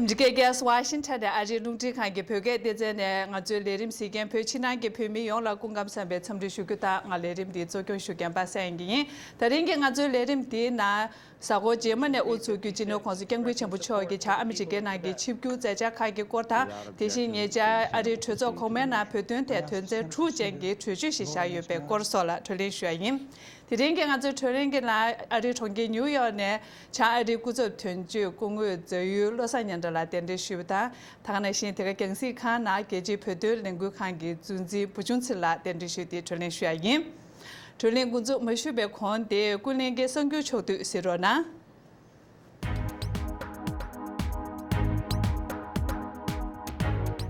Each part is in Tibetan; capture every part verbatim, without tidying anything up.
འདི་གའི་རྒྱལ་ས་ཝ་ཤིང་ཊོན་ནས་ཨ་རིའི་རླུང་འཕྲིན་ཁང་གི་བོད་སྐད་སྡེ་ཚན་ནས་ང་ཚོའི་ལས་རིམ་གཟིགས་མཁན་བོད་ཕྱི་ནང་གི་བོད་མི་ཡོངས་ལ་སྐུ་ཁམས་བཟང་བའི་འཚམས་འདྲི་ཞུ་རྒྱུ་དང་། ང་ལས་རིམ་འདིའི་གཙོ་སྐྱོང་ཞུ་མཁན་པ་སངས་དབྱངས་སྐྱིད་ཡིན། དེ་རིང་གི་ང་ཚོའི་ལས་རིམ་འདིའི་ནང་། གཟའ་འཁོར་རྗེས་མ་ནས་དབུ་ཚུགས་རྒྱུ་སྤྱི་ནོར་༸གོང་ས་༸སྐྱབས་མགོན་ཆེན་པོ་མཆོག་གིས་བྱང་ཨ་མི་རི་ཀའི་ནང་གི་ཆིབས་བསྒྱུར་མཛད་འཆར་ཁག་གི་སྐོར་དང་། དེ་བཞིན་ཉེ་ཆར་ཨ་རིའི་གྲོས་ཚོགས་གོང་མའི་ནང་བོད་དོན་ཐད་དོན་ཚན་དྲུག་ཅན་གྱི་གྲོས་ཆོད་ཞིག་བཞག་ཡོད་པའི་སྐོར་སོགས་ལ་གྲོས་གླེང་ཞུ་ཡ་ཡིན། དེ་རིང་གི་ང་ཚོའི་གྲོས་གླེང་གི་ནང་ཨ་རིའི་གྲོང་ཁྱེར་ཉིའུ་ཡོག་ནས་བྱང་ཨ་རིའི་སྐུ་ཚབ་དོན་གཅོད་སྐུ་ངོ་ཛ་ཡུལ་བློ་བཟང་སྙན་གྲགས་ལགས་གདན་འདྲེན་ཞུས་པ་དང་། ད་ག་ནང་བཞིན་དེ་ག་རྒྱང་སྲིང་ཁང་ནང་རྒྱལ་སྤྱིའི་བོད་དོན་ལས་འགུལ་ཁང་གི་གཙོ་འཛིན་བུ་ཆུང་ཚེ་རིང་ལགས་གདན་འདྲེན་ཞུས་ཏེ་གྲོས་གླེང་ཞུ་ཡ་ཡིན། གྲོས་གླེང་འགོ་འཛུགས་མ་ཞུས་པའི་གོང་དེ་ཀུན་གླེང་གི་གསར་འགྱུར་ཕྱོགས་བསྡུས་གཟིགས་རོགས་གནང་།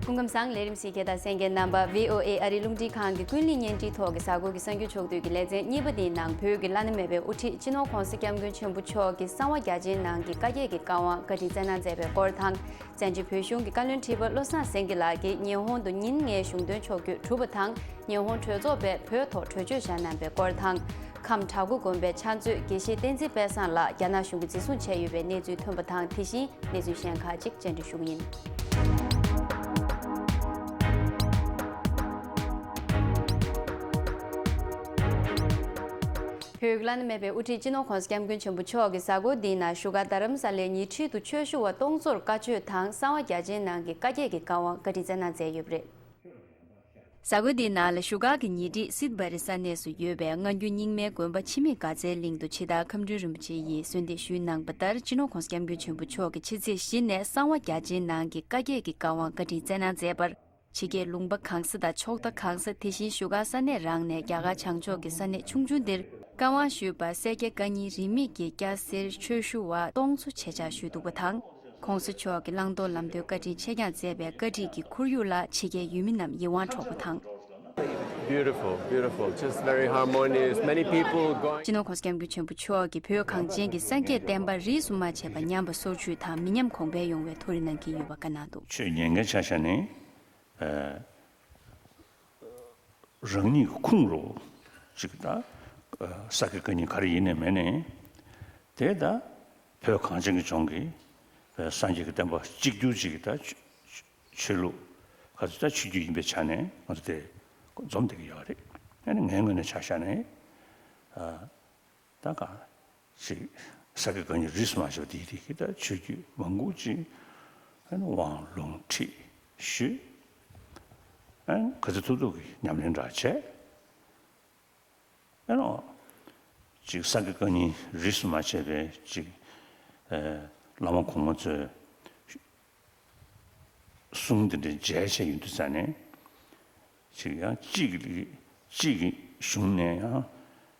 སྐུ་ཁམས་བཟང་། ལས་རིམ་གཟིགས་མཁན་དང་གསན་མཁན་རྣམ་པ། ཝི་ཨོ་ཨེ་ཨ་རིའི་རླུང་འཕྲིན་ཁང་གི་ཀུན་གླེང་བརྙན་འཕྲིན་ཐོག་གི་གཟའ་འཁོར་གྱི་གསར་འགྱུར་ཕྱོགས་བསྡུས་ཀྱི་ལེ་ཚན་གཉིས་པ་འདིའི་ནང་། བོད་ཀྱི་བླ་ན་མེད་པའི་དབུ་ཁྲིད་སྤྱི་ནོར་༸གོང་ས་༸སྐྱབས་མགོན་ཆེན་པོ་མཆོག་གིས་གསང་བ་རྒྱ་ཆེའི་ནང་གི་བཀའ་བརྒྱད་ཀྱི་བཀའ་དབང་བཀའ་དྲིན་སྩལ་གནང་མཛད་པའི་སྐོར་དང་། བཙན་བྱོལ་བོད་གཞུང་གི་བཀའ་བློན་ཁྲི་པ་བློ་བཟང་སེང་གེ་ལགས་ཀྱིས་ཉི་ཧོང་དུ་ཉིན་ལྔའི་གཞུང་དོན་ཕྱོགས་བསྐྱོད་གྲུབ་པ་དང་། ཉི་ཧོང་གྲོས་ཚོགས་པས་བོད་ཐོག་གྲོས་ཆོད་བཞག་གནང་པའི་སྐོར་དང་། ཁམས་བྲག་འགོ་དགོན་པའི་ཕྱག་མཛོད་དགེ་བཤེས་བསྟན་འཛིན་དཔལ་བཟང་ལགས་རྒྱ་ནག་གཞུང་གིས་འཛིན་བཟུང་བྱས་ཡོད་པའི་གནས་ཚུལ་ཐོན་པ་དང་། དེ་བཞིན་གནས་ཚུལ་གཞན་ཁག་ཅིག་བཅར་འདྲི་ཞུ་གི་ཡིན། བོད་ཀྱི་བླ་ན་མེད་པའི་དབུ་ཁྲིད་སྤྱི་ནོར་༸གོང་ས་༸སྐྱབས་མགོན་ཆེན་པོ་མཆོག་གིས་གཟའ་འཁོར་འདིའི་ནང་བཞུགས་སྒར་རྡ་རམ་ས་ལའི་ཉེ་འཁྲིས་དུ་ཆོས་ཞུ་བ་སྟོང་ཚོར་བཀའ་ཆོས་དང་གསང་བ་རྒྱ་ཆེའི་ནང་གི་བཀའ་བརྒྱད་ཀྱི་བཀའ་དབང་བཀའ་དྲིན་སྩལ་གནང་མཛད་ཡོད་པ་རེད། གཟའ་འཁོར་འདིའི་ནང་ལ་བཞུགས་སྒར་གྱི་ཉེ་འཁྲིས་སིད་བྷ་རི་ས་གནས་སུ་ཡོད་པའི་སྔ་འགྱུར་རྙིང་མའི་དགོན་པ་འཆི་མེད་དགའ་ཚལ་གླིང་དུ་ཕྱི་དར་ཁམས་སྤྲུལ་རིན་པོ་ཆེ་ཡིས་གསོལ་འདེབས་ཞུས་གནང་པ་ལྟར། སྤྱི་ནོར་༸གོང་ས་༸སྐྱབས་མགོན་ཆེན་པོ་མཆོག་གིས་ཕྱི་ཚེས་བཞི་ནས་གསང་བ་རྒྱ་ཆེའི་ནང་གི་བཀའ་བརྒྱད་ཀྱི་བཀའ་དབང་བཀའ་དྲིན་སྩལ་གནང་མཛད་པར། ཕྱི་རྒྱལ་ལུང་པ་གང་ས་དང་ཕྱོགས་མཐའ་གང་ས། དེ་བཞིན་བཞུགས་སྒར་ས་གནས་རང་ནས་རྒྱ་གར་བྱང་ཕྱོགས་ཀྱི་ས་གནས་ཆུང་ཆུང་འདིར་བཀའ་དབང་ཞུས་པར་སེར་སྐྱ་བཀའ་རྙིང་རིས་མེད་ཀྱི་སྐྱ་སེར་ཆོས་ཞུ་བ་སྟོང་ཚོ་ཆེད་བཅར་ཞུས་འདུག་པ་དང་། ༸གོང་ས་མཆོག་གིས་བླང་དོར་ལམ་སྟོན་བཀའ་དྲིན་ཆེ་བསྐྱངས་མཛད་པའི་བཀའ་ཁྲིད་ཀྱི་ཁོར་ཡུག་ལ་ཕྱི་རྒྱལ་ཡུལ་མི་རྣམས་ཡིད་དབང་འཕྲོག་པ་དང་། Beautiful, beautiful, just very harmonious. Many people going. སྤྱི་ནོར་༸གོང་ས་༸སྐྱབས་མགོན་ཆེན་པོ་མཆོག་གིས་བོད་གངས་ཅན་གྱི་སངས་རྒྱས་བསྟན་པ་རིས་སུ་མ་ཆད་པ་ཉམས་པ་སོར་ཆུད་དང་མི་ཉམས་གོང་འཕེལ་ཡོང་བའི་ཐུགས་རེ་གནང་གི་ཡོད་པ་བཀའ་གནང་འདུག་ཆོས་ཉན་མཁན་ཆ་བཞག་ནས། ཨ། རང་ཉིད་ཀྱི་ཁུངས་རུ་ཅིག་ད་ས་དགེ་བཀའ་རྙིང་ག་རེ་ཡིན་ནའི་མེད་ནའི། དེ་ད་བོད་གངས་ཅན་གྱི་ལྗོངས་ཀྱི་སངས་རྒྱས་ཀྱི་བསྟན་པ་གཅིག་གྱུར་ཅིག་ད་ཆོས་ལུགས་ག་ཚོད་ད་ཆོས་བརྒྱུད་ཡིན་པའི་ཆ་ནས་ང་ཚོ་དེ་འཛོམས་བསྡད་ཀྱི་ཡོད་རེད། ཨ་ནི་ངའི་ངོས་ནས་ཆ་བཞག་ནས། ད་ག་ཅིག་ས་དགེ་བཀའ་རྙིང་རིས་སུ་མ་ཆད་པ་དེའི་རིགས་ཀྱི་ད་ཆོས་བརྒྱུད་མང་པོ་ཅིག་ཨ་ནི་དབང་ལུང་ཁྲིད་ཞུས། ཨ་ནི་ག་ཚོད་ཐུབ་ཐུབ་ཀྱིས་ཉམས་ལེན་འདྲ་བྱས། ཨ་ནི་ཅིག་ས་དགེ་བཀའ་རྙིང་རིས་སུ་མ་ཆད་པའི་ཅིག་ཨ་བླ་མ་གོང་མ་ཚོས་གསུང་དེ་འདྲའི་མཇལ་བྱས་ཡོང་དུས་ཙ་ནས། ཅིག་ཡང་གཅིག་གི་གཅིག་གི་གཞུང་ནས་ཡང་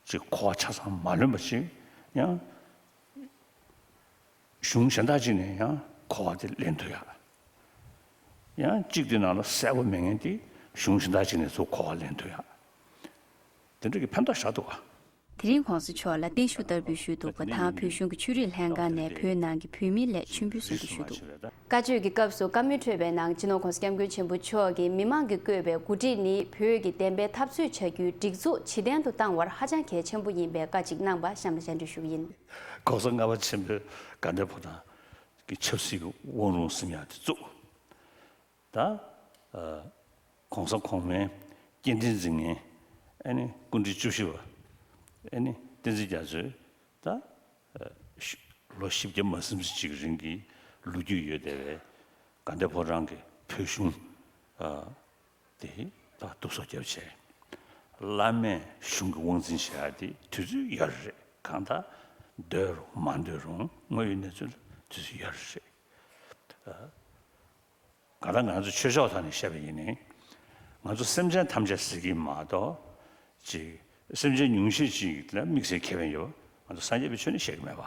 ཅིག་གོ་བ་ཆ་ཚང་མ་ལོན་པ་ཅིག་ཡང་གཞུང་གཞན་དག་ཅིག་ནས་ཡང་གོ་བ་དེ་ལེན་ཐུབ་ཡ། ཡང་གཅིག་དེ་ནང་ལ་གསལ་པོ་མེད་མཁན་དེ་གཞུང་གཞན་དག་ཅིག་ནས་ཚུར་གོ་བ་ལེན་ཐུབ་ཡ། དེ་འདྲ་གི་ཕན་ཐོགས་བཞག་འདུག་ག་དེ་རིང་༸གོང་ས་མཆོག་ལ་བརྟན་བཞུགས་བསྟར་འབུལ་ཞུས་འདུག་པ་དང་། བོད་གཞུང་གི་ཆོས་རིག་ལྷན་ཁང་ནས་བོད་ནང་གི་བོད་མིའི་སླད་མཆོད་འབུལ་གསུང་འདོན་ཞུས་འདུག་བཀའ་ཆོས་ཀྱི་སྐབས་སུ་བཀའ་མོལ་འཕྲོད་པའི་ནང་། སྤྱི་ནོར་༸གོང་ས་༸སྐྱབས་མགོན་ཆེན་པོ་མཆོག་གིས་མི་མང་གི་བཀོད་པའི་འགོ་ཁྲིད་ནི་བོད་ཀྱི་བདེན་པའི་འཐབ་རྩོད་བྱ་རྒྱུའི་སྒྲིག་འཛུགས་ཇེ་བརྟན་དུ་བཏང་བར་ཧ་ཅང་གལ་ཆེན་པོ་ཡིན་པའི་བཀའ་གཅིག་གནང་བ་གཤམ་ལ་བཅར་འདྲི་ཞུ་གི་ཡིན། ༸གོང་ས་ལྔ་པ་ཆེན་པོས་དགའ་ལྡན་ཕོ་བྲང་གི་ཆབ་སྲིད་ཀྱི་དབང་ལུང་གསུམ་ཡ་དེ་བཙུགས། ད་ཨ་༸གོང་ས་གོང་མའི་སྐྱེ་ཕྲེང་འཛིན་མཁན་ཨ་ནི་སྐུ་ཕྲེང་བཅུ་བཞི་པ་ཨ་ནི་བསྟན་འཛིན་རྒྱ་མཚོས་ད་ཨ་ལོ་བཞི་བརྒྱ་མ་ཟིན་ཙམ་ཅིག་རིང་གི་ལོ་རྒྱུས་ཡོད་བསྡད་པའི་དགའ་ལྡན་ཕོ་བྲང་གི་བོད་གཞུང་ཨ་དེ་ད་གཏུབ་སོ་བརྒྱབ་བྱས། བླ་མས་གཞུང་གི་དབང་འཛིན་བྱེད་ཡ་དེ་དུས་ཚོད་ཡོད་རེད། གང་ལྟར་འདོད་རུང་མ་འདོད་རུང་དངོས་ཡོད་གནས་ཚུལ་ལ་དུས་ཚོད་ཡོད་རེད། གང་ལྟར་ང་ཚོ་ཆོས་ཕྱོགས་ཐོག་ནས་བཤད་པ་ཡིན་ནའི། ང་ཚོ་སེམས་ཅན་ཐམས་ཅད་ཟེར་གྱི་མ་གཏོགས། ཅིག་སེམས་ཅན་ཉུང་ཤས་ཅིག་ལ་དམིགས་བསལ་ཁེ་ཕན་ཡོད་པ་ང་ཚོ་སངས་རྒྱས་པའི་ཆོས་ནས་བཤད་ཀྱི་མེད་པ།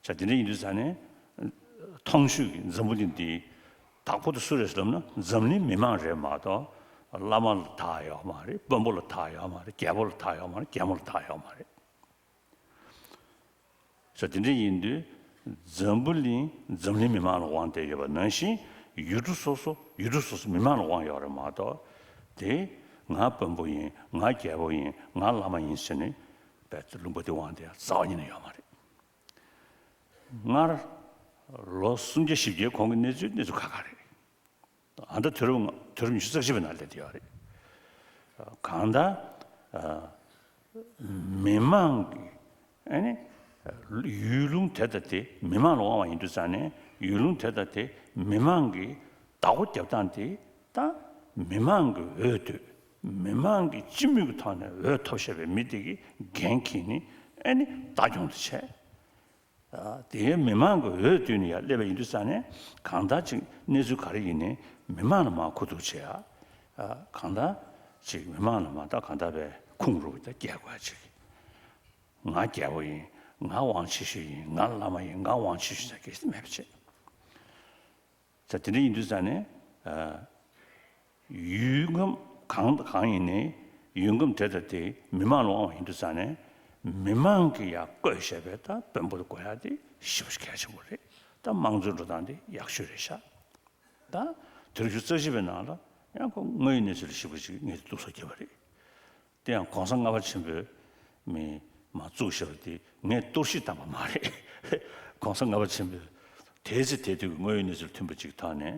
ཅག་དེ་འདྲ་ཡིན་དུས་ཙང་ནས། མཐོང་ཆོས་ཀྱི་འཛམ་བུ་གླིང་འདི་བདག་པོ་དེ་སུ་རེད་ཟེར་ལབ་ན་འཛམ་གླིང་མི་མང་རེད་མ་གཏོགས། བླ་མ་ལ་བདག་ཡོད་མ་རེད། དཔོན་པོ་ལ་བདག་ཡོད་མ་རེད། རྒྱལ་པོ་ལ་བདག་ཡོད་མ་རེད། རྒྱལ་མོ་ལ་བདག་ཡོད་མ་རེད། ས་དེ་འདྲ་ཡིན་དུས། འཛམ་བུ་གླིང་འཛམ་གླིང་མི་མང་ལ་དབང་བསྡད་ཡོད་པ་ནང་བཞིན། ཡུལ་གྲུ་སོ་སོ་ཡུལ་གྲུ་སོ་སོ་མི་མང་ལ་དབང་ཡོད་རེད་མ་གཏོགས། དེ་ང་དཔོན་པོ་ཡིན། ང་རྒྱལ་པོ་ཡིན། ང་བླ་མ་ཡིན་ཟེར་ནས་རྦད་དེ་ལུང་པ་དེ་དབང་བསྡད་ཡ་རྩ་བ་ཉིད་ནས་ཡོད་མ་རེད། སྔར་ ལོ་སུམ་བརྒྱ་བཞི་བརྒྱའི་གོང་གི་གནས་ཚུལ་གནས་ཚུལ་ཁག་ཁག་རེད། ཨ་ད་དུས་རབས་དུས་རབས་ཉི་ཤུ་རྩ་གཅིག་པའི་ནང་སླེབས་བསྡད་ཡོད་རེད། གང་ལྟར། མི་མང་གི་ཨ་ནི་ཡུལ་ལུང་དེ་དང་དེ་མི་མང་ལ་དབང་བ་ཡིན་དུས་ཙང་ནས་ཡུལ་ལུང་དེ་དང་དེ་མི་མང་གི་བདག་པོ་རྒྱབ་སྟངས་དེ་ད་མི་མང་གི་འོས་བསྡུ། མི་མང་གི་སྤྱི་མོས་ཀྱི་ཐོག་ནས་འོས་ཐོབ་བཞག་པའི་མི་དེ་གི་འགན་འཁྱེར་ནས་ཨ་ནི་ལྟ་སྐྱོང་དུ་བྱས། དེའི་མི་མང་གི་འོས་བསྡུས་ནས་ཡར་སླེབས་པ་ཡིན་དུས་ཙང་ནས་གང་ལྟར་ཅིག་གནས་ཚུལ་ག་རེ་ཡིན་ནའི་མི་མང་ལ་མར་གོ་བསྡུར་བྱེད་ཡ། གང་ལྟར་ཅིག་མི་མང་ལ་མར་ད་གང་ལྟར་བའི་ཁུངས་རུ་ད་སྐྱེལ་དགོས་ཡ་ཅིག་ང་རྒྱལ་པོ་ཡིན། ང་དབང་ཆེ་ཤོས་ཡིན། ང་བླ་མ་ཡིན། ང་དབང་ཆེ་ཤོས་ཟེར་གལ་སྲིད་མེད་པ་བྱེད། ད་དེ་འདྲ་ཡིན་དུས་ཙང་ནས། ཡུལ་ཁམས་གང་དང་གང་ཡིན་ནའི་ཡུལ་ཁམས་དེ་དང་དེ་མི་མང་ལ་དབང་བ་ཡིན་དུས་ཙང་ནས་མི་མང་གིས་ཡར་བསྐོས་བཞག་པའི་ད་དཔོན་པོ་དེ་དགོས་ཡ་དེ་ཞེ་པོ་ཅིག་གལ་ཆེན་པོ་རེད། ད་དམངས་གཙོའི་འགྲོ་སྟངས་དེ་ཡག་ཤོས་རེད་ཤག་ད་དུས་རབས་ཉི་ཤུ་རྩ་བཞི་པའི་ནང་ལ་ཡང་ཁོ་དངོས་ཡོད་གནས་ཚུལ་ལ་གཞིགས་པ་ཅིག་ངས་གཏུག་ཚོགས་བརྒྱབ་པ་རེད། དེ་ཡང་གོང་ས་ལྔ་པ་ཆེན་པོས་མི་མ་བཙུགས་བཞག་པ་དེ་ངས་གཏོར་བཤིག་བཏང་པ་མ་རེད། གོང་ས་ལྔ་པ་ཆེན་པོས་དེའི་ཚེ་དེ་དུས་ཀྱི་དངོས་ཡོད་གནས་ཚུལ་མཐུན་པ་ཅིག་ཐོག་ནས་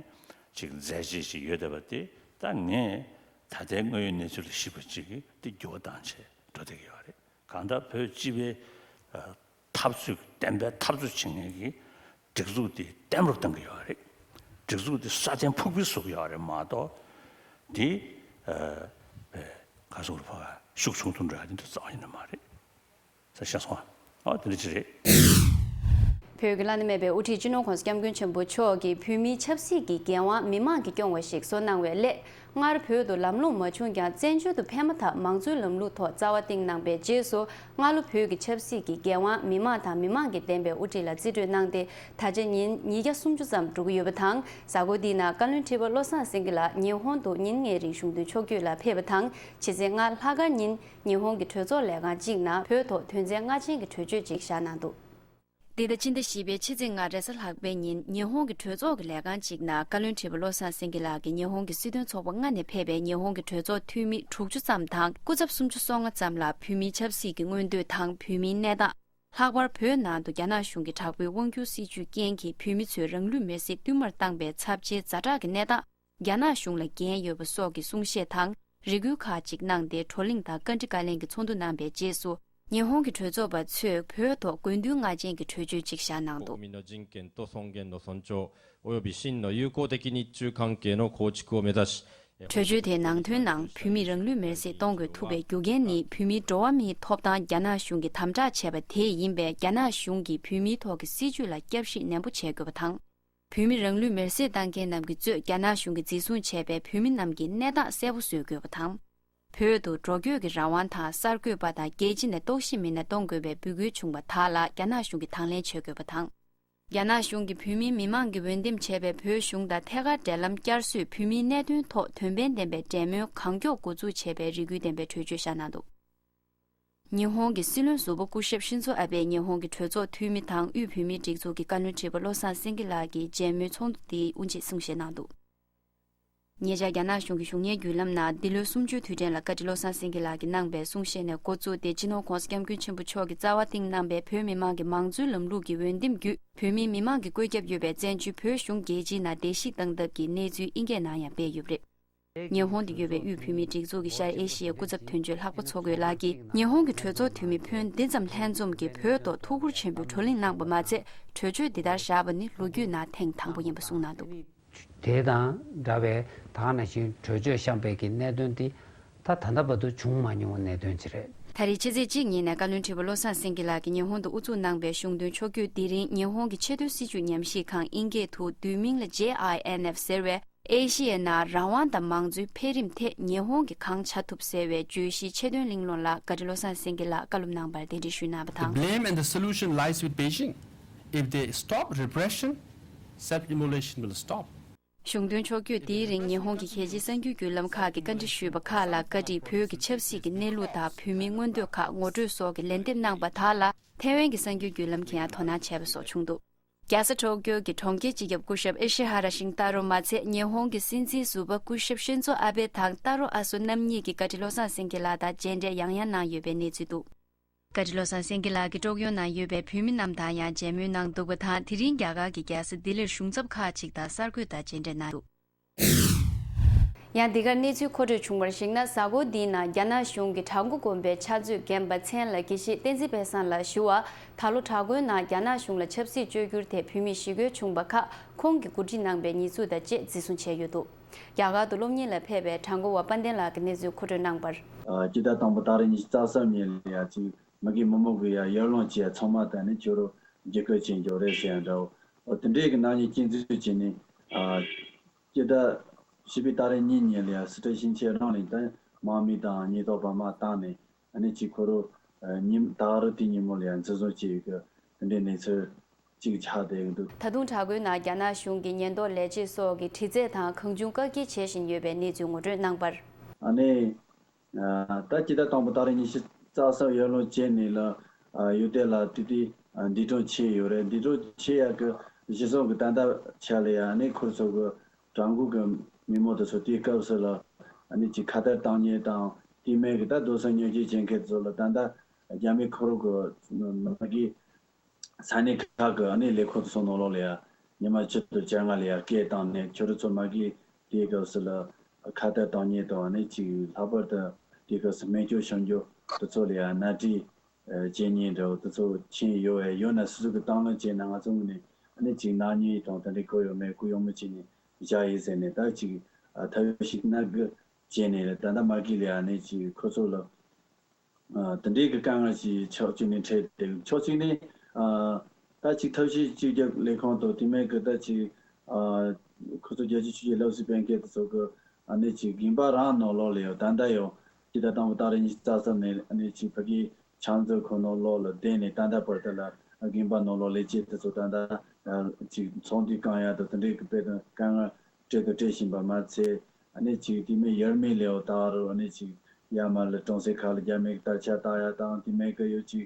ཅིག་མཛད་རྗེས་ཅིག་ཡོད་བསྡད་པ་དེ་ད་ངས་ད་ལྟའི་དངོས་ཡོད་གནས་ཚུལ་ལ་གཞིགས་པ་ཅིག་གིས་དེ་འགྱུར་བ་བཏང་བྱས་འགྲོ་བསྡད་ཀྱི་ཡོད་རེད། གང་ལྟར་བོད་སྤྱི་པའི་འཐབ་རྩོད་བདེན་པའི་འཐབ་རྩོད་བྱེད་མཁན་གྱི་སྒྲིག་འཛུགས་དེ་བརྟན་པོར་གཏོང་གི་ཡོད་རེད། སྒྲིག་འཛུགས་དེ་སྲ་བརྟན་ཕུགས་སྤེལ་བཟོ་གི་ཡོད་རེད་མ་གཏོགས། དེ་ག་སོགས་ཕ་ཤུགས་ཆུང་དུ་འགྲོ་ཡ་དེ་འདྲ་རྩ་བ་ཉིད་ནས་མ་རེད། ས་ཤ་སོང་ཨ་དེ་འདྲ་ཅི་རེད། བོད་ཀྱི་བླ་ན་མེད་པའི་དབུ་ཁྲིད་སྤྱི་ནོར་༧གོང་ས་༧སྐྱབས་མགོན་ཆེན་པོ་མཆོག་གིས་བོད་མིའི་ཆབ་སྲིད་ཀྱི་འགན་དབང་མི་མང་གིས་སྐྱོང་བ་ཞིག་བཟོ་གནང་བའི་སླད། སྔར་བོད་དུ་ལམ་ལྷོང་མ་བྱུང་ཀྱང་བཙན་བྱོལ་དུ་ཕེབས་མ་ཐག་མང་གཙོའི་ལམ་ལུགས་ཐོག་རྩ་བ་བཏིང་གནང་པའི་རྗེས་སུ་སྔ་ལོ་བོད་ཀྱི་ཆབ་སྲིད་ཀྱི་འགན་དབང་མི་མང་དང་མི་མང་གིས་འདེམས་པའི་དབུ་ཁྲིད་ལ་རྩིས་སྤྲོད་གནང་སྟེ། ད་ཆ་ཉིན་ཉིས་བརྒྱ་སུམ་ཅུ་ཙམ་འགྲོ་གི་ཡོད་པ་དང་། གཟའ་འཁོར་འདིའི་ནང་བཀའ་བློན་ཁྲི་པ་བློ་བཟང་སེང་གེ་ལགས་ཉི་ཧོང་དུ་ཉིན་ལྔའི་རིང་གཞུང་དོན་ཕྱོགས་བསྐྱོད་ལ་ཕེབས་པ་དང་། ཕྱི་ཚེས་ལྔ་ལྷག་དཀར་ཉིན་ཉི་ཧོང་གི་གྲོས་ཚོགས་ལས་ཁང་གཅིག་ནང་བོད་ཐོག་དོན་ཚན་ལྔ་ཅན་གྱི་གྲོས་ཆོད་ཅིག་བཞག་གནང་འདུག་འདི་ཟླ་ཕྱི་ཟླ་བཞི་པའི་ཕྱི་ཚེས་ལྔ་རེས་གཟའ་ལྷག་པའི་ཉིན་ཉི་ཧོང་གི་གྲོས་ཚོགས་ཀྱི་ལས་ཁང་གཅིག་ནང་བཀའ་བློན་ཁྲི་པ་བློ་བཟང་སེང་གེ་ལགས་ཀྱིས་ཉི་ཧོང་གི་སྲིད་དོན་ཚོགས་པ་ལྔ་ནས་ཕེབས་པའི་ཉི་ཧོང་གི་གྲོས་ཚོགས་འཐུས་མི་དྲུག་ཅུ་ཙམ་དང་སྐུ་ཚབ་སུམ་ཅུ་སོ་ལྔ་ཙམ་ལ་བོད་མིའི་ཆབ་སྲིད་ཀྱི་མངོན་འདོད་དང་བོད་མིའི་གནས་སྟངས། ལྷག་པར་བོད་ནང་དུ་རྒྱ་ནག་གཞུང་གི་དྲག་པོའི་དབང་སྒྱུར་སྲིད་བྱུས་རྐྱེན་གྱིས་བོད་མི་ཚོས་རང་ལུས་མེར་སྲེག་བསྟུད་མར་བཏང་པའི་ཚབས་ཆེའི་ཛ་དྲག་གི་གནས་སྟངས། རྒྱ་ནག་གཞུང་ལ་འགན་ཡོད་པ་སོགས་ཀྱི་གསུང་བཤད་དང་རེ་སྐུལ་ཁག་ཅིག་གནང་སྟེ་བགྲོ་གླེང་དང་བཀའ་འདྲི་བཀའ་ལན་གྱི་ཚོགས་འདུ་གནང་པའི་རྗེས་སུ། ཉི་ཧོང་གི་གྲོས་ཚོགས་པ་ཚོས་བོད་ཐོག་དགོས་འདུན་ལྔ་ཅན་གྱི་གྲོས་ཆོད་ཅིག་བཞག་གནང་འདུག། 国民の人権と尊厳の尊重及び真の友好的日中関係の構築を目指し གྲོས་ཆོད་དེའི་ནང་དོན་ནང་བོད་མིས་རང་ལུས་མེར་སྲེག་གཏོང་དགོས་ཐུག་པའི་རྒྱུ་རྐྱེན་ནི་བོད་མིའི་འགྲོ་བ་མིའི་ཐོབ་ཐང་རྒྱ་ནག་གཞུང་གིས་དམ་དྲག་བྱས་པ་དེས་ཡིན་པས། རྒྱ་ནག་གཞུང་གིས་བོད་མིའི་ཐོག་གི་སྲིད་བྱུས་ལ་བསྐྱར་ཞིབ་ནན་པོ་བྱེད་དགོས་པ་དང་། བོད་མི་རང་ལུས་མེར་སྲེག་བཏང་མཁན་རྣམས་ཀྱིས་གཙོས་རྒྱ་ནག་གཞུང་གིས་འཛིན་བཟུང་བྱས་པའི་བོད་མི་རྣམས་ཀྱི་གནས་སྟངས་གསལ་པོ་བཟོ་དགོས་པ་དང་། བོད་དུ་འགྲོ་སྐྱོད་ཀྱི་རང་དབང་དང་གསར་འགོད་པ་དང་རྒྱལ་སྤྱི་ནས་རྟོག་ཞིབ་མི་སྣ་གཏོང་དགོས་པའི་འབོད་སྐུལ་བྱུང་བ་དག་ལ་རྒྱ་ནག་གཞུང་གིས་དང་ལེན་བྱེད་དགོས་པ་དང་། རྒྱ་ནག་གཞུང་གིས་བོད་མིའི་མི་མང་གིས་འོས་འདེམས་བྱས་པའི་བོད་གཞུང་དང་ཐད་ཀར་འབྲེལ་ལམ་བསྐྱར་བཟོས་བོད་མིའི་གནད་དོན་ཐོག་དོན་ཕན་ལྡན་པའི་འབྲེལ་མོལ་གང་མགྱོགས་འགོ་འཛུགས་བྱེད་པའི་རེ་སྐུལ་ལྡན་པའི་གྲོས་ཆོད་བཞག་གནང་འདུག། ཉི་ཧོང་གི་སྲིད་བློན་ཟུར་པ་སྐུ་ཞབས་ཤིན་ཛོ་ཨ་བྷེས་ཉི་ཧོང་གི་གྲོས་ཚོགས་འཐུས་མི་དང་དབུས་བོད་མིའི་སྒྲིག་འཛུགས་ཀྱི་བཀའ་བློན་ཁྲི་པ་བློ་བཟང་སེང་གེ་ལགས་ཀྱིས་མཇལ་མོལ་ཚོགས་འདུ་དེའི་དབུ་འབྱེད་གསུང་བཤད་གནང་འདུག། ཉེ་ཆར་རྒྱ་ནག་གཞུང་གི་གཞུང་གཉེར་བརྒྱུད་ལམ་ནང་འདི་ལོའི་གསུམ་བཅུའི་དུས་དྲན་ལ་བཀའ་ཁྲི་བློ་བཟང་སེང་གེ་ལགས་ཀྱིས་གནང་པའི་གསུང་བཤད་ནས་འགོ་བཙུགས་ཏེ། སྤྱི་ནོར་༧གོང་ས་༧སྐྱབས་མགོན་ཆེན་པོ་མཆོག་གིས་རྩ་བ་བཏིང་གནང་པའི་བོད་མི་མང་གི་མང་གཙོའི་ལམ་ལུགས་ཀྱི་འོས་འདེམས་བརྒྱུད་བོད་མིའི་མི་མང་གིས་བཀོད་ཁྱབ་ཡོད་པའི་བཙན་བྱོལ་བོད་གཞུང་རྒྱལ་སྤྱིའི་ནང་བརྡལ་བཤིག་བཏང་ཐབས་ཀྱི་གནས་ཚུལ་ཨིན་སྐད་ནང་ཡང་སྤེལ་ཡོད་པ་རེད། ཉི་ཧོང་དུ་ཡོད་པའི་དབུས་བོད་མིའི་སྒྲིག་འཛུགས་ཀྱི་ཤར་ཨེ་ཤི་ཡའི་སྐུ་ཚབ་དོན་གཅོད་ལྷག་པ་མཚོ་རྒོད་ལགས་ཀྱིས་ཉི་ཧོང་གི་གྲོས་ཚོགས་འཐུས་མི་ཕོན་འདི་ཙམ་ལྷན་འཛོམས་ཀྱིས་བོད་ཐོག་ཐུགས་ཁུར་ཆེན་པོས་བགྲོ་གླེང་གནང་པ་མ་ཚད། གྲོས་ཆོད་འདི་ལྟར་བཞག་པ་ནི་ལོ་རྒྱུས་ནང་ཐེངས་དང་པོ་ཡིན་པ་གསུངས་གནང་འདུག། དེ་དང་འདྲ་བའི་ད་ག་ནང་བཞིན་གྲོས་ཆོད་བཤམས་པའི་གི་གནད་དོན་འདི་ད་ད་ལྟ་བར་དུ་བྱུང་མ་མྱོང་བའི་གནད་དོན་ཅིག་རེད། ད་རེས་ཕྱི་ཚེས་གཅིག་ཉིན་ནས་བཀའ་བློན་ཁྲི་པ་བློ་བཟང་སེང་གེ་ལགས་ཀྱིས་ཉི་ཧོང་དུ་དབུ་འཛུགས་གནང་པའི་གཞུང་དོན་ཕྱོགས་བསྐྱོད་འདི་རིང་ཉི་ཧོང་གི་ཆེས་མཐོའི་སྲིད་བྱུས་ཉམས་ཞིབ་ཁང་ཨིན་སྐད་དུ་བསྡུས་མིང་ལ་ཇེ་ཨའི་ཨེན་ཨེཕ་ཟེར་བས། ཨེ་ཤི་ཡའི་ནང་རང་དབང་དང་མང་གཙོའི་འཕེལ་རིམ་ཐད་ཉི་ཧོང་གིས་གང་བྱ་ཐུབ་ཟེར་བའི་བརྗོད་གཞིའི་ཆེད་དོན་གླེང་སློང་ལ་བཀའ་ཁྲི་བློ་བཟང་སེང་གེ་ལགས་བཀའ་སློབ་གནང་བར་གདན་འདྲེན་ཞུས་གནང་བ་དང་། The blame and the solution lies with Beijing. If they stop repression, self-immolation will stop. གཞུང་དོན་ཕྱོགས་བསྐྱོད་དེའི་རིང་ཉི་ཧོང་གི་གལ་ཆེའི་གསར་འགྱུར་བརྒྱུད་ལམ་ཁག་གིས་བཀའ་འདྲི་ཞུས་པ་ཁག་ལ་བཀའ་ཁྲིས་བོད་ཀྱི་ཆབ་སྲིད་ཀྱི་གནས་ལུགས་དང་བོད་མིའི་མངོན་འདོད་ཁག་ངོ་སྤྲོད་སོགས་ཀྱི་ལན་འདེབས་གནང་པ་དག་ལ་ཐེ་ཝན་གྱི་གསར་འགྱུར་བརྒྱུད་ལམ་གྱིས་ཡང་དོ་སྣང་བྱས་པ་སོགས་བྱུང་འདུག། རྒྱལ་ས་ཊོ་ཀྱོ་གི་གྲོང་ཁྱེར་སྤྱི་ཁྱབ་སྐུ་ཞབས་ཨེ་ཤི་ཧ་ར་ཤིང་ཏཱ་རོ་མ་ཚད་ཉི་ཧོང་གི་སྲིད་འཛིན་ཟུར་པ་སྐུ་ཞབས་ཤིན་ཛོ་ཨ་བྷེ་དང་ཏཱ་རོ་ཨ་སོ་རྣམ་གཉིས་ཀྱིས་བཀའ་ཁྲི་བློ་བཟང་སེང་གེ་ལགས་དང་མཇལ་འཕྲད་ཡང་ཡང་གནང་ཡོད་པའི་གནས་ཚུལ་འདུག། བཀྲ་ཤིས་བློ་བཟང་སེང་གེ་ལགས་ཀྱིས་ཀྲོག་ཡོང་ནང་ཡོད་པའི་བོད་མི་རྣམས་དང་ཡང་མཇལ་མོལ་གནང་འདུག་པ་དང་། དེ་རིང་རྒྱ་གར་གྱི་རྒྱལ་ས་ལྡི་ལིར་གཞུང་ཚབ་ཁག་ཅིག་དང་གསར་འགོད་དང་མཇལ་འཕྲད་གནང་འདུག། ཡང་འདི་གར་གནས་ཚུལ་མཁོ་སྤྲོད་བྱུང་བར་གཞིགས་ན། གཟའ་འཁོར་འདིའི་ནང་རྒྱ་ནག་གཞུང་གི་དྲག་འགོ་དགོན་པའི་ཕྱག་མཛོད་རྒན་པ་མཚན་ལ་དགེ་བཤེས་བསྟན་འཛིན་དཔལ་བཟང་ལགས་ཞུ་བ། ད་ལོ་དྲག་དགོན་ནང་རྒྱ་ནག་གཞུང་ལ་ཆབ་སྲིད་བཅོས་བསྒྱུར་ཐད་བོད་མི་ཞི་རྒོལ་བྱུང་བ་ཁག་ཁོང་གིས་གོ་སྒྲིག་གནང་པའི་ཉེས་འཛུགས་དང་བཅས་འཛིན་བཟུང་བྱས་ཡོད་འདུག། རྒྱ་གར་དུ་སློབ་གཉེར་ལ་ཕེབས་པའི་དྲ་འགོ་བ་དཔལ་ལྡན་ལགས་ཀྱིས་གནས་ཚུལ་མཁོ་སྤྲོད་གནང་བར། ཨ། སྤྱི་ཟླ་དང་པོ་ཏ་རིག་ཉི་ཤུ་རྩ་གསུམ་ཉིན་ལ་ཡ་ཅིག་མ་གི་མི་མང་གི་ཡ་ཡར་ལངས་ཀྱི་ཡ་ཚང་མ་ད་ནི་ཁྱོད་རང་རྒྱ་སྐད་ཅན་འཇོག་རེད་ཟེར་ཡ་འདྲ་བོ། འོ་དེ་འདྲའི་གི་ནག་ཉེས་སྐྱོན་འཛུགས་བྱས་ནས། ཨ། སྤྱི་ཟླ་བཞི་པའི་ཏ་རིག་གཉིས་ཉིན་ལ་ཡ་སི་ཁྲོན་ཞིང་ཆེན་རང་ལ་ད་དམག་མི་དང་ཉེན་རྟོག་པ་དམག་བཏང་ནས། ཨ་ནི་ཅིག་ཁོ་རང་ཉིན་ད་རུ་དེ་ཉིན་མོ་ལ་ཡ་འཛིན་བཟུང་བྱས་ཡོད་གི། དེ་འདྲའི་གནས་ཚུལ་ཅིག་ཆགས་བསྡད་ཡོད་འདུག། ད་དུང་དྲག་པོའི་ནང་རྒྱ་ནག་གཞུང་གི་ཉེན་རྟོག་ལས་བྱེད་སོགས་ཀྱིས་དྲི་རྩད་དང་གང་བྱུང་བཀག་སྐྱིལ་བྱེད་བཞིན་ཡོད་པའི་གནས་ཚུལ་ངོ་སྤྲོད་གནང་བར། ཨ་ནི། ཨ། ད་སྤྱི་ཟླ་དང་པོ་ཏ་རིག་ཉི་ཤུ་རྩ་གསུམ་ཡར་ལངས་བྱས་ནས་ལ། ཨ། ཡུལ་དེ་ལ་དེ་དུས་འདས་གྲོངས་ཕྱིན་ཡོད་རེད། འདས་གྲོངས་ཕྱིན་ཡག་གི་གཞི་བཟུང་གི་ད་ལྟ་ཆ་ལ་ཡ་ཨ་ནི་ཁོ་ཚོ་གི་དྲག་འགོ་གི་མི་མང་དེ་ཚོ་དེའི་སྐབས་སུ་ལ་ཨ་ནི་ཅིག་ཁ་བཏགས་བཏང་མཁན་དང་། དེ་མིན་གི་ད་སྡོད་ས་ཉོ་སྒྱུ་བྱེད་མཁན་ཚོ་ལ་ད་ལྟ་རྒྱ་མི་ཁོ་རང་གི་མ་གི་ས་གནས་ཁག་གི་ཨ་ནི་ལས་ཁུངས་དེ་ཚོ་ནང་ལོགས་ལ་ཡ་ཉི་མ་ཆུ་ཚོད་བཅོ་ལྔ་ལ་ཡ་སྐད་བཏང་ནས། ཁྱོད་རང་ཚོ་མ་གི་དེའི་སྐབས་སུ་ལ་ཁ་བཏགས་བཏང་མཁན་དང་། ཨ་ནི་ཅིག་ལྷག་པར་དུ་དེའི་སྐབས་སུ་སྨན་བཅོས་བྱུང་རྒྱུ་དེ་ཚོ་ལ་ཡ་སྣེ་ཁྲིད་བྱེད་མཁན་འདྲ་བོ་དེ་ཚོ་མཁྱེན་ཡོད་པས། ཡོད་ན་སོ་སོ་གི་དང་ལེན་བྱས་ན་ང་ཚོ་ངོས་ནས་ཨ་ནི་ཅིག་ནག་ཉེས་དང་དེ་འདྲའི་གོ་ཡོད་མེད་གུ་ཡངས་མོ་བྱས་ནས་བཞག་ཡིན་ཟེར་ནས། ད་ཅིག་ཐབས་ཤེས་སྣ་དགུ་བྱས་ནས་ད་ལྟ་མ་གི་ལ་ཡ་ཨ་ནི་ཅིག་ཁོ་ཚོ་ལ། ཨ། དེ་འདྲའི་གི་དཀའ་ངལ་ཞིག་ཕྱོགས་གཅིག་ནས་འཕྲད་དེ། ཕྱོགས་གཅིག་ནས། ཨ། ད་ཅིག་ཐབས་ཤེས་གཅིག་གྱུར་ལས་ཁུངས་དང་དེ་མིན་གི་ད་ཅིག་ཨ། ཁོ་ཚོ་རྒྱལ་སྤྱིའི་ཆོས་བརྒྱུད་སློབ་གསོའི་སྤེལ་མཁན་དེ་ཚོ་གི་ཨ་ནི་ཅིག་དགོན་པ་རང་ནང་ལོགས་ལ་ཡང་ད་ལྟ་ཡང་སྤྱི་ཟླ་དང་པོ་ཏ་རིག་ཉི་ཤུ་རྩ་གསུམ་ནས་ཨ་ནི་ཅིག་ཕ་གིའི་ཕྱག་མཛོད་ཁང་ནང་ལོགས་ལ་བསྡད་ནས། ད་ལྟ་བར་དུ་ལ་དགོན་པ་ནང་ལོགས་ལས་བྱེད་དེ་ཚོ་ད་ལྟ་ཅིག་ཚོགས་འདུ་བསྐང་ཡ་དང་དེ་འདྲའི་གི་དཔེ་དང་དཀའ་ངལ་འཕྲད་དང་འཕྲད་བཞིན་པ་མ་ཚད། ཨ་ནི་ཅིག་དེ་མིན་ཡར་མི་ལ་ཡང་ད་རུང་ཨ་ནི་ཅིག་ཡར་མར་ལ་གྲོང་གསེབ་ཁག་ལ་རྒྱ་མི་གི་དར་ཆ་བཏགས་ཡ་དང་། དེ་མིན་གི་ཡང་ཅིག་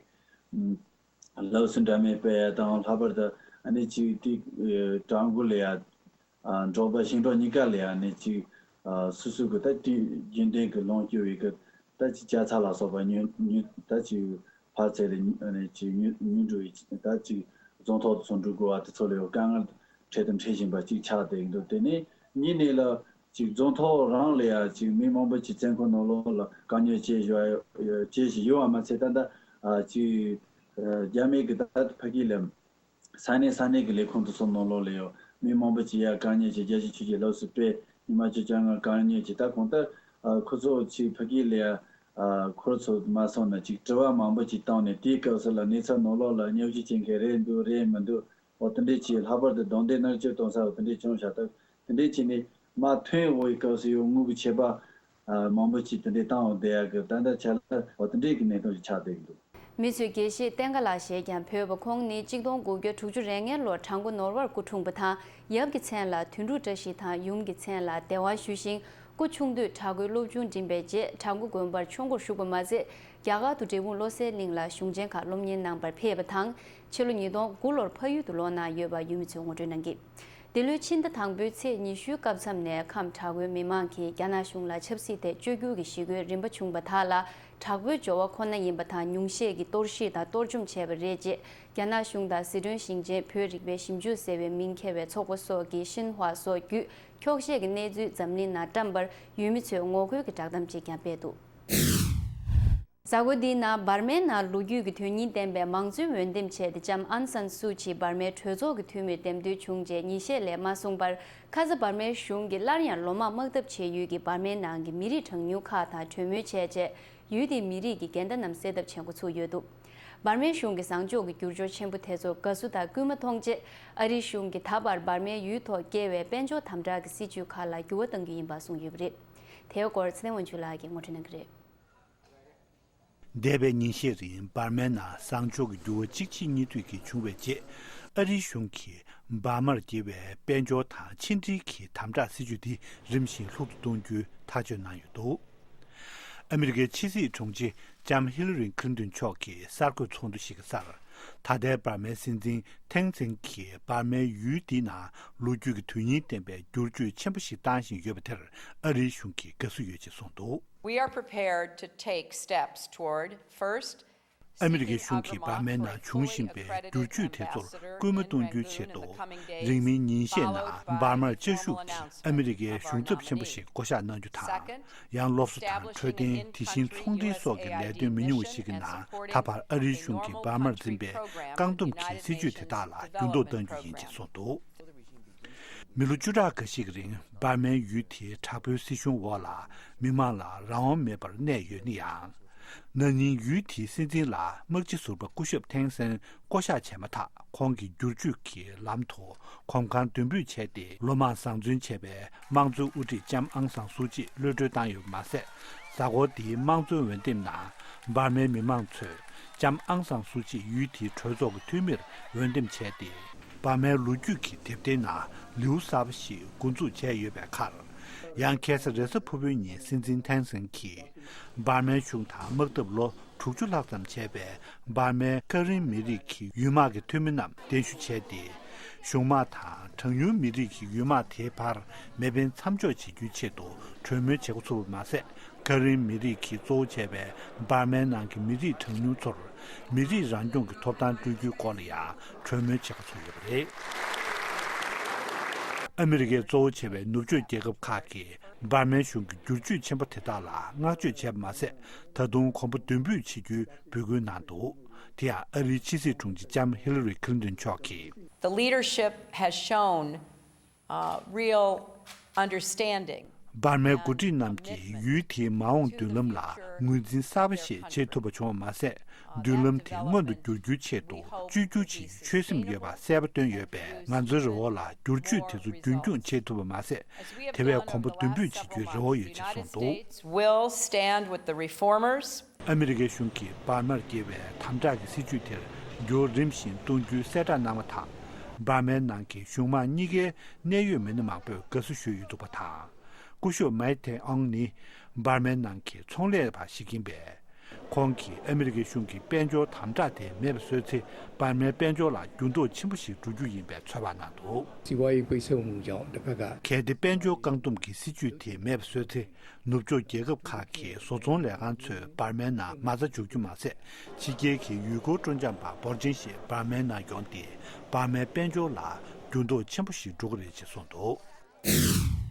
ཨ། སློབ་གསོ་འདྲ་མིན་སྤེལ་ཡ་དང་། ལྷག་པར་དུ་ཨ་ནི་ཅིག་དེ་ཨ་དྲག་འགོ་ལ་ཡ། ཨ། འབྲོག་པ་ཞིང་འབྲོག་གཉིས་ཀ་ལ་ཡ་ཨ་ནི་ཅིག་ཨ། སོ་སོ་གི་ད་དེ་རྒྱུན་ལྡན་གི་ལོངས་སྤྱོད་ཡི་གི་ད་ཅིག་ཅ་ཆས་ལ་སོགས་པ་ཉོ་ཉོ་ད་ཅིག་ཕར་ཚུར་ལ་ཨ་ནི་ཅིག་ཉོ་ཉོ་འགྲོ་ཡི་ད་ཅིག་རྫོང་ཐོག་ཏུ་ཚུར་འགྲོ་དགོས་པ་དེ་ཚོ་ལ་ཡང་དཀའ་ངལ་འཕྲད་དང་འཕྲད་བཞིན་པ་ཅིག་ཆགས་བསྡད་ཀྱི་འདུག། དེ་ནས་གཉིས་ནས་ལ་ཅིག་རྫོང་ཐོག་རང་ལ་ཡ་ཅིག་མི་མང་པོ་ཅིག་བཙོན་ཁང་ནང་ལོགས་ལ་དཀའ་ཉེན་སྤྱད་བཞག་ཡོད་བྱས་བཞིན་ཡོད་པ་མ་ཚད། ད་ལྟ་ཨ་ཅིག་ཨ་རྒྱ་མི་གི་ད་ཕ་གི་ལ་ས་གནས་ས་གནས་ཀྱི་ལས་ཁུངས་དེ་ཚོ་ནང་ལོགས་ལ་ཡང་མི་མང་པོ་ཅིག་ཡ་དཀའ་ཉེན་ཅིག་རྒྱལ་སྤྱིའི་ཆོས་བརྒྱུད་སློབ་གསོ་སྤེལ་ཉི་མ་བཅོ་ལྔ་དཀའ་ཉེན་ཅིག། ད་གང་ལྟར་ཨ་ཁོ་ཚོ་ཅིག་ཕ་གི་ལ་ཡ་ཨ་ཁོ་ཚོ་མ་སོང་ན་ཅིག་དྲི་བ་མང་པོ་ཅིག་བཏང་ནས། དེའི་སྐབས་སུ་ལ་གནས་ཚུལ་ནང་ལོགས་ལ་བརྙས་བཅོས་བྱེད་མཁན་རེད་འདུག་རེད་མི་འདུག་འོ་དེ་འདྲས་ཅིག། ལྷག་པར་དུ་རྡུང་རྡེག་མནར་གཅོད་གཏོང་ས་འོ་དེ་འདྲས་བྱུང་བཞག་སྟབས། དེ་འདྲས་བྱས་ནས་མར་ཐོན་འོང་བའི་སྐབས་སུ་ཡང་དངུལ་གྱི་ཆད་པ་ཨ་མང་པོ་ཅིག་དེ་འདྲས་བཏང་འོང་བསྡད་ཡག་གི་ད་ལྟ་ཆ་ལ་འོ་དེ་འདྲས་ཀྱི་གནད་དོན་ཞིག་ཆགས་བསྡད་ཀྱི་འདུག། མི་ཚོས་དགེ་བཤེས་བསྟན་དགའ་ལགས་ཞེས་ཀྱང་འབོད་པ། ཁོང་ནི་གཅིག་སྟོང་དགུ་བརྒྱ་དྲུག་ཅུ་རེ་ལྔའི་ལོར་བྲག་འགོ་ནོར་བར་སྐུ་འཁྲུངས་པ་དང་། ཡབ་ཀྱི་མཚན་ལ་དོན་གྲུབ་བཀྲ་ཤིས་དང་། ཡུམ་གྱི་མཚན་ལ་བདེ་བ་ཞུ་ཞིང་། སྐུ་ཆུང་དུས་བྲག་འགོའི་སློབ་ཆུང་འགྲིམས་པའི་རྗེས་བྲག་འགོ་དགོན་པར་ཆུང་འགོར་ཞུགས་པ་མ་ཟད། རྒྱ་གར་དུ་འབྲས་སྤུངས་བློ་གསལ་གླིང་ལ་གཞུང་ཆེན་ཁག་སློབ་གཉེར་གནང་བར་ཕེབས་པ་དང་། ཕྱི་ལོ་ཉིས་སྟོང་དགུ་ལོར་ཕ་ཡུལ་དུ་ལོག་གནང་ཡོད་པ་ཡུལ་མི་ཚོས་ངོ་སྤྲོད་གནང་གིས། འདི་ལོའི་ཕྱི་ཟླ་དང་པོའི་ཚེས་ཉི་ཤུའི་སྐབས་མཚམས་ནས་ཁམས་བྲག་འགོའི་མི་མང་གིས་རྒྱ་ནག་གཞུང་ལ་ཆབ་སྲིད་ཐད་བཅོས་བསྒྱུར་གྱི་ཞི་རྒོལ་རིམ་པ་བྱུང་བ་དག་ལ་དྲག་པོའི་སྦྱོར་བ་ཁོ་ན་ཡིན་པ་དང་། ཉུང་ཤས་ཀྱིས་གཏོར་བཤིག་དང་གཏོར་བཅོམ་བྱས་པ་རེད་ཅེས། རྒྱ་ནག་གཞུང་དང་ཟི་ཁྲོན་ཞིང་ཆེན་བོད་རིག་པའི་ཞིབ་འཇུག་ཟེར་བའི་མིང་འཁྱེར་བའི་ཚོགས་པ་སོགས་ཀྱིས་ཤིན་ཧྭ་སོགས་བརྒྱུད་འཁྱོག་བཤད་ཀྱི་གནས་ཚུལ་འཛམ་གླིང་ནང་བཀྲམ་པར་ཡུལ་མི་ཚོས་ངོ་རྒོལ་གྱི་བསྒྲགས་གཏམ་ཅིག་ཀྱང་སྤེལ་འདུག། གཟའ་འཁོར་འདིའི་ནང་འབར་མའི་ནང་ལོ་རྒྱུས་ཀྱི་དོན་སྙིང་ལྡན་པའི་མང་གཙོའི་འོས་འདེམས་ཆེད་དུ་ལྕམ་ཨང་སན་སུའུ་ཅི་འབར་མའི་གྲོས་ཚོགས་ཀྱི་འཐུས་མིར་འདེམས་ཐོན་བྱུང་རྗེས་ཉིན་ཤས་ལས་མ་སོང་བར། ཁ་ས་འབར་མའི་གཞུང་གིས་སླར་ཡང་ལོ་མང་དམག་འཐབ་བྱེད་ཡུལ་གྱི་འབར་མའི་ནང་གི་མི་རིགས་གྲངས་ཉུང་ཁག་དང་གྲོས་མོལ་བྱས་རྗེས། ཡུལ་དེའི་མི་རིགས་ཀྱི་འགལ་ཟླ་རྣམས་སེལ་ཐབས་བྱེད་འགོ་ཚུགས་ཡོད་འདུག། འབར་མའི་གཞུང་གི་བཟང་ཕྱོགས་ཀྱི་འགྱུར་ཕྱོགས་ཆེན་པོ་དེ་ཚོར་དགའ་བསུ་དང་སྐུལ་མ་མཐོང་ཆེད། ཨ་རིའི་གཞུང་གིས་ད་བར་འབར་མའི་ཡུལ་ཐོག་བཀལ་བའི་དཔལ་འབྱོར་དམ་དྲག་གི་སྲིད་བྱུས་ཁག་ལ་འགྱུར་བ་གཏང་རྒྱུ་ཡིན་པ་གསུངས་ཡོད་པ་རེད། དེའི་སྐོར་ཚེ་བརྟན་དབང་ཕྱུག་ལགས་ཀྱིས་ངོ་སྤྲོད་གནང་གི་རེད། འདས་པའི་ཉིན་ཤས་རིང་འབར་མའི་ནང་བཟང་ཕྱོགས་ཀྱི་འགྱུར་བ་གཅིག་ཕྱེད་གཉིས་མཐུད་ཀྱིས་བྱུང་བའི་རྗེས། ཨ་རིའི་གཞུང་གིས་འབར་མར་འགྱུར་བའི་དཔལ་འབྱོར་དང་ཕྱི་འབྲེལ་གྱི་དམ་དྲག་སྲིད་བྱུས་འདི་རིམ་བཞིན་ལྷུག་ཏུ་གཏོང་རྒྱུའི་ཐག་གཅོད་གནང་ཡོད་འདུག། ཨ་མི་རི་ཀའི་ཕྱི་སྲིད་དྲུང་ཆེ་ལྕམ་ཧི་ལ་རི་ཁི་ལིན་ཏོན་མཆོག་གིས་གསར་འགོད་ཚོགས་འདུ་ཞིག་གི་སར། ད་ལྟའི་འབར་མའི་སྲིད་འཛིན་ཐེང་སེང་གིས་འབར་མའི་ཡུལ་འདིའི་ནང་ལོ་རྒྱུས་ཀྱི་དོན་སྙིང་ལྡན་པའི་བསྒྱུར་བཅོས་ཆེན་པོ་ཞིག་བཏང་བཞིན་ཡོད་པ་དེར་ཨ་རིའི་གཞུང་གིས་དགའ་བསུ་ཡོད་ཅེས་གསུངས་འདུག། We are prepared to take steps toward, first, ཨ་མི་རི་ཀའི་གཞུང་གིས་འབར་མའི་ནང་འབྱུང་བཞིན་པའི་བསྒྱུར་བཅོས་དེ་ཚོར་སྐུལ་མ་གཏོང་རྒྱུའི་ཆེད་དུ། རིང་མིན་ཉིན་ཤས་ནང་འབར་མར་བཅའ་བཞུགས་ཀྱི་ཨ་མི་རི་ཀའི་གཞུང་ཚབ་ཆེན་པོ་ཞིག་བསྐོ་གཞག་གནང་རྒྱུ་དང་། ཡང་སློབ་གསོ་དང་འཕྲོད་བསྟེན། དེ་བཞིན་ཚོང་འབྲེལ་སོགས་ཀྱི་ལས་དོན་མི་ཉུང་བ་ཞིག་གི་ནང་། ད་བར་ཨ་རིའི་གཞུང་གིས་འབར་མར་འཛིན་པའི་བཀག་སྡོམ་གྱི་སྲིད་ཇུས་དེ་དག་ལ་འགྱུར་ལྡོག་གཏང་རྒྱུ་ཡིན་ཅེས་གསུངས་འདུག། མི་ལོ་བཅུ་ཕྲག་འགའ་ཞིག་གི་རིང་འབར་མའི་ཡུལ་དེའི་དྲག་པོའི་སྲིད་གཞུང་འོག་ལ་མི་མང་ལ་རང་དབང་མེད་པར་གནས་ཡོད་ན་ཡང་། ན་ནིང་ཡུལ་དེའི་སྲིད་འཛིན་ལ་དམག་སྤྱི་ཟུར་པ་སྐུ་ཞབས་ཐེང་སན་བསྐོ་གཞག་བྱས་མ་ཐག་ཁོང་གིས་བསྒྱུར་བཅོས་ཀྱི་ལམ་དུ་གོམ་གང་མདུན་སྤོས་བྱས་ཏེ། ལོ་མང་བཟང་བཙོན་བྱས་པའི་དམངས་གཙོའི་དབུ་ཁྲིད་ལྕམ་ཨང་སང་སུ་ཅི་གློད་གྲོལ་བཏང་ཡོད་པ་མ་ཟད། གཟའ་འཁོར་འདིའི་དམངས་གཙོའི་འོས་འདེམས་ནང་འབར་མའི་མི་མང་ཚོས་ལྕམ་ཨང་སང་སུ་ཅི་ཡུལ་དེའི་གྲོས་ཚོགས་ཀྱི་འཐུས་མིར་འོས་འདེམས་བྱས་ཏེ། འབར་མའི་ལོ་རྒྱུས་ཀྱི་དེབ་ཐེར་ནང་ལེའུ་གསར་པ་ཞིག་འགོ་འཛུགས་བྱས་ཡོད་པའི་ཁར། ཡང་ཁ་སང་རེས་གཟའ་ཕུར་བུའི་ཉིན་སྲིད་འཛིན་ཐེན་སན་གྱིས། འབར་མའི་གཞུང་དང་དམག་འཐབ་ལོ་དྲུག་ཅུ་ལྷག་ཙམ་བྱས་པའི་འབར་མའི་ཀ་རིན་མི་རིགས་ཀྱི་ཡུལ་དམག་གི་འཐུས་མི་རྣམས་གདན་ཞུ་བྱས་ཏེ། གཞུང་དམག་དང་གྲངས་ཉུང་མི་རིགས་ཀྱི་ཡུལ་དམག་དེའི་བར་མེ་འཕེན་མཚམས་འཇོག་བྱེད་རྒྱུའི་ཆེད་དུ་གྲོས་མོལ་བྱེད་འགོ་ཚུགས་པ་མ་ཟད། ཀ་རིན་མི་རིགས་ཀྱིས་གཙོ་བོ་བྱས་པའི་འབར་མའི་ནང་གི་མི་རིགས་གྲངས་ཉུང་ཚོར་མི་རིགས་རང་སྐྱོང་གི་ཐོབ་ཐང་སྤྲོད་རྒྱུའི་སྐོར་ལ་ཡང་གྲོས་མོལ་བྱེད་འགོ་ཚུགས་ཡོད་པ་རེད། ཨ་མི་རི་ཀས་གཙོ་བོ་བྱས་པའི་ནུབ་ཕྱོགས་རྒྱལ་ཁབ་ཁག་གིས་འབར་མའི་གཞུང་གི་བསྒྱུར་བཅོས་ཆེན་པོ་དེ་དག་ལ་བསྔགས་བརྗོད་བྱས་པ་མ་ཟད། ད་དུང་གོམ་པ་མདུན་སྤོས་བྱེད་རྒྱུའི་འབོད་སྐུལ་གནང་འདུག། དེ་ཡང་ཨ་རིའི་ཕྱི་སྲིད་དྲུང་ཆེ་ལྕམ་ཧི་ལ་རི་ཁི་ལིན་ཏོན་མཆོག་གིས། The leadership has shown, uh, real understanding. འབར་མའི་འགོ་ཁྲིད་རྣམས་ཀྱིས་ཡུལ་དེའི་མ་འོངས་མདུན་ལམ་ལ་ངོས་འཛིན་གསར་པ་ཞིག་བྱེད་ཐུབ་པ་བྱུང་བ་མ་ཟད། མདུན་ལམ་དེ་མངོན་དུ་འགྱུར་རྒྱུའི་ཆེད་དུ་བཅོས་བསྒྱུར་བྱེད་རྒྱུའི་ཆོད་སེམས་ཡོད་པ་གསལ་པོ་བཏོན་ཡོད་པས། ང་ཚོའི་རེ་བ་ལ་བསྒྱུར་བཅོས་དེ་ཚོ་རྒྱུན་འཁྱོངས་བྱེད་ཐུབ་པ་མ་ཟད། དེ་བས་གོམ་པ་མདུན་སྤོས་བྱེད་རྒྱུའི་རེ་བ་ཡོད་ཅེས་གསུངས་འདུག། States will stand with the reformers. ཨ་མི་རི་ཀའི་གཞུང་གིས་འབར་མར་བཀལ་བའི་དམ་དྲག་གི་སྲིད་ཇུས་དེར་འགྱུར་རིམ་བཞིན་གཏོང་རྒྱུའི་གསལ་བསྒྲགས་གནང་བ་དང་། འབར་མའི་ནང་གི་གཞུང་དམངས་གཉིས་ཀའི་གནད་ཡོད་མི་སྣ་མང་པོས་དགའ་བསུ་ཞུས་ཡོད་འདུག་པ་དང་། སྐུ་ཞབས་མའེ་ཐེ་ཨང་ནི་འབར་མའི་ནང་གི་ཚོང་ལས་པ་ཞིག་ཡིན་པས། ཁོང་གིས་ཨ་མི་རི་ཀའི་གཞུང་གིས་དཔལ་འབྱོར་དམ་དྲག་དེ་མེད་པ་བཟོས་ཚེ། འབར་མའི་དཔལ་འབྱོར་ལ་འགྱུར་ལྡོག་ཆེན་པོ་ཞིག་འགྲོ་རྒྱུ་ཡིན་པའི་ཚོད་དཔག་གནང་འདུག། စီးပွားရေးပိတ်ဆို့မှုကြောင့် တစ်ဖက်က གལ་ཏེ་དཔལ་འབྱོར་བཀག་སྡོམ་གྱི་སྲིད་ཇུས་དེ་མེད་པ་བཟོས་ཚེ། ནུབ་ཕྱོགས་རྒྱལ་ཁབ་ཁག་གི་བཟོ་ཚོང་ལས་ཁང་ཚོས་འབར་མའི་ནང་མ་རྩ་འཇོག་རྒྱུ་མ་ཟད། ཕྱི་རྒྱལ་གྱི་ཡུལ་སྐོར་སྤྲོ་འཆམ་པ་འབོར་ཆེན་ཞིག་འབར་མའི་ནང་ཡོང་སྟེ། འབར་མའི་དཔལ་འབྱོར་ལ་འགྱུར་ལྡོག་ཆེན་པོ་ཞིག་འགྲོ་གི་རེད་ཅེས་གསུངས་འདུག།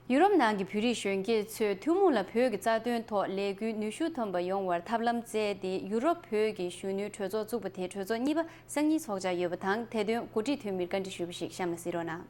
ཡུ་རོབ་ནང་གི་བོད་རིགས་གཞོན་སྐྱེས་ཚོས་ཐུན་མོང་ལ་བོད་ཀྱི་རྩ་དོན་ཐོག་ལས་འགུལ་ནུས་ཤུགས་ཐོན་པ་ཡོང་བར་ཐབས་ལམ་བཙལ་ཏེ། ཡུ་རོབ་བོད་ཀྱི་གཞོན་ནུའི་གྲོས་ཚོགས་བཙུགས་པ་དེ་གྲོས་ཚོགས་གཉིས་པ་སང་ཉིན་འཚོགས་འཆར་ཡོད་པ་དང་། དེ་དོན་འགོ་ཁྲིད་འཐུས་མིར་བཀའ་འདྲི་ཞུས་པ་ཞིག་གཤམ་ལ་གཟིགས་རོགས་གནང་།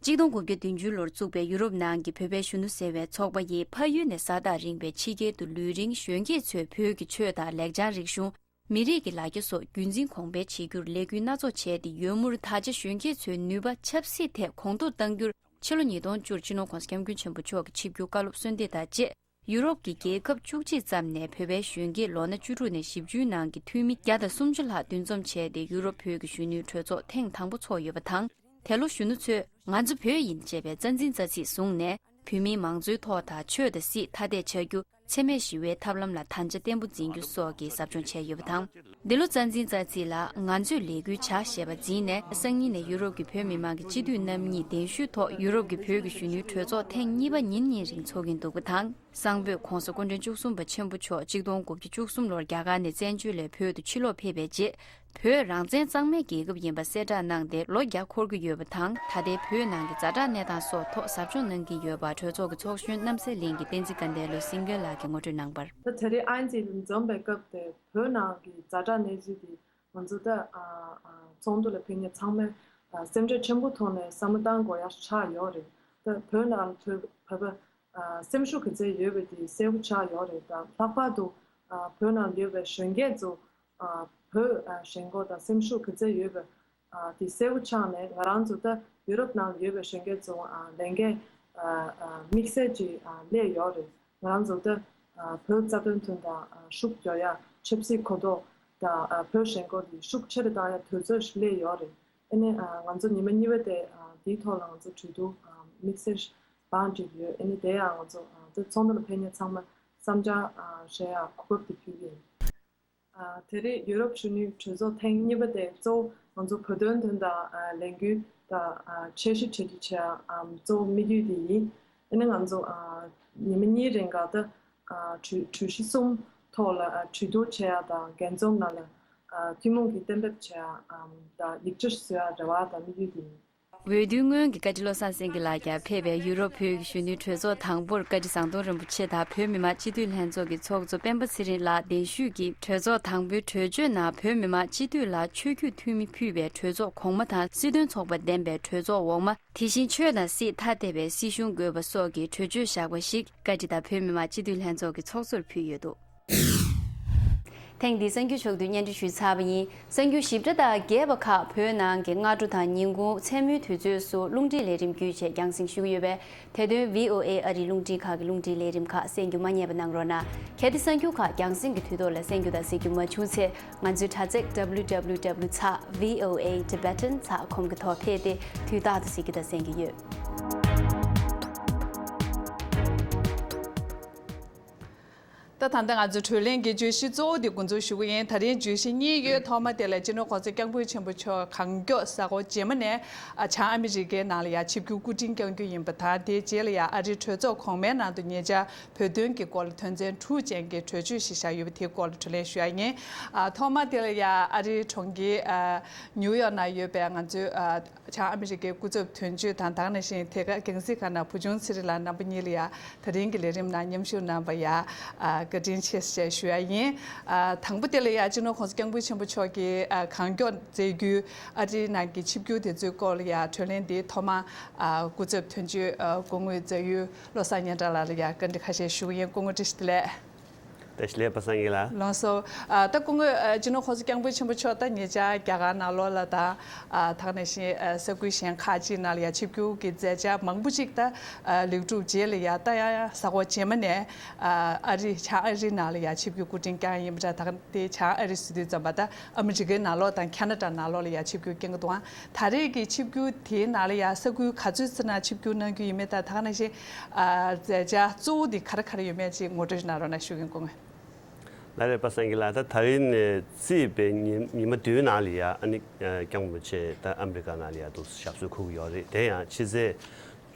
གཅིག་སྟོང་དགུ་བརྒྱ་བདུན་ཅུ་ལོར་བཙུགས་པའི་ཡུ་རོབ་ནང་གི་བོད་པའི་གཞོན་ནུ་ཟེར་བའི་ཚོགས་པ་ཡིས་ཕ་ཡུལ་ནས་ས་ཐག་རིང་བའི་ཕྱི་རྒྱལ་དུ་ལུས་རིང་གཞོན་སྐྱེས་ཚོས་བོད་ཀྱི་ཆོས་དང་ལེགས་བྱང་རིག་གཞུང་། མི་རིགས་ཀྱི་ལ་རྒྱ་སོགས་རྒྱུན་འཛིན་གོང་འཕེལ་བྱེད་རྒྱུར་ལས་འགུལ་སྣ་ཚོགས་བྱས་ཏེ་ཡོད་མུར། ད་ཆ་གཞོན་སྐྱེས་ཚོའི་ནུས་པ་ཆབ་སྲིད་ཐད་གོང་མཐོར་གཏང་རྒྱུར་ཕྱི་ལོ་ཉིས་སྟོང་བཅུ་སྤྱི་ནོར་༸གོང་ས་༸སྐྱབས་མགོན་ཆེན་པོ་མཆོག་གིས་ཆིབས་བསྒྱུར་བཀའ་སློབ་གསོལ་འདེབས་དང་བཅས། ཡུ་རོབ་ཀྱི་རྒྱལ་ཁབ་བཅུ་གཅིག་ཙམ་ནས་བོད་པའི་གཞོན་སྐྱེས་ལོ་ན་བཅུ་དྲུག་ནས་བཞི་བཅུའི་ནང་གི་འཐུས་མི་བརྒྱ་དང་སུམ་ཅུ་ལྷག་འདུ་འཛོམས་བྱས་ཏེ། ཡུ་རོབ་བོད་ཀྱི་གཞོན་ནུའི་གྲོས་ཚོགས་ཐེངས་དང་པོ་འཚོགས་ཡོད་པ་དང་། དེ་ལོ་གཞོན་ནུ་ཚོས་ང་ཚོ་བོད་ཡིན་ཅེས་པའི་རྩ་འཛིན་རྩ་ཚིག་བཟུང་ནས། བོད་མིའི་མང་གཙོའི་ཐོག་དང་ཆོས་དང་སྲིད་ཐ་དད་ཆགས་རྒྱུ། འཚེ་མེད་ཞི་བའི་ཐབས་ལམ་ལ་དམ་བཅའ་བརྟན་པོ་འཛིན་རྒྱུ་སོགས་ཀྱི་ཟབ་སྦྱོང་བྱས་ཡོད་པ་དང་། འདི་ལོ་རྩ་འཛིན་རྩ་ཚིག་ལ་ང་ཚོས་ལས་འགུལ་བྱ་ཞེས་པ་འཛིན་ནས། སང་ཉིན་ནས་ཡུ་རོབ་ཀྱི་བོད་མི་མང་གི་སྤྱི་འཐུས་རྣམ་གཉིས་གདན་ཞུའི་ཐོག་ཡུ་རོབ་ཀྱི་བོད་ཀྱི་གཞོན་ནུའི་གྲོས་ཚོགས་ཐེངས་གཉིས་པ་ཉིན་གཉིས་རིང་འཚོགས་ཀྱིན་འདུག་པ་དང་། གསང་ཕུད་༸གོང་ས་༸སྐུ་ཕྲེང་བཅུ་གསུམ་པ་ཆེན་པོ་མཆོག་ཆིག་སྟོང་དགུ་བརྒྱ་བཅུ་གསུམ་ལོར་རྒྱ་གར་ནས་བཙན་བྱོལ་ལ་བོད་དུ་ཕྱིར་ལོག་ཕེབས་པའི་རྗེས། བོད་རང་བཙན་གཙང་མའི་རྒྱལ་ཁབ་ཡིན་པ་གསལ་བསྒྲགས་གནང་སྟེ། ལོ་བརྒྱ་འཁོར་གྱི་ཡོད་པ་དང་། ད་ལྟའི་བོད་ནང་གི་ཛ་དྲག་གནས་སྟངས་སོགས་ཐོག་ཟབ་སྦྱོང་གནང་གི་ཡོད་པ། གྲོས་ཚོགས་ཀྱི་ཚོགས་གཞོན་རྣམ་སྲས་གླིང་གི་བསྟན་འཛིན་དགའ་ལྡན་ལོ་སེང་གེ་ལགས་ཀྱིས་ངོ་སྤྲོད་གནང་བར། ད་དེ་རིང་ཨན་ཛི་ལ་འཛོམས་པའི་སྐབས་དེ། བོད་ནང་གི་ཛ་དྲག་གནས་ཚུལ་དེ་ང་ཚོ་ད་ཨ་ཨ་ཚོགས་འདུ་ལ་ཕེབས་མཁན་ཚང་མས་ཨ་སེམས་ཁྲལ་ཆེན་པོ་ཐོག་ནས་བསམ་བློ་བཏང་དགོས་ཡག་ཆགས་ཡོད་རེད། ད་བོད་ནང་ལ་བོད་བོད་པ་ཨ་སེམས་ཤུགས་ག་ཚད་ཡོད་པ་དེ་གསལ་པོ་ཆགས་ཡོད་རེད། ད་ལྷག་པར་དུ་ཨ་བོད་ནང་ཡོད་པའི་གཞོན་སྐྱེས་ཚོ་ཨ་བོད་ཨ་ཞེན་ཁོག་དང་སེམས་ཤུགས་ག་ཚད་ཡོད་པ་ཨ་དེ་གསལ་པོ་ཆགས་ནས། ང་རང་ཚོ་ད་ཡུ་རོབ་ནང་ཡོད་པའི་གཞོན་སྐྱེས་ཚོ་ཨ་ལས་འགན་ཨ་ཨ་དམིགས་བསལ་ཅིག་ཨ་སླེབས་ཡོད་རེད། ང་རང་ཚོ་ད་ཨ་བོད་རྩ་དོན་དོན་དག་ཨ་ཤུགས་རྒྱག་ཡ། ཆབ་སྲིད་གོ་རྟོགས་དང་ཨ་བོད་ཞེན་ཁོག་དེ་ཤུགས་ཆེ་རུ་བཏང་ཡ་དུས་ཚོད་ཞིག་སླེབས་ཡོད་རེད། ཨ་ནི་ཨ་ང་ཚོ་ཉི་མ་གཉིས་པ་དེ་ཨ་དེའི་ཐོག་ལ་ང་ཚོ་གྲོས་བསྡུར་ཨ་དམིགས་བསལ་ཞིག་བང་བསྒྲིགས་ཡོད། ཨ་ནི་དེ་ཡང་ང་ཚོ་ཨ་ད་ཚོགས་འདུ་ལ་ཕེབས་མཁན་ཚང་མ་བསམ་འཆར་ཨ་བཤད་ཡ་གོ་སྐབས་དེ་ཕུལ་གྱི་ཡིན། ཨ་དེ་རིང་ཡུ་རོབ་གཞོན་ནུའི་གྲོས་ཚོགས་ཐེངས་གཉིས་པ་དེ་གཙོ་བོ་ང་ཚོ་བོད་དོན་དོན་དག་ཨ་ལས་འགུལ་དང་ཨ་འཆར་གཞི་གྲ་སྒྲིག་བྱེད་ཡ་ཨ་གཙོ་བོ་དམིགས་ཡུལ་དེ་ཡིན། ཨ་ནི་ང་ཚོ་ཨ་ཉི་མ་གཉིས་རིང་ག་ད་ཨ་གྲོས་གྲོས་གཞི་གསུམ་ ཐོག་ལ་ཨ་གྲོས་བསྡུར་བྱེད་ཡ་དང་འགན་འཛོམས་ནང་ལ་ཨ་ཐུན་མོང་གི་གཏན་འབེབས་བྱེད་ཡ་ཨམ་དང་ཡིག་ཆ་བཟོ་ཡ་རེ་བ་དང་དམིགས་ཡུལ་དེ་ཡིན། འོས་བསྡུའི་སྔོན་གྱི་བཀའ་ཁྲི་བློ་བཟང་སེང་གེ་ལགས་ཀྱང་ཕེབས་པའི་ཡུ་རོབ་བོད་ཀྱི་གཞོན་ནུའི་གྲོས་ཚོགས་དང་པོར་བཀའ་ཁྲི་ཟམ་གདོང་རིན་པོ་ཆེ་དང་བོད་མི་མང་སྤྱི་འཐུས་ལྷན་ཚོགས་ཀྱི་ཚོགས་གཙོ་སྤེན་པ་ཚེ་རིང་ལགས་གདན་ཞུས་ཀྱིས་གྲོས་ཚོགས་དང་པོའི་གྲོས་ཆོད་ནང་བོད་མི་མང་སྤྱི་འཐུས་ལ་ཆོས་བརྒྱུད་འཐུས་མི་ཕུད་པའི་གྲོས་ཚོགས་གོང་མ་དང་སྲིད་དོན་ཚོགས་པ་འདེམས་པའི་གྲོས་ཚོགས་འོག་མ། དེ་བཞིན་ཆོས་དང་སྲིད་ཐ་དད་པའི་སྲིད་གཞུང་དགོས་པ་སོགས་ཀྱི་གྲོས་ཆོད་བཞག་པ་ཞིག་བཀའ་ཁྲི་དང་བོད་མི་མང་སྤྱི་འཐུས་ལྷན་ཚོགས་ཀྱི་ཚོགས་གཙོར་ཕུལ་ཡོད་འདུག། ཐེངས་འདིའི་གསར་འགྱུར་ཕྱོགས་བསྡུས་སྙན་སྒྲོན་ཞུས་ཚར་བ་ཡིན། གསར་འགྱུར་ཞིབ་ཕྲ་དང་རྒྱས་པ་ཁག་བོད་ནང་གི་སྔ་དྲོ་དང་ཉིན་གུང་མཚན་མོའི་དུས་ཚོད་སུ་རླུང་འཕྲིན་ལས་རིམ་བརྒྱུད་བཅས་རྒྱང་སྲིང་ཞུ་གི་ཡོད་པས། དེ་དོན་V O A ཨ་རིའི་རླུང་འཕྲིན་ཁང་གི་རླུང་འཕྲིན་ལས་རིམ་ཁག་གསན་རྒྱུ་མ་བསྙེལ་བ་གནང་རོགས་གནང་། གལ་ཏེ་གསར་འགྱུར་ཁག་རྒྱང་སྲིང་གི་དུས་ཐོག་ལ་གསན་རྒྱུ་དང་གཟིགས་རྒྱུ་མ་བྱུང་ཚེ། ང་ཚོའི་དྲ་ཚིགས་W W W ཚེག V O A Tibetan ཚེག་ཁོམ་གྱི་ཐོག་ཕེབས་ཏེ་དུས་རྟག་ཏུ་གཟིགས་རྒྱུ་དང་གསན་རྒྱུ་ཡོད། ད་ད་ལྟ་ང་ཚོའི་གྲོས་གླེང་གི་བརྗོད་གཞི་གཙོ་བོ་དེ་འགོ་འཛུགས་ཞུ་གི་ཡིན། ད་རིང་བརྗོད་གཞི་གཉིས་ཡོད། ཐོག་མ་དེ་ལ་སྤྱི་ནོར་གོང་ས་སྐྱབས་མགོན་ཆེན་པོ་མཆོག་གང་མགྱོགས་གཟའ་འཁོར་རྗེས་མ་ནས་ཨ་བྱང་ཨ་མི་རི་ཀའི་ནང་ལ་ཡ་ཆིབས་བསྒྱུར་སྐུ་དྲིན་བསྐྱང་རྒྱུ་ཡིན་པ་དང་། དེའི་རྗེས་ལ་ཡ་ཨ་རིའི་གྲོས་ཚོགས་གོང་མའི་ནང་དུ་ཉེ་ཆར་བོད་དོན་གྱི་སྐོར་ལ་དོན་ཚན་དྲུག་ཅན་གྱི་གྲོས་ཆོད་ཞིག་བཞག་ཡོད་པ་དེའི་སྐོར་ལ་བགྲོ་གླེང་ཞུ་ཡ་ཡིན། ཨ་ཐོག་མ་དེ་ལ་ཡ་ཨ་རིའི་གྲོང་ཁྱེར་ཨ་ནིའུ་ཡོག་ནང་ཡོད་པའི་ང་ཚོའི་ཨ་བྱང་ཨ་མི་རི་ཀའི་སྐུ་ཚབ་དོན་གཅོད་དང་། དེ་ནང་བཞིན་དེ་ག་རྒྱང་སྲིང་ཁང་ནང་བུ་ཆུང་ཚེ་རིང་ལགས་རྣམ་པ་གཉིས་ལ་ཡ་ད་རིང་གི་ལས་རིམ་ནང་མཉམ་ཞུགས་གནང་བ་ཡ་ཨ་བཀའ་དྲིན་ཆེ་ཞེས་ཞུ་ཡ་ཡིན། ཨ་དང་པོ་དེ་ལ་ཡ་སྤྱི་ནོར་གོང་ས་སྐྱབས་མགོན་ཆེན་པོ་མཆོག་གིས་ཨ་གང་མགྱོགས་མཛད་རྒྱུའི་ཨ་རིའི་ནང་གི་ཆིབས་བསྒྱུར་དེ་ཚོའི་སྐོར་ལ་ཡ་བགྲོ་གླེང་འདི་ཐོག་མ་ཨ་སྐུ་ཚབ་དོན་གཅོད་ཨ་སྐུ་ངོ་རྫ་ཡུལ་བློ་བཟང་སྙན་གྲགས་ལགས་ལ་ཡ་བཀའ་འདྲི་ཁ་ཤས་ཞུ་གི་ཡིན། སྐུ་ངོ་བཀྲ་ཤིས་བདེ་ལེགས། བཀྲ་ཤིས་བདེ་ལེགས་པ་སངས་རྒྱས་ལགས། ལགས་སོ། ཨ་ད་སྐུ་ངོ་ཨ་སྤྱི་ནོར་གོང་ས་སྐྱབས་མགོན་ཆེན་པོ་མཆོག་ད་ཉེ་ཆར་རྒྱ་གར་ནང་ལོགས་ལ་དང་ཨ་ད་ག་ནང་བཞིན་ཨ་ས་ཁུལ་གཞན་ཁག་ཅིག་ནང་ལ་ཡ་ཆིབས་བསྒྱུར་གྱི་མཛད་འཆར་མང་པོ་ཅིག་ད་ཨ་ལེགས་གྲུབ་རྗེས་ལ་ཡ་ད་ཡང་ཡང་གཟའ་འཁོར་རྗེས་མ་ནས་ཨ་ཨ་རི་བྱང་ཨ་རི་ནང་ལ་ཡ་ཆིབས་བསྒྱུར་སྐུ་དྲིན་བསྐྱངས་ཡིན་པ་འདྲ། ད་ག་དེ་བྱང་ཨ་རི་ཟེར་དུས་ཙམ་པ་ད་ཨ་མི་རི་ཀའི་ནང་ལོགས་དང་ཁ་ན་ཌ་ནང་ལོགས་ལ་ཡ་ཆིབས་བསྒྱུར་བསྐྱངས་ཀྱི་འདུག་ཨང་། ད་རེས་ཀྱི་ཆིབས་བསྒྱུར་དེའི་ནང་ལ་ཡ་ས་ཁུལ་ག་ཚོད་ཙམ་ནང་ཆིབས་བསྒྱུར་གནང་རྒྱུ་ཡིན་མེད་དང་། ད་ག་ནང་བཞིན་ཨ་མཛད་འཆར་གཙོ་བོ་དེ་ག་རེ་ག་རེ་ཡོད་མེད་ཅིག་ངོ་སྤྲོད་ཞིག་གནང་རོགས་གནང་ཞུ་གི་ཡིན་སྐུ་ངོ། ལགས་རེད་པ་སངས་རྒྱས་ལགས། ད་ད་རིང་ནས་བརྩིས་པའི་ཉི་ཉི་མ་བདུན་ནང་ལ་ཡ་ཨ་ནི་ཨ་སྐྱབས་མགོན་རིན་པོ་ཆེ་ད་ཨ་མི་རི་ཀ་ནང་ལ་ཡ་འདུག་ཞབས་སོར་འཁོད་ཀྱི་ཡོད་རེད། དེ་ཡང་ཕྱི་ཚེས་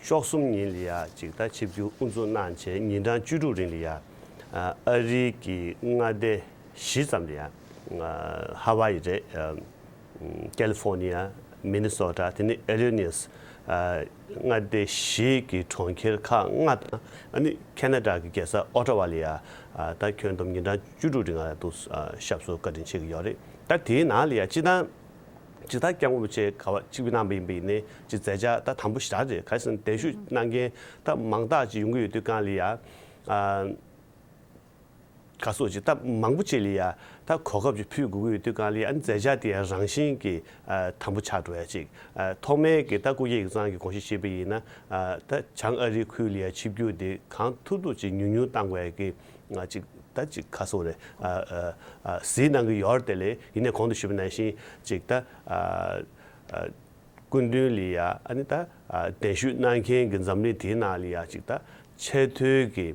བཅུ་གསུམ་ཉིན་ལ་ཡ་ཅིག་ད་ཆིབས་བསྒྱུར་དབུ་འཛུགས་གནང་བྱས་ཉིན་གྲངས་བཅུ་དྲུག་རིང་ལ་ཡ་ཨ་ཨ་རི་གི་མངའ་སྡེ་བཞི་ཙམ་ལ་ཡ་ཨ་ཧ་ཝཱ་ཡི་རེད། ཨ་ཀེ་ལི་ཧྥོ་ནི་ཡ། མི་ནི་སོ་ཊ། དེ་ནས་ཨི་ལི་ནོས། ཨ་མངའ་སྡེ་བཞི་གི་གྲོང་ཁྱེར་ཁག་ལྔ་དང་ཨ་ནི་ཁ་ན་ཌ་གི་རྒྱལ་ས་ཨོ་ཊ་ཝ་ལ་ཡ་ཨ་ད་ཁྱོན་བསྡོམས་ཉིན་གྲངས་བཅུ་དྲུག་རིང་ང་ལ་འདུག་ཨ་ཞབས་སོར་བཀའ་དྲིན་ཆེ་གི་ཡོད་རེད། ད་དེའི་ནང་ལ་ཡ་སྤྱིར་བཏང་སྤྱིར་བཏང་སྐྱབས་མགོན་རིན་པོ་ཆེ་ག་བ་ཆིབས་བསྒྱུར་གནང་བ་ཡིན་པ་ཡིན་ནའི་ཅིག་མཛད་འཆར་ད་དམ་པོ་ཞེ་དྲག་རེད། ག་རེ་ཟེར་ན་གདན་ཞུ་གནང་མཁན་ད་མང་དག་ཅིག་ཡོང་གི་ཡོད་དུས་སྒང་ལ་ཡ་ཨ། ག་སོགས་ཅིག་ད་མང་པོ་ཅིག་ལ་ཡ་ད་གོ་སྐབས་ཅིག་ཕུལ་དགོས་ཀྱི་ཡོད་དུས་སྒང་ལ་ཡ་མཛད་འཆར་དེ་ཡང་རང་བཞིན་གྱིས་ཨ་དམ་པོ་ཆགས་འགྲོ་ཡ་ཅིག་ཨ་ཐོག་མའི་གི་ད་སྐུ་སྒེར་ཡིག་ཚང་གི་དགོངས་གཞི་བཞེས་པ་ཡིན་ན་ཨ་ད་བྱང་ཨ་རིའི་ཁུལ་ལ་ཡ་ཆིབས་བསྒྱུར་དེ་གང་ཐུབ་ཐུབ་ཅིག་ཉུང་ཉུང་བཏང་དགོས་ཡ་གི་ང་ཅིག་ད་ཅིག་ག་སོགས་རེད་ཨ་ཨ་ཨ་གཟིགས་གནང་གི་ཡོད་རེད། དེ་ལས་ཡིན་ནའི་གོང་དུ་ཞུས་པ་ནང་བཞིན་ཅིག་ད་ཨ་ཨ་སྐུ་མདུན་ལ་ཡ་ཨ་ནི་ད་ཨ་གདན་ཞུ་གནང་མཁན་གྱི་འཛམ་གླིང་དེའི་ནང་ལ་ཡ་ཅིག་ད་ཆེས་མཐོའི་གི་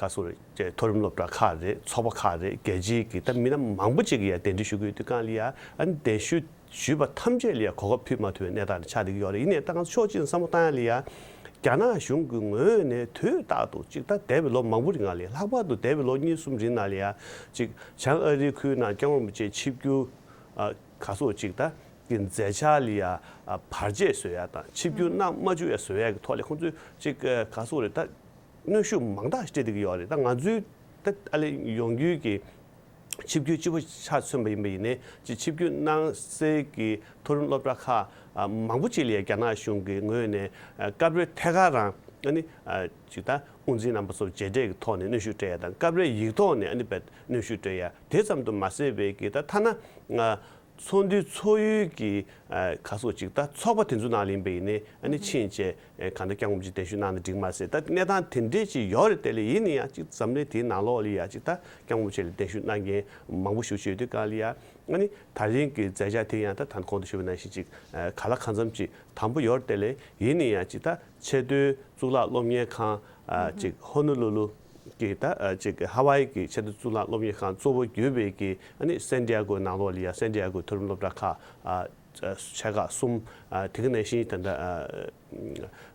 ག་སོགས་རེད། ཅེས་མཐོ་རིམ་སློབ་གྲྭ་ཁག་རེད། ཚོགས་པ་ཁག་རེད། རྒྱལ་སྤྱིའི་གི་ད་མི་སྣ་མང་པོ་ཅིག་གིས་ཡ་གདན་འདྲེན་ཞུ་གི་ཡོད་དུས་སྒང་ལ་ཡ་ཨ་ནི་གདན་ཞུ་ཞུས་པ་ཐམས་ཅད་ལ་ཡ་གོ་སྐབས་ཕུལ་མ་ཐུབ་པའི་གནས་སྟངས་ཆགས་བསྡད་ཀྱི་ཡོད་རེད། ཡིན་ནའི་ད་ང་ཚོ་ཕྱོགས་གཅིག་ནས་བསམ་བློ་བཏང་ཡ་ལ་ཡ་རྒྱ་ནག་གཞུང་གི་ངོས་ནས་དུས་རྟག་ཏུ་ཅིག་ད་འདས་པའི་ལོ་མང་པོ་རིང་ལ་ཡ་ལྷག་པར་དུ་འདས་པའི་ལོ་གཉིས་གསུམ་རིང་ནང་ལ་ཡ་ཅིག་བྱང་ཨ་རིའི་ཁུལ་ནང་སྐྱབས་མགོན་རིན་པོ་ཆེ་ཆིབས་བསྒྱུར་ཨ་ག་སོགས་ཅིག་ད་གི་མཛད་འཆར་ལ་ཡ་ཨ་བར་ཆད་བཟོ་ཡ་དང་ཆིབས་བསྒྱུར་གནང་མ་བཅུག་ཡ་བཟོ་ཡ་གི་ཐོག་ལ་ཁོང་ཚོས་ཅིག་ཨ་ག་སོགས་རེད་ད། གནོན་ཤུགས་མང་དག་སྤྲད་བསྡད་ཀྱི་ཡོད་རེད། ད་ང་ཚོའི་ད་ཨ་ལས་ཡོང་རྒྱུའི་གི་ཆིབས་བསྒྱུར་སྤྱི་པོ་ཆ་མཚོན་པ་ཡིན་པ་ཡིན་ནའི་ཅིག་ཆིབས་བསྒྱུར་གནང་སའི་གི་མཐོ་རིམ་སློབ་གྲྭ་ཁག་ཨ་མང་པོ་ཅིག་ལ་རྒྱ་ནག་གཞུང་གི་ངོས་ནས་ཨ་སྐབས་རེ་ཐད་ཀར་རང་ཨ་ནི་ཨ་ཅིག་ད་དབུ་འཛིན་རྣམ་པ་ཚོར་རྗེས་འབྲས་ཀྱི་ཐོག་ནས་གནོན་ཤུགས་སྤྲད་ཡ་དང་སྐབས་རེ་ཡིག་ཐོག་ནས་ཨ་ནི་བས་གནོན་ཤུགས་སྤྲད་ཡ་དེ་ཙམ་དུ་མ་ཟད་པའི་གི་ད་ཐ་ན་ཨ། ཚོགས་འདུའི་ཚོགས་ཡུལ་གྱི་ཨ་ག་སོགས་ཅིག་ད་ཚོགས་པ་དེ་ཚོ་ནང་ལ་ཡིན་པ་ཡིན་ནའི་ཨ་ནི་ཕྱིན་བྱས་ཨ་གང་ལྟར་སྐྱབས་མགོན་རིན་པོ་ཆེ་གདན་ཞུ་གནང་ན་འགྲིག་མ་ཟད་ད་གནས་སྟངས་དེ་འདྲས་ཅིག་ཡོད་རེད། དེ་ལས་ཡིན་ན་ཡང་ཅིག་འཛམ་གླིང་དེའི་ནང་ལོགས་ལ་ཡ་ཅིག་ད་སྐྱབས་མགོན་རིན་པོ་ཆེ་ལ་གདན་ཞུ་གནང་མཁན་མང་པོ་ཞེ་པོ་ཅིག་ཡོད་དུས་སྒང་ལ་ཡ་ཨ་ནི་ད་རིང་གི་མཛད་འཆར་དེ་ཡང་ད་ད་གོང་དུ་ཞུས་པ་ནང་བཞིན་ཅིག་ཨ་གང་ལ་གང་འཚམ་ཅིག་དམ་པོ་ཡོད་རེད། དེ་ལས་ཡིན་ན་ཡང་ཅིག་ད་ཆེས་མཐོའི་གཙུག་ལག་སློབ་གཉེར་ཁང་ཨ་ཅིག་ཧོ་ནོ་ལུ་ལུ། གི་ད་ཨ་ཅིག་ཧ་ཝཱ་ཡི་གི་ཆེས་མཐོའི་གཙུག་ལག་སློབ་གཉེར་ཁང་གཙོ་བོ་གྱུར་པའི་གི་ཨ་ནི་སན་ཏི་ཡ་གོའི་ནང་ལོགས་ལ་ཡ་སན་ཏི་ཡ་གོའི་མཐོ་རིམ་སློབ་གྲྭ་ཁག་ཨ་ཨ་ཆེ་ཁག་གསུམ་ཨ་དེ་ག་ནང་བཞིན་ད་ལྟ་ཨ་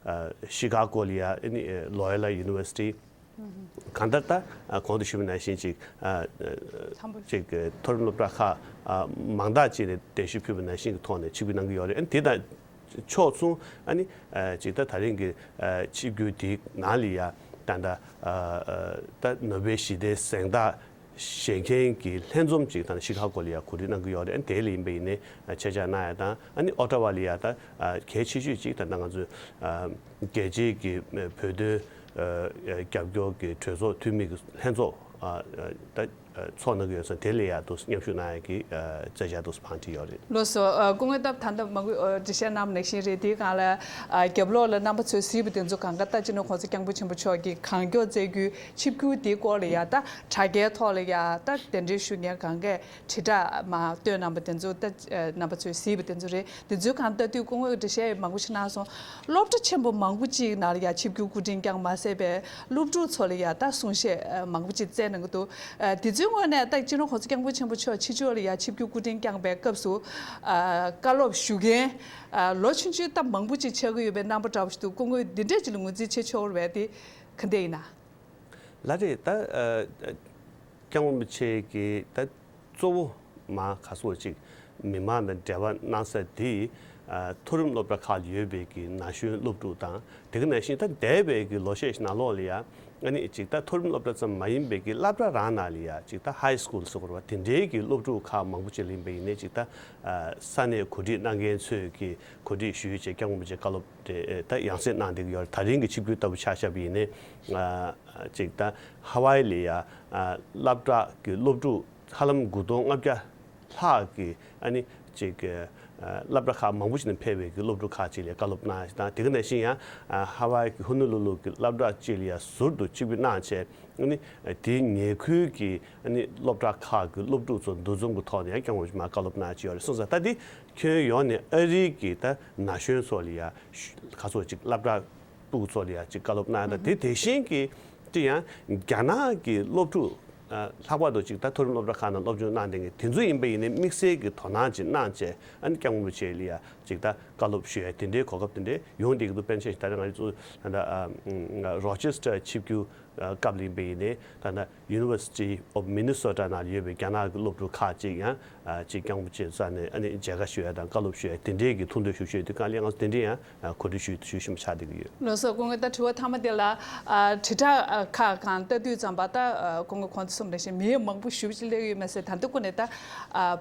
ཨ་ཤི་ཀ་གོ་ལ་ཡ་ཨ་ནི་ལོ་ཡོ་ལ་ཡུ་ནི་ཝར་སི་ཊི། གང་ལྟར་ད་གོང་དུ་ཞུས་པ་ནང་བཞིན་ཅིག་ཅིག་མཐོ་རིམ་སློབ་གྲྭ་ཁག་མང་དག་ཅིག་ནས་གདན་ཞུ་ཕུལ་བ་ནང་བཞིན་གྱི་ཐོག་ནས་ཆིབས་བསྒྱུར་གནང་གི་ཡོད་རེད། ཨ་ནི་དེ་དང་ཕྱོགས་མཚུངས་ཨ་ནི་ཅིག་ད་ད་རིང་གི་ཆིབས་བསྒྱུར་དེའི་ནང་ལ་ཡ་ད་ད་ད་ནོ་བེལ་ཞི་བདེའི་གཟེངས་རྟགས་བཞེས་མཁན་གྱི་ལྷན་འཛོམས་ཅིག་ད་ཤི་ཁ་གོ་ལ་ཡ་གོ་སྒྲིག་གནང་གི་ཡོད་རེད། ཨ་ནི་དེ་ལ་ཡིན་པ་ཡིན་ནའི་ཆེད་བཅར་གནང་ཡ་དང་ཨ་ནི་ཨོ་ཊ་ཝ་ལ་ཡ་ད་གལ་ཆེ་ཤོས་ཅིག་ད་ད་ང་ཚོས་རྒྱལ་སྤྱིའི་གི་བོད་དོན་རྒྱབ་སྐྱོར་གྱི་གྲོས་ཚོགས་འཐུས་མི་གི་ལྷན་ཚོགས་ད་ཚོགས་གནང་གི་ཡོད་ཙང་དེ་ལ་ཡ་ཏོག་ཙམ་མཉམ་ཞུགས་གནང་ཡ་གི་བཙན་བྱ་ཏོག་ཙམ་བང་བསྒྲིགས་ཡོད་རེད། ལགས་སོ། སྐུ་ངོ་སྟབས་ད་ལྟ་མང་པོ་འགྲེལ་བཤད་གནང་བ་ནང་བཞིན་རེད། དེའི་སྒང་ལ་རྒྱབ་ལོགས་ལ་རྣམ་པ་ཚོས་གཟིགས་པ་དེ་ཚོ་གང་ག་ད་སྤྱི་ནོར་གོང་ས་སྐྱབས་མགོན་ཆེན་པོ་མཆོག་གིས་གང་མགྱོགས་བཙལ་རྒྱུའི་ཆིབས་བསྒྱུར་དེའི་སྐོར་ལ་ཡ་ད་དྲ་རྒྱའི་ཐོག་ལ་ཡ་ད་གདན་འདྲེན་ཞུ་མཁན་གང་གས་དྲིལ་བསྒྲགས་མར་བཏོན་གནང་བ་དེ་ཚོ་ད་རྣམ་པ་ཚོས་གཟིགས་པ་དེ་ཚོ་རེད། དེ་ཚོའི་སྒང་ལྟ་དུས་སྐུ་ངོས་འགྲེལ་བཤད་མང་པོ་ཞིག་གནང་སོང་། སློབ་གྲྭ་ཆེན་པོ་མང་པོ་ཅིག་ནང་ལ་ཡ་ཆིབས་བསྒྱུར་སྐུ་དྲིན་བསྐྱངས་མ་ཟད་པའི་སློབ་ཕྲུག་ཚོ་ལ་ཡ་ད་གསུང་བཤད་མང་པོ་ཅིག་བསྩལ་གནང་གི་འདུག་དེ་ཚོའི་ངོས་ནས་ད་སྤྱི་ནོར་གོང་ས་སྐྱབས་མགོན་ཆེན་པོ་མཆོག་ཕྱི་ཕྱོགས་ལ་ཡ་ཆིབས་བསྒྱུར་སྐུ་དྲིན་བསྐྱངས་པའི་སྐབས་སུ་བཀའ་སློབ་ཞུ་མཁན་ལོ་ཆུང་ཆུང་ད་མང་པོ་ཅིག་ཆགས་ཀྱི་ཡོད་པའི་རྣམ་པ་འདྲ་བོ་ཞིག་འདུག་སྐུ་ངོས་འདི་འདྲས་ཅིག་ལ་ངོས་འཛིན་བྱེད་ཆོག་རེད་པས། དེ་ག་འདྲས་ཡིན་ན། ལགས་རེད། ད་སྐྱབས་མགོན་རིན་པོ་ཆེ་གི་ད་གཙོ་བོ་མ་ག་སོགས་ཅིག་མི་མང་དང་འབྲེལ་བ་གནང་ས་དེ་མཐོ་རིམ་སློབ་གྲྭ་ཁག་ལ་ཡོད་པའི་གི་ན་གཞོན་སློབ་ཕྲུག་དང་དེ་ག་ནང་བཞིན་ད་འདས་པའི་གི་ལོ་ཤས་ཤིག་ནང་ལོགས་ལ་ཡ་ཨ་ནི་ཅིག་ད་མཐོ་རིམ་སློབ་གྲྭ་ཙམ་མ་ཡིན་པའི་གི་སློབ་གྲྭ་རང་ནང་ལ་ཡ་ཅིག་ད་ཧའི་སི་ཀུལ་ཟེར་དགོས་རེད་པ། དེ་འདྲའི་གི་སློབ་ཕྲུག་ཁག་མང་པོ་ཅིག་ལ་ཡིན་པ་ཡིན་ནའི་ཅིག་ད་ས་གནས་གོ་སྒྲིག་གནང་མཁན་ཚོས་གི་གོ་སྒྲིག་ཞུས་བྱས་སྐྱབས་མགོན་རིན་པོ་ཆེ་བཀའ་སློབ་དེ་ད་ཡང་སེ་གནང་བསྡད་ཀྱི་ཡོད་རེད། ད་རིང་གི་ཆིབས་བསྒྱུར་ལྟ་བུ་ཆ་བཞག་པ་ཡིན་ནའི་ཅིག་ད་ཧ་ཝའི་ལ་ཡ་སློབ་གྲྭ་གི་སློབ་ཕྲུག་ཧ་ལམ་དགུ་སྟོང་ལྔ་བརྒྱ་ལྷག་གི་ཨ་ནི་ཅིག་སློབ་གྲྭ་ཁག་མང་པོ་ཞིག་ནས་ཕེབས་པའི་གི་སློབ་ཕྲུག་ཁག་ཅིག་ལ་བཀའ་སློབ་གནང་ཞིག་དང་དེ་ག་ནང་བཞིན་ཡང་ཧ་ཝའི་གི་ཧོ་ནོ་ལུ་ལུ་གི་སློབ་གྲྭ་ཅིག་ལ་ཡ་ཟུར་དུ་ཆིབས་བསྒྱུར་གནང་བྱས་ཨ་ནི་དེའི་ཉེ་ཁུལ་གྱི་ཨ་ནི་སློབ་གྲྭ་ཁག་གི་སློབ་ཕྲུག་ཚོ་འདུ་འཛོམས་ཀྱི་ཐོག་ནས་ཡང་སྐྱབས་མགོན་མར་བཀའ་སློབ་གནང་ཅིག་ཡོད་རེད་སོང་ཙང་ད་འདི་ཁྱོན་ཡོངས་ནས་ཨ་རིའི་གི་ད་ན་གཞོན་ཚོ་ལ་ཡ་ཁ་སོགས་ཅིག་སློབ་གྲྭ་སྤུ་གུ་ཚོ་ལ་ཡ་ཅིག་བཀའ་སློབ་གནང་ཡ་དང་དེ་དེ་བཞིན་གྱི་ཅིག་ཡང་རྒྱ་ནག་གི་སློབ་ཕྲུག་ལྷག་པར་དུ་ཅིག་ད་མཐོ་རིམ་སློབ་གྲྭ་ཁག་ནང་སློབ་སྦྱོང་གནང་བསྡད་མཁན་དེ་ཚོ་ཡིན་པ་ཡིན་ནའི་དམིགས་བསལ་གྱི་དོ་སྣང་ཅིག་གནང་བྱས་ཨ་ནི་སྐྱབས་མགོན་རིན་པོ་ཆེ་ལ་ཡ་ཅིག་ད་བཀའ་སློབ་ཞུ་ཡ་དེ་འདྲའི་གོ་སྐབས་དེ་འདྲའི་ཡོང་བསྡད་ཀྱི་འདུག་དཔེར་ན་ཆ་བཞག་ད་ང་ཚོ་ད་ལྟ་རོ་ཅེ་སི་ཊར་ཆིབས་བསྒྱུར་སྐབས་ལ་ཡིན་པ་ཡིན་ནའི་ད་ལྟ་University of Minnesota ནང་ལ་ཡོད་པའི་རྒྱ་ནག་གི་སློབ་ཕྲུག་ཁག་ཅིག་ཡང་ཅིག་སྐྱབས་མགོན་རིན་པོ་ཆེ་རྩ་ནས་ཨ་ནི་མཇལ་ཁ་ཞུ་ཡ་དང་བཀའ་སློབ་ཞུ་ཡ་དེ་འདྲའི་གི་ཐུགས་འདོད་ཞུ་ཞུ་དུས་གང་ལ་ང་ཚོ་དེ་འདྲའི་ཡང་གོ་སྒྲིག་ཞུ་ཞུ་བཞིན་པ་ཆགས་བསྡད་ཀྱི་ཡོད། ལགས་སོ། སྐུ་ངོ་ད་དྲི་བ་མཐའ་མ་དེ་ལ་དྲིལ་བསྒྲགས་ཁག་གང་ལྟ་དུས་ཙམ་པ་ད་སྐུ་ངོ་གོང་དུ་གསུངས་པ་ནང་བཞིན་མི་མང་པོ་ཞེ་པོ་ཅིག་སླེབས་ཡོད་མ་ཟད་ད་ལྟ་སྐུ་ནས་ད་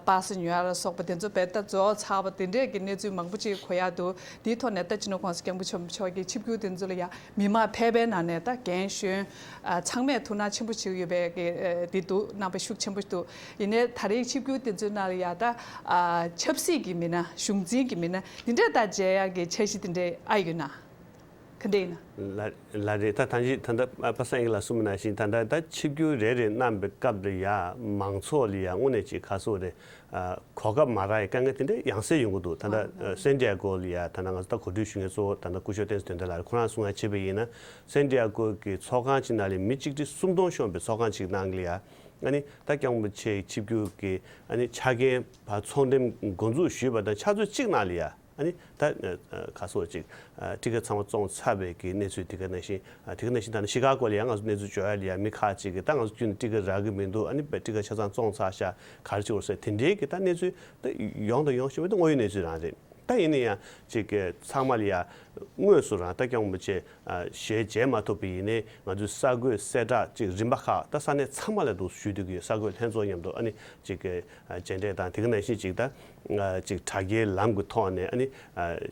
པ་སེ་ཉོ་ཡ་ལ་སོགས་པ་དེ་ཚོ་བས་ད་རྫོགས་ཚར་བ་དེ་འདྲས་ཀྱི་གནས་ཚུལ་མང་པོ་ཅིག་གོ་ཡ་འདུག་དེའི་ཐོག་ནས་ད་སྤྱི་ནོར་གོང་ས་སྐྱབས་མགོན་ཆེན་པོ་མཆོག་གིས་ཆིབས་བསྒྱུར་དེ་ཚོ་ལ་ཡ་མི་མང་ཕལ་པའི་ནང་ནས་ད་རྒན་གཞོན་ཚང་མས་ཐུགས་སྣང་ཆེན་པོ་བྱེད་ཀྱི་ཡོད་པའི་གི་འདི་འདུག་རྣམ་པ་ཤུགས་ཆེན་པོ་འདུག་ཡིན་ནའི་ད་རེས་ཆིབས་བསྒྱུར་དེ་ཚོའི་ནང་ལ་ཡ་ད་ཆབ་སྲིད་ཀྱི་མི་སྣ་གཞུང་འཛིན་གྱི་མི་སྣ་འདི་འདྲས་ད་མཇལ་ཡག་གི་འཆར་གཞི་དེ་འདྲས་ཨ་ཡོད་ན། ག་འདྲས་ཡིན་ན། ལ་ལ་རེད། ད་ད་ཅི་ད་ལྟ་པ་སངས་ཡིག་ལགས་གསུངས་པ་ནང་བཞིན་ད་ལྟ་ད་ཆིབས་བསྒྱུར་རེ་རེ་གནང་པའི་སྐབས་ལ་ཡ་མང་ཚོགས་ལ་ཡ་དངོས་གནས་ཅིག་ག་སོགས་རེད། གོ་སྐབས་མ་རག་ཡའི་དཀའ་ངལ་དེ་འདྲ་ཡང་སེ་ཡོང་གི་འདུག་ད་ལྟ་སན་ཏི་ཡ་གོ་ལ་ཡ་ད་ལྟ་ང་ཚོ་ད་གོ་སྒྲིག་ཞུ་མཁན་གཙོ་བོ་ད་ལྟ་སྐུ་ཞབས་བསྟན་འཛིན་དོན་ལྡན་ལགས་རེད། ཁོ་རང་གསུང་ཡ་བྱས་པ་ཡིན་ན་སན་ཏི་ཡ་གོ་གི་ཚོགས་ཁང་གཅིག་ནང་ལ་མི་གཅིག་ཁྲི་སུམ་སྟོང་ཤོང་པའི་ཚོགས་ཁང་གཅིག་ནང་ལ་ཡ་ཨ་ནི་ད་སྐྱབས་མགོན་རིན་པོ་ཆེའི་ཆིབས་བསྒྱུར་གྱི་ཨ་ནི་ཕྱག་འགན་ཕར་ཚོགས་འགྲེམས་འགོ་འཛུགས་ཞུས་པ་དང་ཕྱག་ཚོད་གཅིག་ནང་ལ་ཡ། ཨ་ནི་ད་ཁ་སོགས་ཅིག་ཊི་ཀེ་ཊི་ཚང་མ་བཙོངས་ཚར་བའི་གི་གནས་ཚུལ་དེ་ག་ནང་བཞིན་དེ་ག་ནང་བཞིན་ད་ནི་ཤི་ཀ་གོ་ལ་ཡང་ང་ཚོ་གནས་ཚུལ་འབྱོར་ཡ་ལ་ཡ་མི་ཁག་ཅིག་གིས་ད་ང་ཚོ་ཁྱོན་ནས་ཊི་ཀེ་ཊི་རག་གི་མི་འདུག་ཨ་ནི་ཊི་ཀེ་ཊི་ཆ་ཚང་བཙོངས་ཚར་ཤག་ག་རེ་བྱེད་དགོས་ཟེར་དེ་འདྲའི་གི་ད་གནས་ཚུལ་ད་ཡོང་དང་ཡོང་བཞིན་པ་དེ་དངོས་ཡོད་གནས་ཚུལ་རང་རེད། ད་ཡིན་ན་ཡང་ཅིག་གི་ཚང་མ་ལ་ཡ་དངོས་སུ་རང་ད་སྐྱབས་མགོན་རིན་པོ་ཆེ་ཞལ་མཇལ་མ་ཐུབ་པ་ཡིན་ནའི་ང་ཚོའི་གསར་འགོད་གསལ་བསྒྲགས་ཅིག་རིམ་པ་ཁག་ད་ས་གནས་ཚང་མ་ལ་འདུག་ཞུས་བསྡད་ཀྱི་ཡོད། གསར་འགོད་ལྷན་ཚོགས་མཉམ་དུ་ཨ་ནི་ཅིག་གི་མཇལ་འཕྲད་དང་དེ་ག་ནང་བཞིན་ཅིག་ད་ཅིག་དྲ་རྒྱའི་ལམ་གྱི་ཐོག་ནས་ཨ་ནི་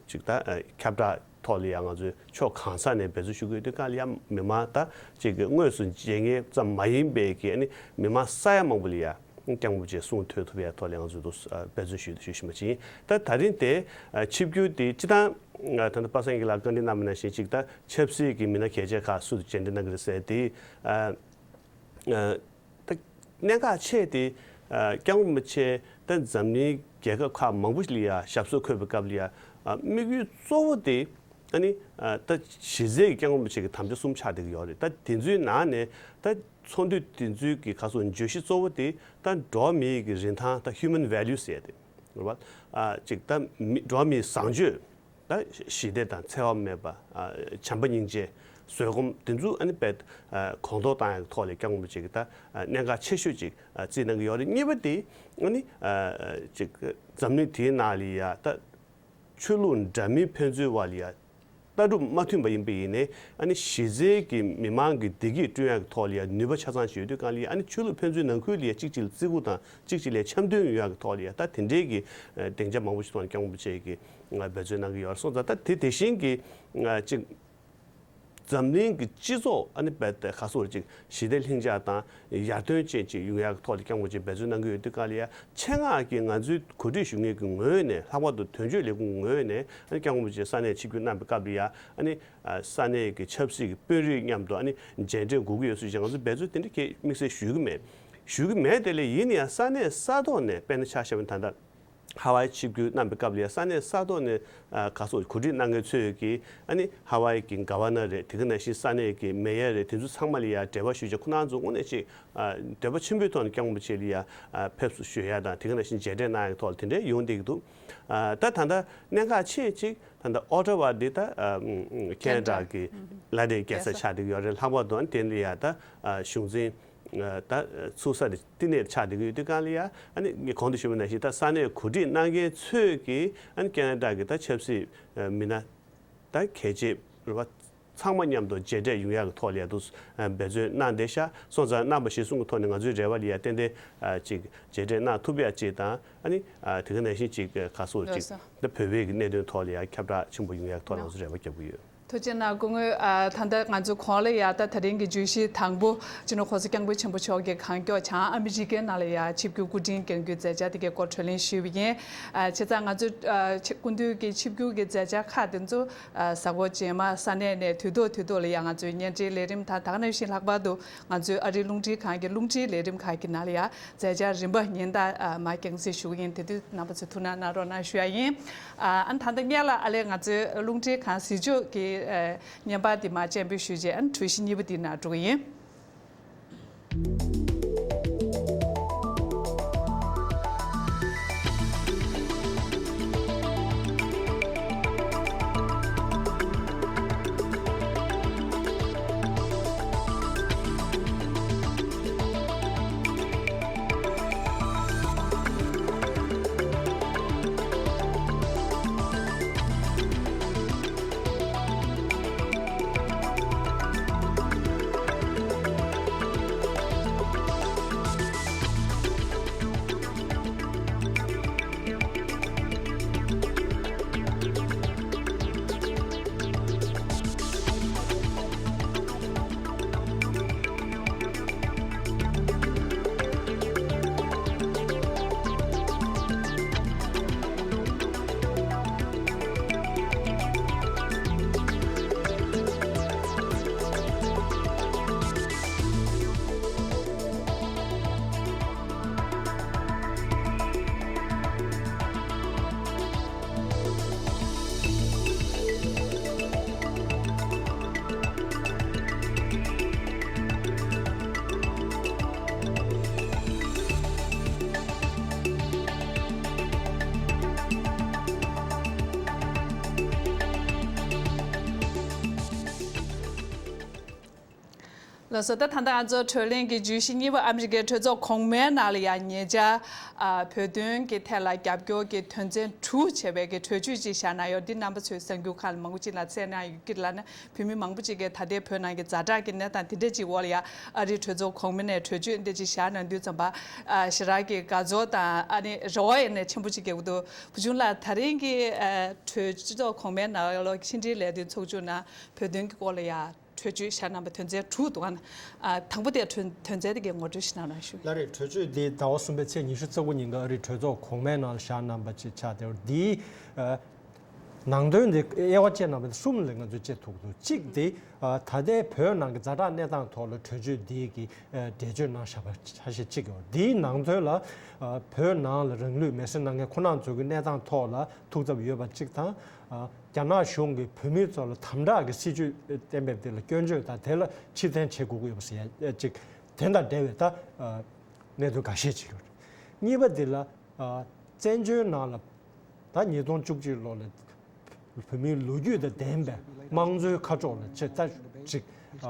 ཅིག་ད་ཁྱབ་བསྒྲགས་ཐོག་ལ་ཡང་ང་ཚོས་ཕྱོགས་གང་ས་ནས་འབད་བརྩོན་ཞུ་གི་ཡོད་དུས་གང་ལ་ཡང་མི་མང་ད་ཅིག་གི་དངོས་སུ་མཇལ་མཁན་ཙམ་མ་ཡིན་པའི་གི་ཨ་ནི་མི་མང་ས་ཡ་མང་པོ་ལ་ཡང་སྐྱབས་མགོན་རིན་པོ་ཆེ་གསུང་ཐོས་ཐུབ་ཡ་ཐོག་ལ་ང་ཚོས་འབད་བརྩོན་ཞུ་ཞུ་བཞིན་པ་ཅིག་ཡིན། ད་ད་རིང་དེ་ཆིབས་བསྒྱུར་དེ་སྤྱི་བཏང་ད་ལྟ་པ་སངས་སྐྱིད་ལགས་བཀའ་འདྲི་གནང་བ་ནང་བཞིན་ཅིག་ད་ཆབ་སྲིད་ཀྱི་མི་སྣ་གལ་ཆེ་ཁག་སུ་མཇལ་འཕྲད་གནང་གི་རེད་ཟེར་དེ། ད་གནད་འགག་ཆེ་དེ་སྐྱབས་མགོན་རིན་པོ་ཆེ་ད་འཛམ་གླིང་རྒྱལ་ཁབ་ཁག་མང་པོ་ཞིག་ལ་ཡ་ཞབས་སོར་འཁོད་པའི་སྐབས་ལ་ཡ་དམིགས་ཡུལ་གཙོ་བོ་དེ་ཨ་ནི་ད་གཞི་རྩའི་སྐྱབས་མགོན་རིན་པོ་ཆེ་གི་དམ་བཅའ་གསུམ་ཆགས་བསྡད་ཀྱི་ཡོད་རེད། ད་དེ་ཚོའི་ནང་ནས་ད་ཚོགས་འདུ་དེ་ཚོའི་གི་ཁ་སོགས་བརྗོད་གཞི་གཙོ་བོ་དེ་ད་འགྲོ་བ་མིའི་གི་རིན་ཐང་ད་human values ཟེར་ཡ་དེ་རེད་བ། ཅིག་ད་མི་འགྲོ་བ་མིའི་བཟང་སྤྱོད། ད་ཞི་བདེ་དང་འཚེ་བ་མེད་པ། བྱམས་པ་སྙིང་རྗེ་ བཟོད་སྒོམ་དེ་ཚོ་ཨ་ནི་དཔེ་ཨ་གོང་མཐོར་བཏང་ཡག་གི་ཐོག་ལ་སྐྱབས་མགོན་རིན་པོ་ཆེ་གིས་ད་ཨ་གནད་འགག་ཆེ་ཤོས་ཅིག་ཨ་བརྩིས་གནང་གི་ཡོད་རེད། གཉིས་པ་དེ་ཨ་ནི་ཨ་ཅིག་འཛམ་གླིང་དེའི་ནང་ལ་ཡ་ད་ཆོས་ལུགས་འདྲ་མིན་ཕན་ཚུན་བར་ལ་ཡ་ལྟ་གྲུབ་མ་མཐུན་པ་ཡིན་པ་ཡིན་ནའི་ཨ་ནི་གཞི་རྩའི་གི་མི་མང་གི་བདེ་སྐྱིད་བསྐྲུན་ཡག་གི་ཐོག་ལ་ཡ་ནུས་པ་ཆ་ཚང་ཞིག་ཡོད་དུས་གང་ལ་ཡ་ཨ་ནི་ཆོས་ལུགས་ཕན་ཚུན་ནང་ཁུལ་ལ་ཡ་གཅིག་གཅིག་ལ་བརྩི་བཀུར་དང་གཅིག་གཅིག་ལ་འཆམ་མཐུན་ཡོང་ཡག་གི་ཐོག་ལ་ཡ་ད་དེ་འདྲའི་གི་ཨ་སྡིངས་ཆ་མང་པོ་ཞིག་ཐོག་ནས་སྐྱབས་མགོན་རིན་པོ་ཆེ་གིས་ཨ་འབད་བརྩོན་གནང་གི་ཡོད་རེད། སོང་ཙང་ད་དེ་དེ་བཞིན་གི་ཨ་ཅིག་འཛམ་གླིང་གི་སྤྱི་ཚོགས་ཨ་ནི་རྦད་དེ་ག་སོགས་ཅིག་ཞི་བདེ་ལྷིང་འཇགས་དང་ཡར་ཐོན་ཅན་ཅིག་ཡོང་ཡག་གི་ཐོག་ལ་སྐྱབས་མགོན་རིན་པོ་ཆེ་འབད་བརྩོན་གནང་གི་ཡོད་དུས་གང་ལ་ཡ་ཆེད་མངགས་ཀྱིས་ང་ཚོའི་གོ་སྒྲིག་ཞུ་མཁན་གྱི་ངོས་ནས་ལྷག་པར་དུ་དོན་གཅོད་ལས་ཁུངས་ཀྱི་ངོས་ནས་ཨ་ནི་སྐྱབས་མགོན་རིན་པོ་ཆེ་ས་གནས་ཆིབས་བསྒྱུར་གནང་པའི་སྐབས་ལ་ཡ་ཨ་ནི་ས་གནས་ཀྱི་ཆབ་སྲིད་ཀྱི་དཔོན་རིགས་མཉམ་དུ་ཨ་ནི་མཇལ་འཕྲད་དགོས་ཀྱི་ཡོད་ཚུལ་ཅིག་ང་ཚོ་འབད་བརྩོན་དེ་འདྲ་གས་དམིགས་བསལ་ཞུ་གི་མེད། ཞུ་གི་མེད་དེ་ལས་ཡིན་ན་ཡང་ས་གནས་ས་ཐོག་ནས་དཔེར་ན་ཆ་བཞག་པ་ཡིན་ན་ད་ལྟ། ཧ་ཝའི་ཆིབས་བསྒྱུར་གནང་པའི་སྐབས་ལ་ཡང་ས་གནས་ས་ཐོག་ནས་ཨ་ག་སོགས་གོ་སྒྲིག་གནང་མཁན་ཚོས་ཀྱིས་ཨ་ནི་ཧ་ཝའི་གི་ག་ཝ་ནར་རེད། དེ་ག་ནང་བཞིན་ས་གནས་ཀྱི་མེ་ཡར་རེད། དེ་ཚོ་ཚང་མ་ལ་ཡང་འབྲེལ་བ་ཞུས་བྱས་ཁོ་རང་ཚོ་དངོས་གནས་ཅིག་ཨ་འདོད་པ་ཆེན་པོའི་ཐོག་ནས་སྐྱབས་མགོན་རིན་པོ་ཆེ་ལ་ཡང་ཨ་ཕེབས་བསུ་ཞུ་ཡ་དང་དེ་ག་ནང་བཞིན་མཇལ་འཕྲད་གནང་ཡ་ཐོག་ལ་དེ་འདྲའི་ཡོང་བསྡད་ཀྱི་འདུག་ཨ་ད་ད་ལྟ་གནད་འགག་ཆེ་ཅིག་ད་ལྟ་ཨོ་ཊ་ཝ་འདི་ད་ཨ་ཁེ་ན་ཌ་གི་ལ་དྭགས་རྒྱལ་ས་ཆགས་བསྡད་ཀྱི་ཡོད་རེད། ལྷག་པར་དུ་ཨ་ནི་དེ་ལ་ཡང་ད་ཨ་གཞུང་འཛིན་ད་ཚུགས་ས་དེ་བསྟི་གནས་ཆགས་བསྡད་ཀྱི་ཡོད་དུས་གང་ལ་ཡ་ཨ་ནི་ངས་གོང་དུ་ཞུས་པ་ནང་བཞིན་ད་ས་གནས་གོ་སྒྲིག་གནང་མཁན་ཚོས་ཀྱིས་ཨ་ནི་ཁེ་ན་ཌ་གི་ད་ཆབ་སྲིད་མི་སྣ་ད་གལ་ཆེ་རེད་བ་ཚང་མ་མཉམ་དུ་མཇལ་འཕྲད་ཡོང་ཡག་གི་ཐོག་ལ་ཡ་འདུག་འབད་བརྩོན་གནང་བསྡད་ཤག་སོང་ཙང་གནང་བ་གཞིར་བཟུང་གི་ཐོག་ནས་ང་ཚོའི་རེ་བ་ལ་ཡ་ཏན་ཏན་ཅིག་མཇལ་འཕྲད་གནང་ཐུབ་ཡ་ཅིག་དང་ཨ་ནི་དེ་ག་ནང་བཞིན་ཅིག་ག་སོགས་ཅིག་ད་བོད་པའི་གི་གནད་དོན་ཐོག་ལ་ཡ་ཁྱབ་བསྒྲགས་ཆེན་པོ་ཡོང་ཡག་ཐོག་ལ་ང་ཚོ་རེ་བ་རྒྱབ་ཀྱི་ཡོད། ཐུགས་རྗེ་གནང་སྐུ་ངོ། ཨ་ད་ལྟ་ང་ཚོ་གོང་ལ་ཡ་ད་ད་རིང་གི་བརྗོད་གཞི་དང་པོ་སྤྱི་ནོར་༸གོང་ས་༸སྐྱབས་མགོན་ཆེན་པོ་མཆོག་གི་གང་མགྱོགས་བྱང་ཨ་མི་རི་ཀའི་ནང་ལ་ཡ་ཆིབས་བསྒྱུར་སྐུ་དྲིན་སྐྱོང་རྒྱུའི་མཛད་འཆར་དེ་གའི་སྐོར་གྲོས་གླེང་ཞུས་པ་ཡིན། ཨ་བྱས་ཙང་ང་ཚོ་ཨ་ཆེ་སྐུ་མདུན་གྱི་ཆིབས་བསྒྱུར་གྱི་མཛད་འཆར་ཁག་དེ་ཚོ་ཨ་གཟའ་འཁོར་རྗེས་མ་ས་གནས་ནས་དུས་ཐོག་དུས་ཐོག་ལ་ཡ་ང་ཚོའི་བརྙན་འཕྲིན་ལས་རིམ་དང་ད་ག་ནང་བཞིན་ལྷག་པར་དུ་ང་ཚོའི་ཨ་རིའི་རླུང་འཕྲིན་ཁང་གི་རླུང་འཕྲིན་ལས་རིམ་ཁག་གི་ནང་ལ་ཡ་མཛད་འཆར་རིམ་པ་ཉིན་ལྟར་ཨ་མར་རྒྱང་སྲིང་ཞུ་གི་ཡིན། དེ་དུས་རྣམ་པ་ཚོས་ཐུགས་སྣང་གནང་རོགས་གནང་ཞུ་ཡ་ཡིན། ཨ་ཨ་ད་ལྟ་སྔོན་ལ་ཨ་ལས་ང་ཚོའི་རླུང་འཕྲིན་ཁང་གཟིགས་ཕྱོགས་ཀྱི་ཨ་བརྙན་པར་འདི་མར་སྤྱན་འབུལ་ཞུས་རྗེས་ཨ་གྲོས་གཞི་གཉིས་པ་འདི་ནང་འགྲོ་གི་ཡིན། ལགས་སོ། ད་ད་ལྟ་ང་ཚོ་གྲོས་གླེང་གི་བརྗོད་གཞི་གཉིས་པ་ཨ་མི་རི་ཀའི་གྲོས་ཚོགས་གོང་མའི་ནང་ལ་ཡང་ཉེ་ཆར་ཨ་བོད་དོན་གྱི་ཐད་ལ་རྒྱབ་སྐྱོར་གྱི་དོན་ཚན་དྲུག་བྱས་པའི་གི་གྲོས་ཆོད་ཅིག་བཞག་གནང་ཡོད། འདི་རྣམ་པ་ཚོས་གསར་འགྱུར་ཁག་ལ་མང་པོ་ཅིག་ལ་གསན་གནང་ཡོད་ཀྱི་ལ་ནི་བོད་མི་མང་པོ་ཅིག་གིས་ད་ལྟའི་བོད་ནང་གི་ཛ་དྲག་གི་གནས་སྟངས་དེ་འདྲ་ཅིག་འོག་ལ་ཡང་ཨ་རིའི་གྲོས་ཚོགས་གོང་མ་ནས་གྲོས་ཆོད་འདི་ཅིག་བཞག་གནང་དུས་ཙམ་པ་ཨ་ཞེ་དྲག་གི་དགའ་ཚོར་དང་ཨ་ནི་རེ་བ་ཡེ་ནས་ཆེན་པོ་ཅིག་རྒྱག་གི་འདུག་བུ་ཆུང་ལགས། ད་རིང་གི་ཨ་གྲོས་ཚོགས་གོང་མའི་ནང་ལོགས་ཕྱི་འབྲེལ་ལས་དོན་ཚོགས་ཆུང་ནང་བོད་དོན་གྱི་སྐོར་ལ་ཡང་གྲོས་ཆོད་བཞག་གནང་པ་དོན་ཚན་དྲུག་འདུག་ཨ། དང་པོ་དེ་དོན་དོན་ཚན་དེ་གའི་ངོ་སྤྲོད་ཞིག་གནང་རོགས་ཞུ། ལགས་རེད། གྲོས་ཆོད་འདི་ཟླ་བ་གསུམ་པའི་ཚེས་ཉི་ཤུ་རྩ་དགུ་ཉིན་གྱི་ཨ་རིའི་གྲོས་ཚོགས་གོང་མའི་ནང་ལ་བཞག་གནང་པ་ཅིག་ཆགས་བསྡད་ཡོད། འདིའི་ཨ་ནང་དོན་འདི་དབྱེ་བ་བཅད་གནང་པ་གསུམ་ལ་ང་ཚོས་དཔྱད་ཐུབ་འདུག་གཅིག་འདི་ཨ་ད་ལྟའི་བོད་ནང་གི་ཛ་དྲག་གནས་སྟངས་ཐོག་ལ་གྲོས་ཆོད་འདི་གི་ཨ་འགྲེལ་བརྗོད་གནང་བཞག་པ་ཆ་ཤས་གཅིག་ཡོད། འདིའི་ནང་དོན་ལ་ཨ་བོད་ནང་ལ་རང་ལུས་མེར་སྲེག་གནང་མཁན་ཁོ་རང་ཚོ་གི་གནས་སྟངས་ཐོག་ལ་ཐུགས་འཚབ་ཡོད་པ་གཅིག་དང་། ཨ་རྒྱ་ནག་གཞུང་གིས་བོད་མི་ཚོ་ལ་དམ་དྲག་གི་སྲིད་བྱུས་གཏན་འབེབས་དེ་ལ་སྐྱོན་བརྗོད་དང་དེ་ལ་ཕྱིར་འཐེན་བྱེད་དགོས་ཀྱི་ཡོད་པ་ཟེར་ཡ་གཅིག་དེ་དང་འབྲེལ་བའི་ད་ཨ་གནད་དོན་འགའ་ཤས་ཅིག་ཡོད་རེད། གཉིས་པ་འདི་ལ་ཨ་བཙན་བྱོལ་ནང་ལ་ད་ཉིས་སྟོང་བཅུ་གཅིག་ལོ་ལ་ བོད་མིའི་ལོ་རྒྱུས་དང་ལྡན་པའི་དམངས་གཙོའི་ཁ་ཕྱོགས་ལ་ཆེ་ད་ཅིག་ཆ་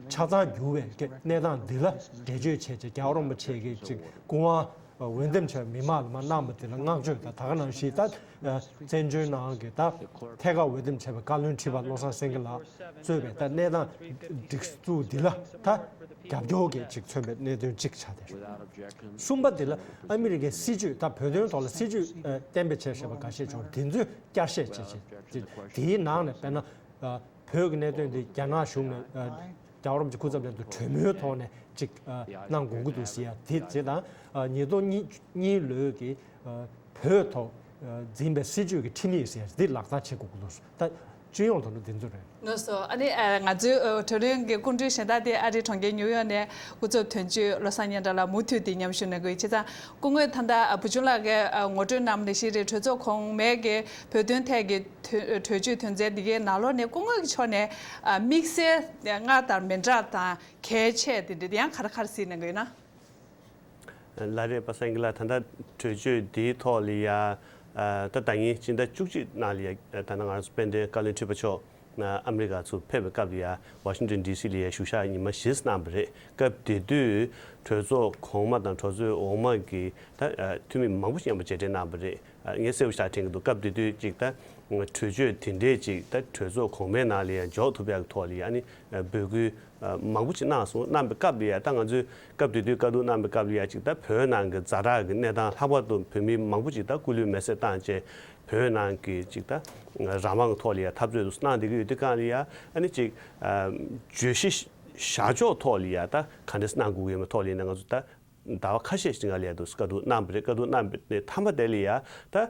ཚང་འགྱུར་བའི་གནས་སྟངས་འདི་ལ་འགྲེལ་བརྗོད་བྱས་རྗེས་རྒྱལ་བ་རིན་པོ་ཆེ་གིས་ཅིག་སྐུ་དབང་འོས་འདེམས་བྱས་པའི་མི་མང་ལ་མར་གནང་བ་དེ་ལ་བསྔགས་བརྗོད་དང་། ད་ག་ནང་བཞིན་ད་བཙན་བྱོལ་ནང་གི་ད་ཐད་ཀར་འོས་འདེམས་བྱས་པའི་བཀའ་བློན་ཁྲི་པ་བློ་བཟང་སེང་གེ་ལགས་གཙོས་པའི་ད་གནས་སྟངས་སྒྲིག་འཛུགས་འདི་ལ་ད་རྒྱབ་སྐྱོར་གྱི་ཅིག་མཚོན་པའི་གནད་དོན་གཅིག་ཆགས་བསྡད་ཡོད། གསུམ་པ་དེ་ལ་ཨ་མི་རི་ཀའི་སྲིད་བྱུས། ད་བོད་དོན་ཐོག་ལ་སྲིད་བྱུས་ཨ་གཏན་འབེབས་བྱས་བཞག་པ་འགའ་ཤས་བྱུང་། དེ་ཚོའི་བསྐྱར་བཤད་བྱས་བྱས་དེའི་ནང་ནས་དཔེར་ན་ཨ་བོད་ཀྱི་གནད་དོན་དེ་རྒྱ་ནག་གཞུང་ནས་ཨ་རྒྱལ་བ་རིན་པོ་ཆེ་སྐུ་ཚབ་ལྷན་ཚོགས་གྲོས་མོལ་ཐོག་ནས་ཅིག་ཨ་གནང་དགོས་ཀྱི་འདུག་ཟེར་ཡ་དེ་བྱས་དང་། ཨ་ཉིས་སྟོང་གཉིས་ལོའི་གི་ཨ་བོད་ཐོག་ཨ་འཛིན་པའི་སྲིད་བྱུས་ཀྱི་ཁྲིམས་ཡིག་ཟེར་ཡ་འདི་ལག་བསྟར་བྱེད་དགོས་ཀྱི་འདུག་ད་སྤྱི་ཡོངས་ཐོག་ནས་འདི་ཚོ་རེད། ལགས་སོ། ཨ་ནི་ཨ་ང་ཚོའི་ཨ་གྲོས་གླེང་གི་སྐུ་མགྲོན་གཞན་དག་དེ་ཨ་རིའི་གྲོང་ཁྱེར་ཉིའུ་ཡོག་ནས་སྐུ་ཚབ་དོན་གཅོད་བློ་བཟང་སྙན་གྲགས་ལགས་མུ་མཐུད་དེ་མཉམ་ཞུགས་གནང་གི་ཡོད། བྱས་ཙང་སྐུ་ངོ་ད་ལྟ་ཨ་བུ་ཆུང་ལགས་ཀྱིས་ཨ་ངོ་སྤྲོད་གནང་བ་ནང་བཞིན་རེད། གྲོས་ཚོགས་གོང་མའི་གི་བོད་དོན་ཐད་ཀྱི་གྲོས་གྲོས་ཆོད་དོན་ཚན་འདི་གའི་ནང་ལོགས་ནས་སྐུ་ངོ་གི་ཕྱོགས་ནས་ཨ་དམིགས་བསལ་སྔར་དང་མི་འདྲ་དང་གལ་ཆེ་དེ་འདྲ་དེ་ཡང་ག་རེ་ག་རེ་གཟིགས་གནང་གི་ཡོད་ན། ལགས་རེད། པ་སངས་སྐྱིད་ལགས། ད་ལྟ་གྲོས་ཆོད་འདིའི་ཐོག་ལ་ཡ་ཨ་ད་ད་ཡིན་སྤྱི་ཟླ་བཅུ་གཅིག་ནང་ལ་ཡ་ད་ལྟ་ང་རང་ཚོ་དཔལ་ལྡན་བཀའ་བློན་ཁྲི་པ་མཆོག་ཨ་ཨ་མི་རི་ཀ་ཚུར་ཕེབས་པའི་སྐབས་ལ་ཡ་ཝ་ཤིང་ཏོན་ཌི་སི་ལ་ཡ་བཞུགས་ཞག་ཉི་མ་བཞི་ཙམ་གནང་བ་རེད། སྐབས་དེ་དུས་གྲོས་ཚོགས་གོང་མ་དང་གྲོས་ཚོགས་འོག་མ་གི་ད་ཨ་འཐུས་མི་མང་པོ་ཞིག་མཉམ་པོ་མཇལ་འཕྲད་གནང་བ་རེད། ཨ་ངས་གསལ་པོ་ཞིག་དྲན་གྱི་འདུག་སྐབས་དེ་དུས་ཅིག་ད་གྲོས་ཆོད་དེ་འདྲས་ཅིག་ད་གྲོས་ཚོགས་གོང་མའི་ནང་ལ་ཡ་འཇོག་ཐུབ་ཡག་གི་ཐོག་ལ་ཡ་ཨ་ནི་འབོད་སྐུལ་མང་པོ་ཅིག་གནང་སོང་། གནང་བའི་སྐབས་ལ་ཡ་ད་ང་ཚོས་སྐབས་དེ་དུས་བཀའ་བསྡུར་གནང་བའི་སྐབས་ལ་ཡ་ཅིག་ད་བོད་ནང་གི་ཛ་དྲག་གི་གནས་སྟངས། ལྷག་པར་དུ་བོད་མི་མང་པོ་ཅིག་ད་སྐུ་ལུས་མེར་སྲེག་བཏང་བྱས་བོད་ནང་གི་ཅིག་ད་རང་དབང་གི་ཐོག་ལ་ཡ་འཐབ་རྩོད་དུ་གནང་བསྡད་ཀྱི་ཡོད་དུས་སྒང་ལ་ཡ་ཨ་ནི་ཅིག་བརྗོད་གཞི་བཞག་ཕྱོགས་ཐོག་ལ་ཡ་ད་ག་འདྲས་གནང་དགོས་ཀྱི་ཡོད་མེད་ཐོག་ལ་ཡིན་ན་ང་ཚོ་ད་ཟླ་བ་ཁ་ཤས་ཤིག་སྔ་ལ་ཡ་དུ་བཀའ་བསྡུར་གནང་བ་རེད། བཀའ་བསྡུར་གནང་བའི་མཐའ་མ་དེ་ལ་ཡ་ད་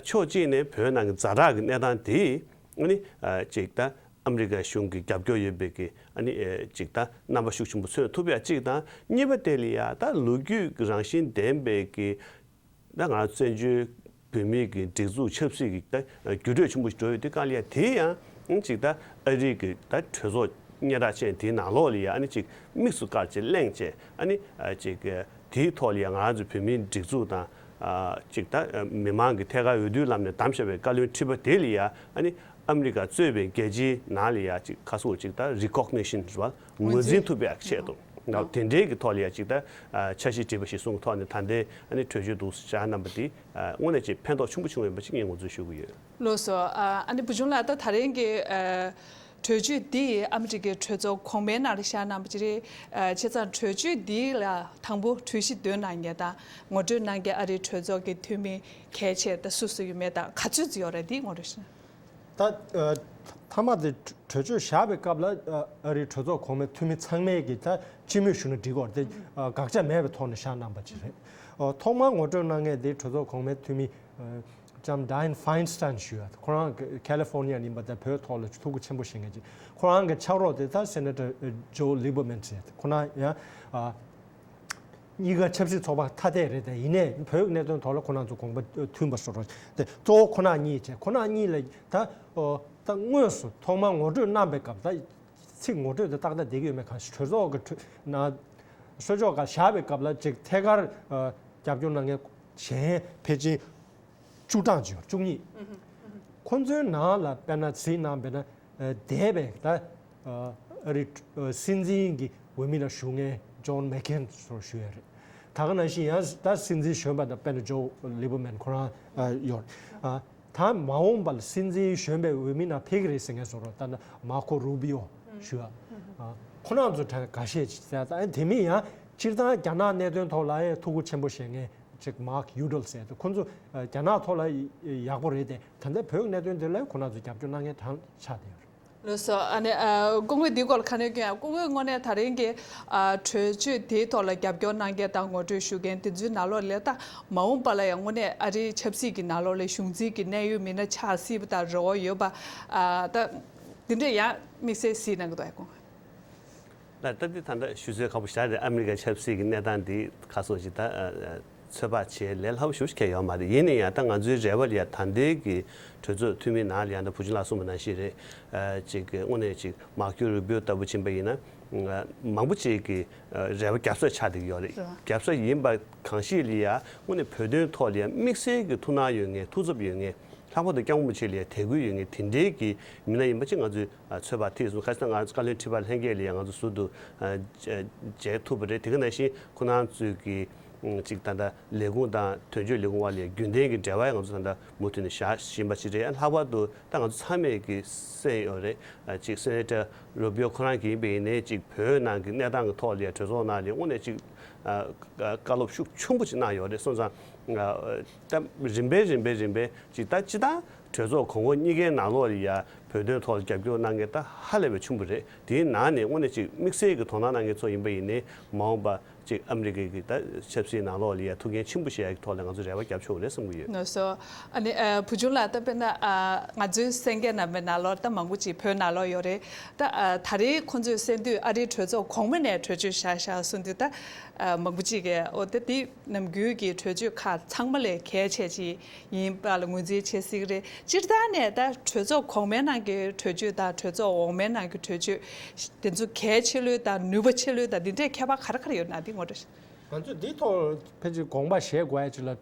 ཕྱོགས་གཅིག་ནས་བོད་ནང་གི་ཛ་དྲག་གི་གནས་སྟངས་དེ་ཨ་ནི་ཅིག་ད་ཨ་མི་རི་ཀ་གཞུང་གི་རྒྱབ་སྐྱོར་ཡོད་པའི་གི་ཨ་ནི་ཨེ་ཅིག་ད་རྣམ་པ་ཤུགས་ཆེན་པོ་མཚོན་ཐུབ་ཡ་གཅིག་དང་། གཉིས་པ་དེ་ལ་ཡ་ད་ལོ་རྒྱུས་ཀྱི་རང་བཞིན་ལྡན་པའི་གི་ད་ང་རང་བཙན་བྱོལ་བོད་མིའི་གི་སྒྲིག་འཛུགས་ཆབ་སྲིད་ཀྱི་ད་འགྱུར་འགྲོས་ཆེན་པོ་ཞིག་འགྲོ་ཡོད་དུས་སྒང་ལ་ཡ་དེ་ཡང་ཅིག་ད་ཨ་རི་གི་ད་གྲོས་ཚོགས་སྙན་གྲགས་ཅན་དེའི་ནང་ལོགས་ལ་ཡ་ཨ་ནི་ཅིག་དམིགས་སུ་བཀར་བྱས་གླེང་བྱས་ཨ་ནི་ཅིག་དེའི་ཐོག་ལ་ཡ་ང་རང་ཚོ་བོད་མིའི་སྒྲིག་འཛུགས་དང་ཅིག་ད་མི་མང་གི་ཐད་ཀར་འོས་བསྡུའི་ལམ་ནས་བདམས་བཞག་པའི་བཀའ་བློན་ཁྲི་པ་དེ་ལ་ཡ་ཨ་ནི་ཨ་མི་རི་ཀ་གཙོས་པའི་རྒྱལ་སྤྱིའི་ནང་ལ་ཡ་ཅིག་ཁ་སོགས་ཅིག་ད་recognition རེད་བ། ངོས་འཛིན་ཐུབ་པའི་ཆེད་དུ་ད་དེ་འདྲའི་གི་ཐོག་ལ་ཡ་ཅིག་ད་འཆར་གཞི་བྲིས་པ་ཞིག་གསུང་གི་ཐོག་ནས་ད་ལྟའི་ཨ་ནི་གྲོས་ཆོད་འདུག་བཞག་གནང་བ་འདི་དངོས་གནས་ཅིག་ཕན་ཐོགས་ཆེན་པོ་བྱུང་ཡོད་པ་ཅིག་ངས་ངོས་འཛིན་ཞུ་གི་ཡོད། ལགས་སོ། ཨ་ནི་བུ་ཆུང་ལགས། ད་ད་རིང་གི་གྲོས་ཆོད་འདི་ཨ་མི་རི་ཀའི་གྲོས་ཚོགས་གོང་མའི་ནང་ལ་བཞག་གནང་བ་ཅིག་རེད། བྱས་ཙང་གྲོས་ཆོད་འདི་ལ་དང་པོ་གྲོས་གཞི་འདོན་གནང་མཁན་དང་ངོ་སྤྲོད་གནང་མཁན་ཨ་རིའི་གྲོས་ཚོགས་ཀྱི་འཐུས་མི་གལ་ཆེ་ད་སུ་སུ་ཡོད་མེད་དང་ག་ཚོད་ཅིག་ཡོད་རེད། འདི་ངོ་སྤྲོད་ཞུ་ན། ད་ཨ་མཐའ་མ་དེ་གྲོས་ཆོད་བཞག་པའི་སྐབས་ལ་ཨ་ཨ་རིའི་གྲོས་ཚོགས་གོང་མའི་འཐུས་མི་ཚང་མས་ཀྱིས་ད་སྤྱི་མོས་ཞུས་ན་འགྲིག་གི་རེད་དེ། ཨ་དགག་བྱ་མེད་པའི་ཐོག་ནས་བཞག་གནང་པ་ཅིག་རེད། ཨ་ཐོག་མར་ངོ་སྤྲོད་གནང་མཁན་དེ་གྲོས་ཚོགས་གོང་མའི་འཐུས་མི་ཨ་ལྕམ་Dianne Feinstein ཞུ་ཡ། ཁོ་རང་ཁ་ལི་ཧྥོར་ནི་ཡ་ཡིན་པ་དང་བོད་ཐོག་ལ་ཐུགས་ཁུར་ཆེན་པོ་བཞེས་མཁན་ཅིག་ཁོ་རང་གི་ཕྱག་རོགས་དེ་ད་Senator Joe Lieberman ཟེར། ཁོ་རང་ཡང་ཨ། གཉིས་ཀ་ཆབ་སྲིད་ཚོགས་པ་ཐ་དད་རེད་དེ། ཡིན་ནའི་བོད་ཀྱི་གནད་དོན་ཐོག་ལ་ཁོ་རང་ཚོ་དགོངས་པ་མཐུན་པ་བཟོ་རོགས་དེ་གཙོ་བོ་ཁོ་རང་གཉིས་བྱས། ཁོ་རང་གཉིས་ལ་ད་ཨོ་ད་དངོས་སུ་ཐོག་མར་ངོ་སྤྲོད་གནང་པའི་སྐབས། ད་ཚིག་ངོ་སྤྲོད་དེ་ཏག་ཏག་བསྡད་ཀྱི་ཡོད་མེད་གང་ཤེས། གྲོས་ཚོགས་ཀྱི་གྲོས་ན་གསོལ་ལྕོག་སྒར་བཞག་པའི་སྐབས་ལ་ཅིག་ཐད་ཀར་ཨ་རྒྱབ་སྐྱོར་གནང་མཁན་གཞན་ཕལ་ཆེར་བཅུ་གྲངས་ཅིག་ཡོད། བཅུ་གཉིས། ཁོ་ཚོའི་ནང་ལ་དཔེར་ན་གཟིགས་གནང་བས་ན། ཨ་འདས་པའི་ད་ཨ་ཨ་རི་ཨ་སྲིད་འཛིན་གྱི་འོས་མི་ལ་ཞུགས་མཁན་John McCain སོགས་ཞུ་ཡ་རེད། ད་ག་ནང་བཞིན་ཡང་ད་སྲིད་འཛིན་གཞོན་པ་དང་དཔེར་ན་Joe Lieberman ཁོ་རང་ཨ་ཡོད། ཨ་ད་མ་འོངས་པ་ལ་སྲིད་འཛིན་གཞོན་པའི་འོས་མི་ནང་ཕེབས་ཀྱི་རེད་ཟེར་མཁན་སོགས་རོགས། ད་ནི་Marco Rubio ཞུ་ཡ། ཨ་ཁོ་རང་ཚོ་གྲས་འགའ་ཤས་ཅིག་ཟེར། ད་དེ་མིན་ཡང་སྤྱིར་བཏང་རྒྱ་ནག་གནད་དོན་ཐོག་ལ་ཡང་ཐུགས་ཁུར་ཆེན་པོ་བཞེས་མཁན་ཅིག་Mark Udall ཟེར་དུས། ཁོ་ཚོ་ཨ་རྒྱ་ནག་ཐོག་ལ་ཡག་པོ་རེད་དེ། ད་ལྟ་བོད་ཀྱི་གནད་དོན་དེ་ལ་ཁོ་རང་ཚོ་རྒྱབ་སྐྱོར་གནང་མཁན་གྲས་ཆགས་བསྡད་ཡོད་རེད། ལགས་སོ། ཨ་ནི་ཨ་སྐུ་ངོས་འདིའི་སྐོར་ལ་ཁ་སྣོན་སྐྱོན་ཡ། སྐུ་ངོས་དངོས་གནས་ད་རིང་གི་ཨ་གྲོས་ཆོད་དེའི་ཐོག་ལ་རྒྱབ་སྐྱོར་གནང་མཁན་དང་ངོ་སྤྲོད་ཞུ་མཁན་དེ་ཚོའི་ནང་ལོགས་ལ་ད་མ་འོངས་པ་ལ་ཡང་དངོས་གནས་ཨ་རིའི་ཆབ་སྲིད་ཀྱི་ནང་ལོགས་ལ་གཞུང་འཛིན་གྱི་གནད་ཡོད་མི་སྣ་ཆགས་སྲིད་པ་དང་རེ་བ་ཡོད་པ་ཨ་ད་དེ་འདྲས་ཡང་དམིགས་བསལ་གཟིགས་གནང་གི་འདུག་ཨ་སྐུ་ངོས། ལགས། ད་འདི་ད་ལྟ་ཞུ་སྲོལ་ཁག་པོ་ཞིག་རེད། ཨ་མི་རི་ཀ་ཆབ་སྲིད་ཀྱི་གནས་སྟངས་འདི་ཁ་སོགས་ཅིག་ད་ཨ་ཨ་ཚོད་དཔག་བྱེད་ལས་སླ་པོ་ཞིག་གང་ཡང་ཡོད་མ་རེད། ཡིན་ན་ཡང་ད་ང་ཚོའི་རེ་བ་ལ་ཡ་ད་ལྟའི་གི་གྲོས་ཚོགས་འཐུས་མི་ནང་ལ་ཡ་ད་བུ་ཆུང་ལགས་གསུངས་པ་ནང་བཞིན་རེད། ཨ་ཅིག་དངོས་གནས་ཅིག་Marco Rubio ལྟ་བུ་ཕྱིན་པ་ཡིན་ན་ཨ་མང་པོ་ཅིག་གི་ཨ་རེ་བ་བརྒྱབ་ས་ཆགས་བསྡད་ཀྱི་ཡོད་རེད། རེད། བརྒྱབ་ས་ཡིན་པ་གང་ཞིག་ལ་ཡ་དངོས་གནས་བོད་དོན་ཐོག་ལ་ཡ་དམིགས་བསལ་གྱི་ཐུགས་སྣང་ཡོད་མཁན། ཐུགས་འཚབ་ཡོད་མཁན། ལྷག་པར་དུ་སྐྱབས་མགོན་རིན་པོ་ཆེ་ལ་ཡང་དད་གུས་ཡོད་མཁན་དེ་འདྲའི་གི་མི་སྣ་ཡིན་པ་ཅིག་ང་ཚོས་ཨ་ཚོད་དཔག་ཐེངས་སུ་ཁ་སང་ང་ཚོ་བཀའ་བློན་ཁྲི་པ་ལྷན་རྒྱས་ལ་ཡང་ང་ཚོ་ཟུར་དུ་ཨ་མཇལ་ཐུབ་པ་རེད། དེ་ག་ནང་བཞིན་ཁོང་རྣམ་ཚོའི་གི་ཅིག་ད་ལྟ་ལས་ཁུངས་དང་དོན་གཅོད་ལས་ཁུངས་བར་ལ་ཡང་རྒྱུན་ལྡན་གྱི་འབྲེལ་བ་ཡང་ང་ཚོ་ད་ལྟ་མུ་མཐུད་ནས་བཞག་བཞིན་པ་ཞིག་རེད། ལྷག་པར་དུ་ད་ང་ཚོ་ཚང་མས་ཀྱི་གསན་ཡོད་རེད། ཅིག་སེ་ནེ་ཊར་རུ་བྷི་ཡོ་ཁོ་རང་གིས་ཡིན་པ་ཡིན་ནའི་ཅིག་བོད་ནང་གི་གནས་སྟངས་ཀྱི་ཐོག་ལ་ཡང་གྲོས་ཚོགས་ནང་ལ་དངོས་གནས་ཅིག་བཀའ་སློབ་ཤུགས་ཆེན་པོ་ཅིག་གནང་ཡོད་རེད། སོང་ཙང་ད་རིམ་པས་རིམ་པས་རིམ་པས་ཅིག་ད་སྤྱིར་བཏང་གྲོས་ཚོགས་གོང་འོག་གཉིས་ཀའི་ནང་ལོགས་ལ་ཡང་བོད་དོན་ཐོག་ལ་རྒྱབ་སྐྱོར་གནང་མཁན་ད་ཧ་ལས་པའི་ཆེན་པོ་རེད། དེའི་ནང་ནས་དངོས་གནས་ཅིག་དམིགས་བསལ་གྱི་དོ་སྣང་གནང་མཁན་ཚོ་ཡིན་པ་ཡིན་ནའི་མ་འོངས་པ་ཅིག་ཨ་མི་རི་ཀའི་གི་ད་ཆབ་སྲིད་ནང་ལོགས་ལ་ཡ་ཐུགས་འགན་ཆེན་པོ་བཞེས་ཡ་གི་ཐོག་ལ་ང་ཚོ་རེ་བ་རྒྱབ་ཆོག་རེད་བསམ་གྱི་ཡོད། ལགས་སོ། ཨ་ནི་ཨ་བུ་ཆུང་ལགས་ད་དཔེར་ན་ཨ་ང་ཚོའི་གསན་མཁན་རྣམ་པའི་ནང་ལོགས་ད་མང་པོ་ཅིག་བོད་ནང་ལོགས་ཡོད་རེད། ད་ཨ་ད་རེས་ཁོང་ཚོས་གསན་དུས་ཨ་རིའི་གྲོས་ཚོགས་གོང་མ་ནས་གྲོས་ཆོད་བཞག་བཞག་གསུངས་དུས་ད་ཨ་མང་པོ་ཅིག་གིས་འོ་ད་འདི་ནམ་རྒྱུན་གྱི་གྲོས་ཆོད་ཁག་ཚང་མ་ལས་གལ་ཆེ་ཅིག་ཡིན་པ་ལ་ངོས་འཛིན་བྱེད་སྲིད་ཀྱི་རེད། སྤྱིར་བཏང་ནས་ད་གྲོས་ཚོགས་གོང་མའི་ནང་གི་གྲོས་ཆོད་དང་གྲོས་ཚོགས་འོག་མའི་ནང་གི་གྲོས་ཆོད་དེ་ཚོ་གལ་ཆེ་ལོས་དང་ནུས་པ་ཆེ་ལོས་དང་འདི་འདྲའི་ཁྱད་པར་ག་རེ་ག་རེ་ཡོད་ན་འདི་ངོ་སྤྲོད། ང་ཚོས་འདིའི་ཐོག་ཕལ་ཆེར་དགོངས་པ་བཞེས་དགོས་ཡ་ཅིག་ལ།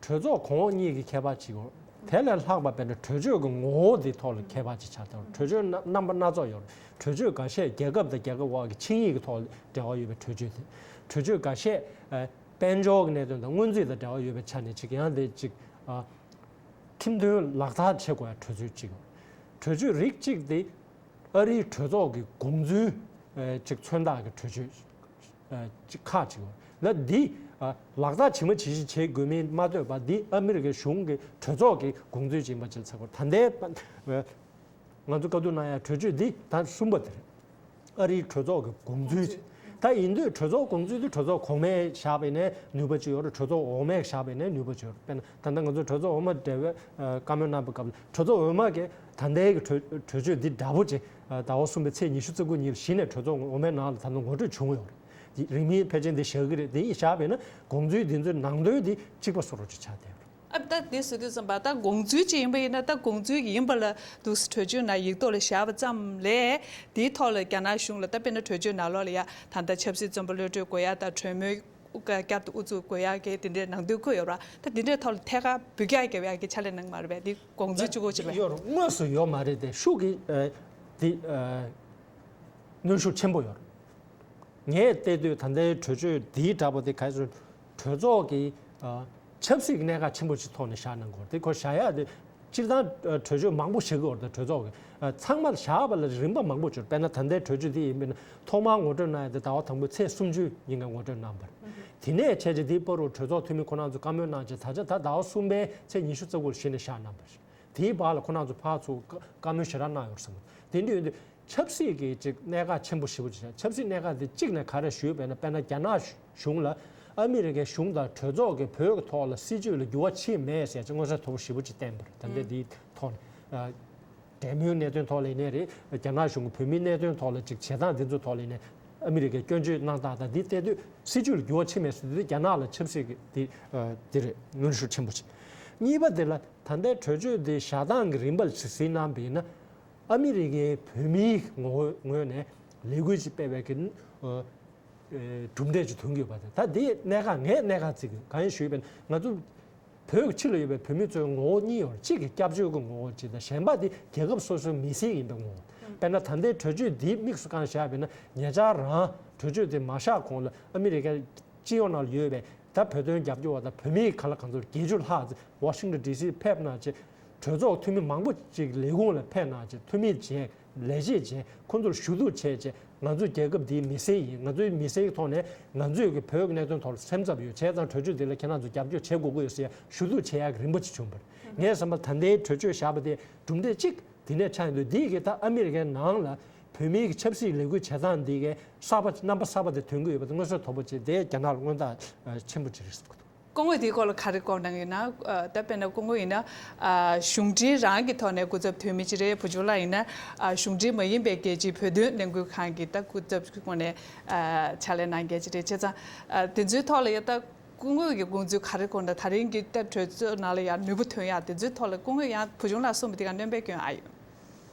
གྲོས་ཚོགས་གོང་འོག་གཉིས་ཀྱི་ཁྱད་པར་ཅིག་ཡོད། དེ་ལས་ལྷག་པ་དཔེར་ན་གྲོས་ཆོད་ཀྱི་ངོ་བོ་འདིའི་ཐོག་ལ་ཁྱད་པར་ཅིག་ཆགས་འདུག་གྲོས་ཆོད་རྣམ་རྣམ་པ་སྣ་ཚོགས་ཡོད་རེད། གྲོས་ཆོད་འགའ་ཤས་རྒྱལ་ཁབ་དང་རྒྱལ་ཁབ་དབར་གྱི་ཆིངས་ཡིག་གི་ཐོག་ལ་འབྲེལ་བ་ཡོད་པའི་གྲོས་ཆོད་དེ། གྲོས་ཆོད་འགའ་ཤས་ཨ་དཔལ་འབྱོར་གྱི་གནད་དོན་དང་སྔོན་རྩིས་དང་འབྲེལ་བ་ཡོད་པའི་ཆ་ནས་ཅིག་ཡང་དེ་ཅིག་ཨ་ཁྲིམས་མཐུན་ལག་བསྟར་བྱེད་དགོས་པའི་གྲོས་ཆོད་ཅིག་ཡོད། གྲོས་ཆོད་རིགས་གཅིག་དེ་ཨ་རིའི་གྲོས་ཚོགས་ཀྱི་དགོངས་ཚུལ་ཨ་ཅིག་མཚོན་རྟགས་ཀྱི་གྲོས་ཆོད་ཨ་ཅིག་ཁག་ཅིག་ཡོད། ལ་འདི་ཨ་ལག་བསྟར་ཇི་མ་ཇི་བཞིན་བྱེད་དགོས་མིན་མ་ལྟོས་པར་འདི་ཨ་མི་རི་ཀའི་གཞུང་གི་གྲོས་ཚོགས་ཀྱི་དགོངས་ཚུལ་ཅིག་ཡིན་པ་ཅིག་ཚ་གོ། ད་ལྟའི་ཨ་ང་ཚོ་བཀའ་བསྡུར་གནང་ཡ་གྲོས་ཆོད་འདི་ད་གསུམ་པ་དེ་རེད། ཨ་རིའི་གྲོས་ཚོགས་ཀྱི་དགོངས་ཚུལ། ད་ཡིན་དུས་གྲོས་ཚོགས་དགོངས་ཚུལ་དེ་གྲོས་ཚོགས་གོང་མས་བཞག་པ་ཡིན་ནའི་ནུས་པ་ཅིག་ཡོད་རེད། གྲོས་ཚོགས་འོག་མས་བཞག་པ་ཡིན་ནའི་ནུས་པ་ཅིག་ཡོད་རེད། དཔེར་ན་ད་ལྟ་ང་ཚོ་གྲོས་ཚོགས་འོག་མ་འབྲེལ་བའི་ཨ་བཀའ་མོལ་གནང་བའི་སྐབས་ལ་གྲོས་ཚོགས་འོག་མ་གིས་ད་ལྟའི་གི་གྲོས་གྲོས་ཆོད་འདི་འདྲ་པོ་ཅིག་ཨ་ཟླ་བ་གསུམ་པའི་ཚེས་ཉི་ཤུ་རྩ་དགུ་ཉིན་གཞི་ནས་གྲོས་ཚོགས་འོག་མའི་ནང་ལ་ད་ལྟ་ངོ་སྤྲོད་བྱུང་ཡོད་རེད། དེ་རིང་མིན་ཕལ་ཆེར་འདི་བཞག་གི་རེད། འདི་བཞག་པས་ན་དགོངས་ཚུལ་འདི་ཚོའི་ནང་དོན་འདི་གཅིག་པ་བཟོ་འདྲ་ཅིག་ཆགས་བསྡད་ཡོད་རེད། ཨ་ད་འདི་ཟེར་དུས་ཙམ་པ་ད་དགོངས་ཚུལ་ཅིག་ཡིན་པ་ཡིན་ན་ད་དགོངས་ཚུལ་ཡིན་པ་ལ་འདུག་སེ་གྲོས་ཆོད་ནང་ཡིག་ཐོག་ལ་བཞག་པ་ཙམ་ལས་དེའི་ཐོག་ལ་རྒྱ་ནག་གཞུང་ལ་ད་དཔེར་ན་གྲོས་ཆོད་ནང་ལོགས་ལ་ཡ་ད་ལྟ་ཆབ་སྲིད་བཙོན་པ་གློད་གྲོལ་དགོས་ཡ་དང་གྲོས་མོལ་བསྐྱར་དུ་དབུ་འཛུགས་དགོས་ཡ་གི་དེ་འདྲའི་ནང་དོན་བཀོད་ཡོད་ར། ད་དེ་འདྲའི་ཐོག་ལ་ཐད་ཀར་འབུད་རྒྱག་རྒྱབ་ཡ་གི་ཕྱག་ལས་གནང་མ་རེད་པས། འདི་དགོངས་ཚུལ་གཅིག་པོ་ཅིག་རེད། ཡོད་རེད། དངོས་སུ་ཡོད་མ་རེད་དེ་ཤུགས་ཀྱིས་ཨ་འདི་ཨ་གནོན་ཤུགས་ཆེན་པོ་ཡོད་རེད། ངས་བལྟས་དུས་ད་ལྟའི་གྲོས་ཆོད་འདིའི་འདྲ་པོ་དེ་ག་རེ་ཟེར། གྲོས་ཚོགས་ཀྱི་ཨ་ཆབ་སྲིད་ཀྱི་གནད་འགག་ཆེན་པོ་ཞིག་ཐོག་ནས་བཞག་གནང་དགོས་རེད། དེ་ཁོ་བཞག་ཡག་དེ་སྤྱིར་བཏང་ཨ་གྲོས་ཆོད་མང་པོ་བཞག་གི་ཡོད་རེད། གྲོས་ཚོགས་ཀྱི་ཨ་ཚང་མ་བཞག་པ་ལ་རིམ་པ་མང་པོ་ཅིག་ཡོད་རེད། དཔེར་ན་ད་ལྟའི་གྲོས་ཆོད་འདི་ཡིན་པ་ཡིན་ན་ཐོག་མར་ངོ་སྤྲོད་གནང་ཡག་དེ་ཟླ་བ་དང་པོའི་ཚེས་སུམ་ཅུ་ཉིན་ཀ་ངོ་སྤྲོད་གནང་བ་རེད། དེ་ནས་བྱས་རྗེས་འདིའི་བར་དུ་གྲོས་ཚོགས་འཐུས་མི་ཁོ་རང་ཚོས་བཀའ་མོལ་གནང་རྗེས་ད་ཆ་ད་ཟླ་བ་གསུམ་པའི་ཚེས་ཉི་ཤུ་རྩ་དགུ་ལ་གཞི་ནས་བཞག་གནང་བ་རེད། དེའི་བར་ལ་ཁོ་རང་ཚོ་ཕར་ཚུར་བཀའ་བཀའ་མོལ་ཞེ་དྲག་གནང་ཡོད་རེད་བསམ་གི། དེ་འདྲ་ཡིན་དུས་ཆབ་སྲིད་ཀྱི་ཅིག་གནད་འགག་ཆེན་པོ་ཞེ་པོ་ཅིག་ཆགས། ཆབ་སྲིད་གནད་འགག་དེ་གཅིག་ནས་ག་རེ་ཞུས་པས་ན། དཔེར་ན་རྒྱ་ནག་གཞུང་ལ་ཨ་མི་རི་ཀའི་གཞུང་དང་གྲོས་ཚོགས་ཀྱིས་བོད་ཀྱི་ཐོག་ལ་སྲིད་ཇུས་ལ་འགྱུར་བ་ཕྱིན་མེད་ཟེར་ཅིག་མངོན་གསལ་དོད་པོ་ཞེ་པོ་ཅིག་བསྟན་པ་རེད། ད་ལྟ་འདིའི་ཐོག་ནས་ཨ་འབྲེལ་མོལ་གནད་དོན་ཐོག་ལ་ཡིན་ནའི་རེད། རྒྱ་ནག་གཞུང་གིས་བོད་མིའི་གནད་དོན་ཐོག་ལ་ཅིག་བྱེད་སྟངས་འདི་ཚོ་ཐོག་ལ་ཡིན་ནའི་ཨ་མི་རི་ཀས་སྐྱོན་བརྗོད་གནང་སྟངས་དང་འདི་བལྟས་དུས་སྲིད་ཇུས་ལ་འགྱུར་བ་ཕྱིན་མེད་ཟེར་དུས་རྒྱ་ནག་ལ་ཆབ་སྲིད་ཀྱི་འདི་ཨ་འདི་རེད། གནོན་ཤུགས་ཆེན་པོ་ཅིག་གཉིས་པ་དེ་ལ་ད་ལྟའི་གྲོས་ཆོད་འདི་བཞག་སྟངས་ཀྱི་རིམ་པ་ཞིག་གཟིགས་གནང་བ་ཡིན་ན། ཨ་མི་རི་ཀའི་བོད་མིའི་ངོ་ངོས་ནས་ལས་འགུལ་ཅིག་སྤེལ་བའི་གི་ཨ་ཨ་གྲུབ་འབྲས་ཅིག་ཐོན་གྱི་ཡོད་པ་དང་། ད་འདི་གནད་འགག་ངས་གནད་འགག་བརྩི་གི། གང་ཡིན་ཞུས་པ་ཡིན་ན་ང་ཚོ་བོད་ཀྱི་ཕྱི་ལ་ཡོད་པའི་བོད་མི་ཚོའི་ངོ་བོ་གཉིས་ཡོད་རེད། གཅིག་གི་སྐྱབས་བཅོལ་གྱི་ངོ་བོ་གཅིག་དང་། གཞན་པ་འདི་རྒྱལ་ཁབ་སོ་སོའི་མི་སེར་ཡིན་པའི་ངོ་བོ། དཔེར་ན་ད་ལྟའི་གྲོས་ཆོད་འདི་དམིགས་སུ་བཀར་བཞག་པ་ཡིན་ན། ཉེ་ཆར་རང་གྲོས་ཆོད་དེ་མ་བཞག་གོང་ལ་ཨ་མི་རི་ཀའི་སྤྱི་ཡོངས་ནང་ལ་ཡོད་པའི་ད་བོད་དོན་རྒྱབ་སྐྱོར་བ་དང་བོད་མི་གང་ལ་གང་འཚམ་བརྒྱད་ཅུ་ལྷག་ཙམ་ཝ་ཤིང་ཊོན་ཌི་སི་ཕེབས་གནང་བྱས། གྲོས་ཚོགས་འཐུས་མི་མང་པོ་ཅིག་ལས་ཁུངས་ལ་ཕེབས་གནང་བྱས། འཐུས་མི་བྱས། ལས་བྱེད་བྱས། ཁོང་ཚོར་ཞུ་གཏུག་བྱས་བྱས། ང་ཚོ་རྒྱལ་ཁབ་འདིའི་མི་སེར་ཡིན། ང་ཚོའི་མི་སེར་གྱི་ཐོག་ནས་ང་ཚོས་ཀྱི་བོད་ཀྱི་གནད་དོན་ཐོག་ལ་སེམས་འཚབ་ཡོད། བྱས་ཙང་གྲོས་ཆོད་འདི་ལ་ཁྱེད་རང་ཚོ་རྒྱབ་སྐྱོར་བྱེད་དགོས་ཀྱི་ཡོད་ཟེར་ཞུ་གཏུག་བྱེད་ཡག་གི་རིམ་པ་ཅིག་བྱུང་བ་རེད། ངས་བསམ་པ་ད་ལྟའི་གྲོས་ཆོད་བཞག་པ་དེ་གྲུབ་འབྲས་གཅིག་འདི་ནས་ཆགས་ཡོང་དུས། འདི་གི་ད་ཨ་མི་རི་ཀའི་ནང་ལ་བོད་མིའི་གི་ཆབ་སྲིད་ལས་འགུལ་བྱེད་སྟངས་འདི་གའི་གསར་པ་རྣམ་པ་གསར་པ་དེ་ཐོན་གྱི་ཡོད་པ་དེ་མངོན་གསལ་དོད་པོ་བྱས། དེ་རྒྱ་ནག་ལ་མངོན་རྟགས་ཆེན་པོ་ཅིག་རེད་བསམ་གྱི་འདུག་སྐུ་ངོས་དེའི་སྐོར་ལ་ག་རེ་བཀོད་གནང་གི་ཡོད་ན། ཨ་ད་དཔེར་ན་སྐུ་ངོ་ཡིན་ན་ཨ་གཞུང་འབྲེལ་རང་གི་ཐོག་ནས་སྐུ་ཚབ་དོན་མི་ཅིག་རེད། བུ་ཆུང་ལགས་ཡིན་ན་ཨ་གཞུང་འབྲེལ་མ་ཡིན་པའི་རྒྱལ་སྤྱིའི་བོད་དོན་ལས་འགུལ་ཁང་གི་ད་སྐུ་ཚབ་ཀྱི་ངོས་ནས་ཨ་ཕྱག་ལས་གནང་མཁན་ཅིག་རེད། བྱས་ཙང་ཨ་དེ་ཚོའི་ཐོག་ལ་ཡ་ད་སྐུ་ངོས་ཀྱི་དགོངས་ཚུལ་ག་རེ་དགོངས་དང་། ད་རིང་གི་ད་གྲོས་ཚོགས་ནང་ལ་ཡང་ནུས་པ་ཐོན་ཡག་དེ་ཚོའི་ཐོག་ལ་སྐུ་ངོས་ཡང་བུ་ཆུང་ལགས་གསུངས་པ་དེ་ག་སྣོན་པ་སྐྱོན་ཨ་ཡོད།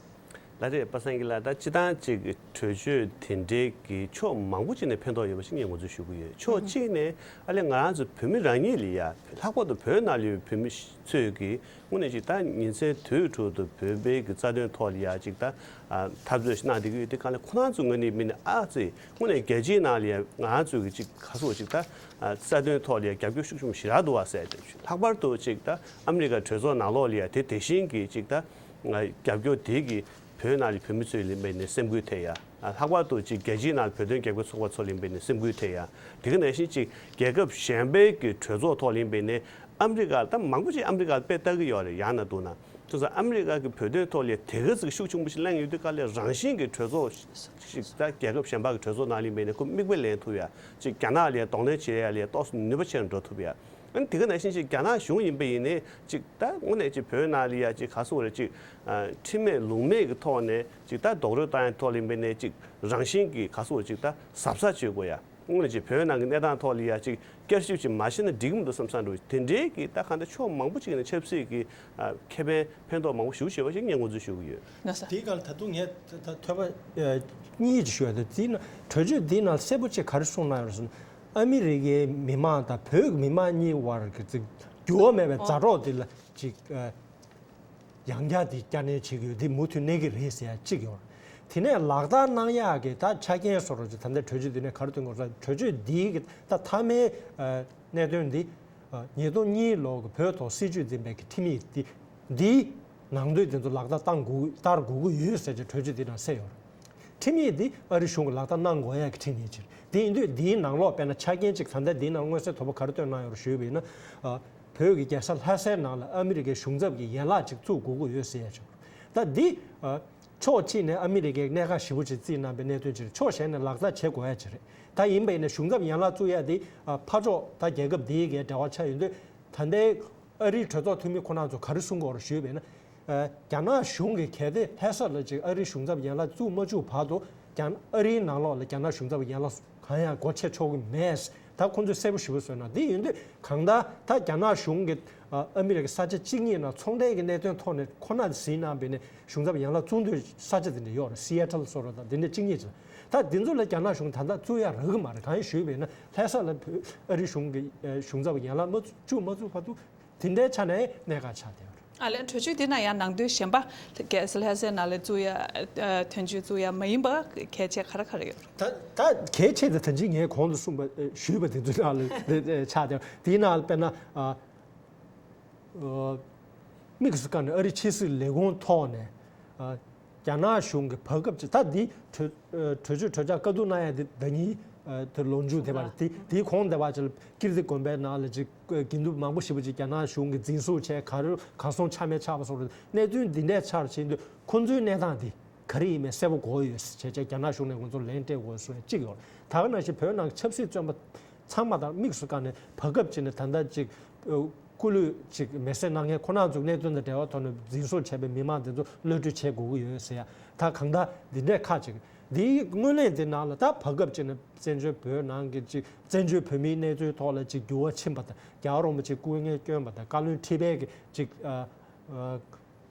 ལགས་རེད། པ་སངས་སྐྱིད་ལགས། ད་སྤྱིར་བཏང་ཅིག་གྲོས་ཆོད་དེ་འདྲའི་གི་ཕྱོགས་མང་པོ་ཅིག་ནས་ཕན་ཐོགས་ཡོད་པ་ཞིག་ངས་ངོས་འཛིན་ཞུ་གི་ཡོད། ཕྱོགས་གཅིག་ནས་ཨ་ལས་ང་རང་ཚོ་བོད་མི་རང་ཉིད་ལ་ཡ། ལྷག་པར་དུ་བོད་ནང་ལ་ཡོད་བོད་མི་ཚོས་ཀྱི་དངོས་གནས་ཅིག་ད་ཉིན་མཚན་དུས་དྲུག་ཏུ་བོད་པའི་གི་རྩ་དོན་ཐོག་ལ་ཡ་ཅིག་ད་འཐབ་རྩོད་ཞིག་གནང་བསྡད་ཀྱི་ཡོད་དེ། གང་ལས་ཁོ་རང་ཚོ་ངོས་ནས་མིན་ནས་ཨ་ཙི་དངོས་གནས་རྒྱལ་སྤྱིའི་ནང་ལ་ཡ་ང་རང་ཚོས་ཀྱི་ཅིག་ག་སོགས་ཅིག་ད་རྩ་དོན་ཐོག་ལ་ཡ་རྒྱབ་སྐྱོར་ཤུགས་ཆེན་པོ་ཞེ་དྲག་འདུག་བ་ཟེར་ཏེ། ལྷག་པར་དུ་ཅིག་ད་ཨ་མི་རི་ཀ་གྲོས་ཚོགས་ནང་ལོགས་ལ་ཡ་དེ་དེ་བཞིན་གྱི་ཅིག་ད་རྒྱབ་སྐྱོར་དེ་གི་བོད་ནང་གི་བོད་མི་ཚོའི་ལིམ་པའི་ནས་སེམས་འགུལ་ཐེབས་ཡ། ལྷག་པར་དུ་ཅིག་རྒྱལ་སྤྱིའི་ནང་བོད་དོན་རྒྱབ་སྐྱོར་ཚོགས་པ་ཚོ་ལིམ་པའི་ནས་སེམས་འགུལ་ཐེབས་ཡ། དེ་ག་ནང་བཞིན་ཅིག་རྒྱལ་ཁབ་གཞན་པའི་གི་གྲོས་ཚོགས་ཐོག་ལིམ་པའི་ནས་ཨ་མི་རི་ཀ་ད་མང་པོ་ཅིག་ཨ་མི་རི་ཀ་དཔེ་ལྟ་གི་ཡོད་རེད། ཡང་ན་འདུག་ན་དེ་ཚོ་ཨ་མི་རི་ཀ་གི་བོད་དོན་ཐོག་ལ་དེ་ག་ཚིག་ཤུགས་ཆེན་པོ་ཞིག་གླེང་ཡོད་དུས་ག་ལས་རང་བཞིན་གི་གྲོས་ཚོགས་ཤིག་ད་རྒྱལ་ཁབ་གཞན་པ་གི་གྲོས་ཚོགས་ནང་ལིམ་པའི་ནས་ཁོ་མིག་དཔེ་ལེན་ཐུབ་ཡ། ཅིག་རྒྱ་ནག་ལ་གདོང་ལེན་བྱེད་ཡ་ལ་ཏོག་ཙམ་ནུས་པ་ཆེ་རུ་འགྲོ་ཐུབ་ཡ། ཨ་ནི་དེ་ག་ནང་བཞིན་ཅིག་རྒྱ་ནག་གཞུང་ཡིན་པ་ཡིན་ནའི་ཅིག་ད་དངོས་གནས་ཅིག་བོད་ནང་ལ་ཡ་ཅིག་ག་སོང་རེད། ཅིག་ཨ་ཁྲིམས་མེད་ལུགས་མེད་ཀྱི་ཐོག་ནས་ཅིག་ད་རྡོག་རོལ་བཏང་ཡ་ཐོག་ལ་ཡིན་པ་ནས་ཅིག་རང་བཞིན་གྱི་ག་སོང་རེད། ཅིག་ད་གཟབ་གཟབ་བྱེད་དགོས་ཡ། དངོས་གནས་ཅིག་བོད་ནང་གི་གནས་སྟངས་ཐོག་ལ་ཡ་ཅིག་བསྐྱར་ཞིབ་ཅིག་མ་བྱས་ན་འགྲིག་གི་མི་འདུག་བསམ་བསམ་འདུག་དེ་འདྲའི་གི་ད་གང་ལྟར་ཕྱོགས་མང་པོ་ཅིག་ནས་ཆབ་སྲིད་ཀྱི་ཨ་ཁེ་ཕན་ཕན་ཐོགས་མང་པོ་ཞེ་པོ་ཅིག་ཡོད་པ་ཞིག་ངས་ངོས་འཛིན་ཞུ་གི་ཡོད། ལགས་སོ། དེའི་སྒང་ལ་ད་དུང་ངས་ད་ཐོས་པ་ཨ་གཉིས་ཅིག་ཞུ་ཡ་དེ། དེའི་ནང་གྲོས་ཆོད་འདིའི་ནང་གསལ་པོ་ཅིག་ག་རེ་གསུངས་གནང་ཡོད་རེད་ཟེར་ན། ཨ་མི་རི་ཀའི་མི་མང་དང་བོད་ཀྱི་མི་མང་གཉིས་བར་གྱི་ཅིག་འགྱུར་བ་མེད་པའི་ཨོ་མཛའ་གྲོགས་དེ་ལ་ཅིག་ཨ་ཡང་བསྐྱར་དེ་བསྐྱར་ནན་བྱེད་ཀྱི་ཡོད། དེ་མུ་མཐུད་གནས་ཀྱི་རེད་ཟེར་ཡ་གཅིག་ཡོད་རེད། དེ་ནས་ལག་བསྟར་གནང་ཡག་གི་ད་ཆ་རྐྱེན་བཟོ་འདྲ་ཅིག་ད་ལྟ་གྲོས་ཆོད་འདི་ནས་ག་རེ་ཐོན་དགོས་ཟེར། གྲོས་ཆོད་འདིའི་གི་ད་མཐའ་མའི་ཨ་གནད་དོན་འདི་ཨ་ཉིས་སྟོང་གཉིས་ལོ་གི་བོད་ཐོག་སྲིད་བྱུས་འཛིན་པའི་གི་ཁྲིམས་ཡིག་འདི་འདིའི་ནང་དོན་དེ་ཚོ་ལག་བསྟར་བཏང་དགོས་བསྟར་དགོས་ཀྱི་ཡོད་ཟེར་གྱི་གྲོས་ཆོད་འདི་ནང་གསལ་ཡོད་རེད། ཁྲིམས་ཡིག་འདི་ཨ་རི་གཞུང་གིས་ལག་བསྟར་གནང་དགོས་ཡ་གི་ཁྲིམས་ཡིག་ཅིག་རེད། དེ་ཡིན་དུས་འདིའི་ནང་ལོགས་དཔེར་ན་ཆ་རྐྱེན་ཅིག་ད་ལྟ་འདིའི་ནང་མངོན་གསལ་དོད་པོ་ག་རེ་བཏོན་གནང་ཡོད་རེད་ཞུས་པ་ཡིན་ན། ཨ་བོད་ཀྱི་རྒྱལ་ས་ལྷ་སའི་ནང་ལ་ཨ་མི་རི་ཀའི་གཞུང་ཚབ་ཀྱི་ཡན་ལག་ཅིག་བཙུགས་དགོས་ཀྱི་ཡོད་ཟེར་ཡ་ཅིག་ད་འདི་ཨ་ཕྱོགས་གཅིག་ནས་ཨ་མི་རི་ཀའི་གནད་འགག་ཞེ་པོ་ཅིག་བརྩིས་གནང་པའི་གནད་དོན་ཅིག་རེད། ཕྱོགས་གཞན་ནས་ལག་བསྟར་བྱེད་དགོས་ཡ་ཅིག་རེད། ད་ཡིན་པ་ཡིན་ན་གཞུང་ཚབ་ཡན་ལག་བཙུགས་ཡ་དེ་ཨ་ཕར་ཕྱོགས་ད་རྒྱལ་ཁབ་འདིའི་གི་འབྲེལ་བ་ཆགས་ཡོད་དུས། ད་ལྟའི་ཨ་རིའི་གྲོས་ཚོགས་འཐུས་མི་ཁོ་རང་ཚོ་ག་རེ་གསུང་གི་ཡོད་རེད་ཞུས་པ་ཡིན་ན། ཨ་རྒྱ་ནག་གཞུང་གིས་གལ་ཏེ་ལྷ་ས་ལ་ཅིག་ཨ་རིའི་གཞུང་ཚབ་ཡན་ལག་བཙུགས་མ་བཅུག་བར་དུ་རྒྱ་ཨ་རིའི་ནང་ལོགས་ལ་རྒྱ་ནག་གཞུང་ཚབ་ཡན་ལག་གང་ཡང་སྒོ་ཕྱེ་ཆོག་གི་མེད། ད་ཁོང་ཚོས་གསལ་པོ་ཞེ་པོ་བཟོས་གནང་། དེ་ཡིན་དུས་གང་ལྟར་ད་རྒྱ་ནག་གཞུང་གིས་ཨ་ཨ་མི་རི་ཀའི་ས་ཆ་གཅིག་གཉིས་ནང་ཚོང་འབྲེལ་གྱི་གནད་དོན་ཐོག་ནས་ཁོ་ན་གཟིགས་གནང་བ་ཡིན་ན་གཞུང་ཚབ་ཡན་ལག་བཙུགས་འདོད་ས་ཆ་དེ་འདྲ་ཡོད་རེད། སི་ཨེ་ཊལ་སོགས་རེད། ད་དེ་འདྲ་གཅིག་གཉིས་ཅིག་ད་དེ་ཚོ་ལ་རྒྱ་ནག་གཞུང་ད་ལྟ་བཙུགས་ཡ་རག་གི་མ་རེད། གང་ཡིན་ཞུས་པ་ཡིན་ན་ལྷ་ས་ལ་བོད་ཨ་རི་གཞུང་གི་ཨ་གཞུང་ཚབ་ཡན་ལག་མ་བཙུགས་མ་བཙུགས་བར་དུ་དེ་འདྲའི་ཆ་ནས་གནད་འགག་ཆགས་བསྡད་ཡོད་རེད། ཨ་ལས་གྲོས་ཆོད་དེ་ན་ཡང་ནང་དོན་གཞན་པ་གལ་སྲིད་ལྷ་སའི་ནང་ལ་བཙུགས་ཡ་ཨ་ཐོན་ཆུང་བཙུགས་ཡ་མ་ཡིན་པ་གལ་ཆེ་ག་རེ་ག་རེ་ཡོད་རེད། ད་ད་གལ་ཆེ་དེ་ད་ཅི་ངས་གོང་དུ་གསུངས་པ་ཨ་ཞུས་པ་དེ་ཚོའི་ནང་ལ་དེ་དེ་ཆགས་བསྡད་ཡོད། དེའི་ནང་ལ་དཔེར་ན་ཨ། ཨ་དམིགས་སུ་བཀར་ནས་ཨ་རི་ཕྱི་སྲིད་ལས་ཁུངས་ཐོག་ནས་ཨ་རྒྱ་ནག་གཞུང་གི་བར་སྐབས་ཅིག་ད་འདི་གྲོས་ཨ་གྲོས་ཆོད་གྲོས་འཆར་བཀའ་བསྡུར་གནང་ཡ་དེ་ཟླ་ཉིན་ཨ་དེ་ལོ་མཇུག་དེ་བར་དེ་དེའི་གོང་དེ་བར་ཅིག་ཀིརྟི་དགོན་པའི་ནང་ལ་ཅིག་དགེ་འདུན་མང་པོ་ཞེ་པོ་ཅིག་རྒྱ་ནག་གཞུང་གིས་འཛིན་བཟུང་བྱས་གར་གར་སོང་ཆ་མེད་ཆགས་པ་སོགས་རེད། གནད་དོན་འདི་འདྲའི་ཆགས་ཕྱིན་དུས་ཁོང་ཚོའི་གནས་སྟངས་འདི་ག་རེ་ཡིན་མིན་གསལ་པོ་དགོས་ཡོད་ཟེར་བྱས་བྱས་རྒྱ་ནག་གཞུང་ནས་ང་ཚོར་ལན་སྤྲད་དགོས་ཟེར་གཅིག་ཡོད། ད་ག་ནང་བཞིན་བོད་ནང་གི་ཆབ་སྲིད་བཙོན་པ་ཚང་མ་དང་དམིགས་སུ་བཀར་ནས་བར་སྐབས་ཅིག་ནས་ད་ལྟ་ཅིག་ཨ་སྐུ་ལུས་ཅིག་མེ་བསྲེགས་གནང་མཁན་ཁོ་རང་ཚོའི་གནད་དོན་དང་འབྲེལ་བ་ཐོག་ནས་འཛིན་བཟུང་བྱས་པའི་མི་མང་དེ་ཚོ་གློད་གྲོལ་བྱེད་དགོས་ཀྱི་ཡོད་ཟེར་ཡ། ད་གང་ལྟར་འདི་འདྲའི་ཁག་ཅིག་འདིའི་སྔོན་གླེང་དེ་ནང་ལ་ད་བར་སྐབས་ཅིག་ནས་བཙན་བྱོལ་བོད་ནང་གི་ཅིག་བཙན་བྱོལ་བོད་མིའི་གནས་ཚུལ་ཐོག་ལ་ཅིག་འགྱུར་བ་ཕྱིན་པ་དང་། རྒྱལ་བ་རིན་པོ་ཆེ་སྐུ་ངལ་བསྐྱོན་པ་དང་། བཀའ་བློན་ཁྲི་པའི་གི་ཅིག་ཨ་ཨ་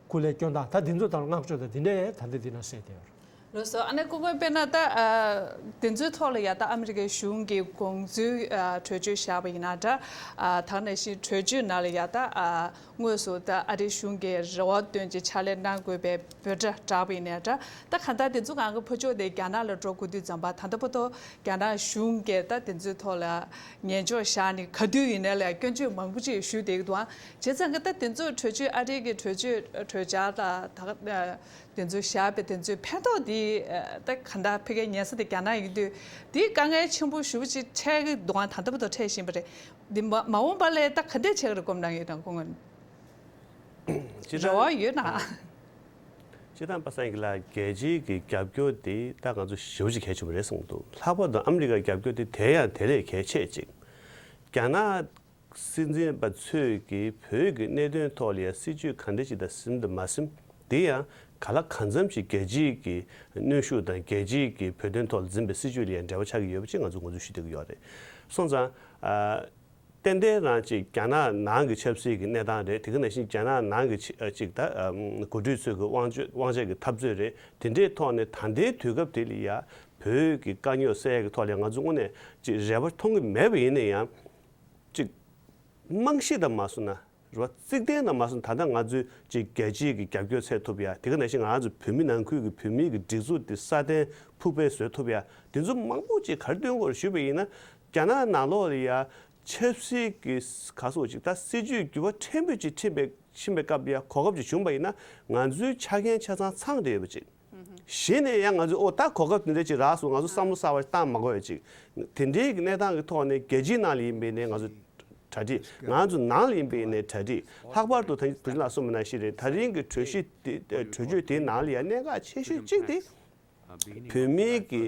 སྐུ་ལས་སྐྱོན་དང་། ད་འདི་ཚོ་དང་བསྔགས་བརྗོད་དང་འདི་འདྲའི་ད་ལྟ་འདི་ན་གསལ་བསྡད་ཡོད་རེད། ལགས་སོ། ཨ་ནེ་སྐུ་ངོ་དཔེར་ན་ད་ཨ་འདི་ཚོའི་ཐོག་ལ་ཡ་ད་ཨ་མི་རི་ཀའི་གཞུང་གི་དགོངས་ཚུལ་ཨ་གྲོས་ཆོད་བཞག་པ་ཡིན་ན་འདྲ། ཨ་ད་ག་ནང་བཞིན་གྲོས་ཆོད་ནང་ལ་ཡ་ད་ཨ་དངོས་སུ་ད་ཨ་རིའི་གཞུང་གིས་རེ་བ་བཏོན་ཅིང་ཕྱག་ལས་གནང་དགོས་པའི་འབོད་སྒྲ་བསྒྲགས་པ་ཡིན་ན་འདྲ། ད་གང་ལྟར་དེ་ཚོ་གང་གི་ཕུ་ཕྱོགས་དེ་རྒྱ་ནག་ལ་འགྲོ་དགོས་དུས་ཙམ་པ་ད་ལྟ་བར་དུ་རྒྱ་ནག་གཞུང་གིས་ད་དེ་ཚོའི་ཐོག་ལ་ཉན་འཇོག་བཞག་ནས་ག་དུས་ཡིན་ནའི་ལ་སྐྱོན་བརྗོད་མང་པོ་ཅིག་ཞུས་བསྡད་ཀྱི་འདུག་ཨང་། བྱས་ཙང་གི་ད་དེ་ཚོ་གྲོས་ཆོད་ཨ་རི་གི་གྲོས་ཆོད་གྲོས་འཆར་ལ་ད་ག་དེ་ཚོ་བཞག་པའི་དེ་ཚོའི་ཕན་ཐོགས་དེ་ད་ག་འདྲ་ཕ་གིའི་ཉན་ས་དེ་རྒྱ་ནག་ཡིན་དུས་དེ་དཀའ་ངལ་ཆེན་པོ་ཞེ་པོ་ཅིག་འཕྲད་ཀྱི་འདུག་ཨང་། ད་ལྟ་བར་དུ་འཕྲད་བཞིན་པ་རེད། འདི་མ་མ་འོངས་པ་ལ་ད་ག་འདྲས་བྱེད་ཀྱི་རེད་སྐུ་ངོ་ནས་ཡོད་དང་སྐུ་ངོ་ནས་སྤྱིར་རེ་བ་བཏང་ཡོད་ན། སྤྱིར་བཏང་པ་སངས་སྐྱིད་ལགས། རྒྱལ་སྤྱིའི་གི་རྒྱབ་སྐྱོར་དེ་ད་ང་ཚོ་ཞེ་པོ་ཅིག་གལ་ཆེན་པོ་རེད་བསམ་གྱི་འདུག། ལྷག་པར་དུ་ཨ་མི་རི་ཀའི་རྒྱབ་སྐྱོར་དེ་དེ་ཡང་དེ་ལས་གལ་ཆེ་ཅིག། རྒྱ་ནག་སྲིད་འཛིན་པ་ཚོས་ཀྱིས་བོད་ཀྱི་གནད་དོན་ཐོག་ལ་ཡང་སྲིད་ཇུས་ག་འདྲ་ཞིག་དང་ཟིན་དང་མ་ཟིན། དེ་ཡང་ག་ལ་གང་འཚམ་ཞིག་རྒྱལ་སྤྱིའི་གི་གནོན་ཤུགས་དང་རྒྱལ་སྤྱིའི་གི་བོད་དོན་ཐོག་ལ་འཛིན་པའི་སྲིད་ཇུས་ལ་ཡང་འབྲེལ་བ་ཆགས་ཀྱི་ཡོད་པ་ཅིག་ང་ཚོ་ངོས་འཛིན་ཞུ་བསྡད་ཀྱི་ཡོད་རེད། སོང་ཙང་ཨ། ཏན་ཏན་རང་ཅིག་རྒྱ་ནག་ནང་གི་ཆབ་སྲིད་ཀྱི་གནས་སྟངས་རེད། དེ་ག་ནང་བཞིན་རྒྱ་ནག་ནང་གི་ཆ་ཨ་ཅིག་ད་ཨམ་འགོ་ཁྲིད་ཚོས་ཀྱི་དབང་ཆ་དབང་ཆ་གི་འཐབ་རྩོད་རེད། དེ་འདྲའི་ཐོག་ནས་ད་ལྟའི་དུས་སྐབས་དེ་ལ་ཡ་བོད་ཀྱི་དཀའ་རྙོག་སེལ་ཡག་གི་ཐོག་ལ་ང་ཚོ་དངོས་གནས་ཅིག་རེ་བ་མཐོང་གི་མེད་པ་ཡིན་ན་ཡང་། ཅིག་རྨང་གཞི་དང་མ་སོང་ན། རེད་བ། རྩིག་གདན་དང་མ་སོང་ན། ད་ལྟ་ང་ཚོའི་ཅིག་རྒྱལ་སྤྱིའི་གི་རྒྱབ་སྐྱོར་འཚོལ་ཐུབ་ཡ། དེ་ག་ནང་བཞིན་ང་ཚོ་བོད་མི་ནང་ཁུལ་གྱི་བོད་མིའི་གི་སྒྲིག་འཛུགས་དེ་སྲ་བརྟན་ཕུགས་འཕེར་བཟོ་ཐུབ་ཡ། དེ་ཚོ་མང་པོ་ཅིག་ག་རེ་སྟོན་དགོས་རེད་ཞུས་པ་ཡིན་ན། རྒྱ་ནག་ནང་ལོགས་ལ་ཡ་ཆབ་སྲིད་ཀྱི་ག་སོགས་ཅིག་ད་སྲིད་ཇུས་འགྱུར་བ་ཕྲན་བུ་ཅིག་ཕྱིན་པའི་ཕྱིན་པའི་སྐབས་ལ་ཡ་གོ་སྐབས་ཅིག་བྱུང་པ་ཡིན་ན། ང་ཚོའི་ཆ་རྐྱེན་ཆ་ཚང་ཚང་བསྡད་ཡོད་པ་ཅིག་གཞི་ནས་ཡང་ང་ཚོས་ཨོ་ད་གོ་སྐབས་དེ་འདྲ་ཅིག་རག་སོང་། ང་ཚོ་བསམ་བློ་གསར་བ་བཏང་མ་དགོས་ཡ་ཅིག་དེ་འདྲའི་གི་གནས་སྟངས་ཀྱི་ཐོག་ནས་རྒྱལ་སྤྱིའི་ནང་ལ་ཡིན་པའི་ནས་ང་ཚོ་གྲ་སྒྲིག་ང་ཚོ་ནང་ལ་ཡིན་པའི་ནས་གྲ་སྒྲིག་ལྷག་པར་དུ་ད་བུ་ཆུང་ལགས་གསུངས་པ་ནང་བཞིན་རེད། ད་རིང་གི་གྲོས་གཞི་དེ་གྲོས་ཆོད་དེའི་ནང་ལ་ཡང་གནད་འགག་ཆེ་ཤོས་གཅིག་དེ། བོད་མིའི་གི་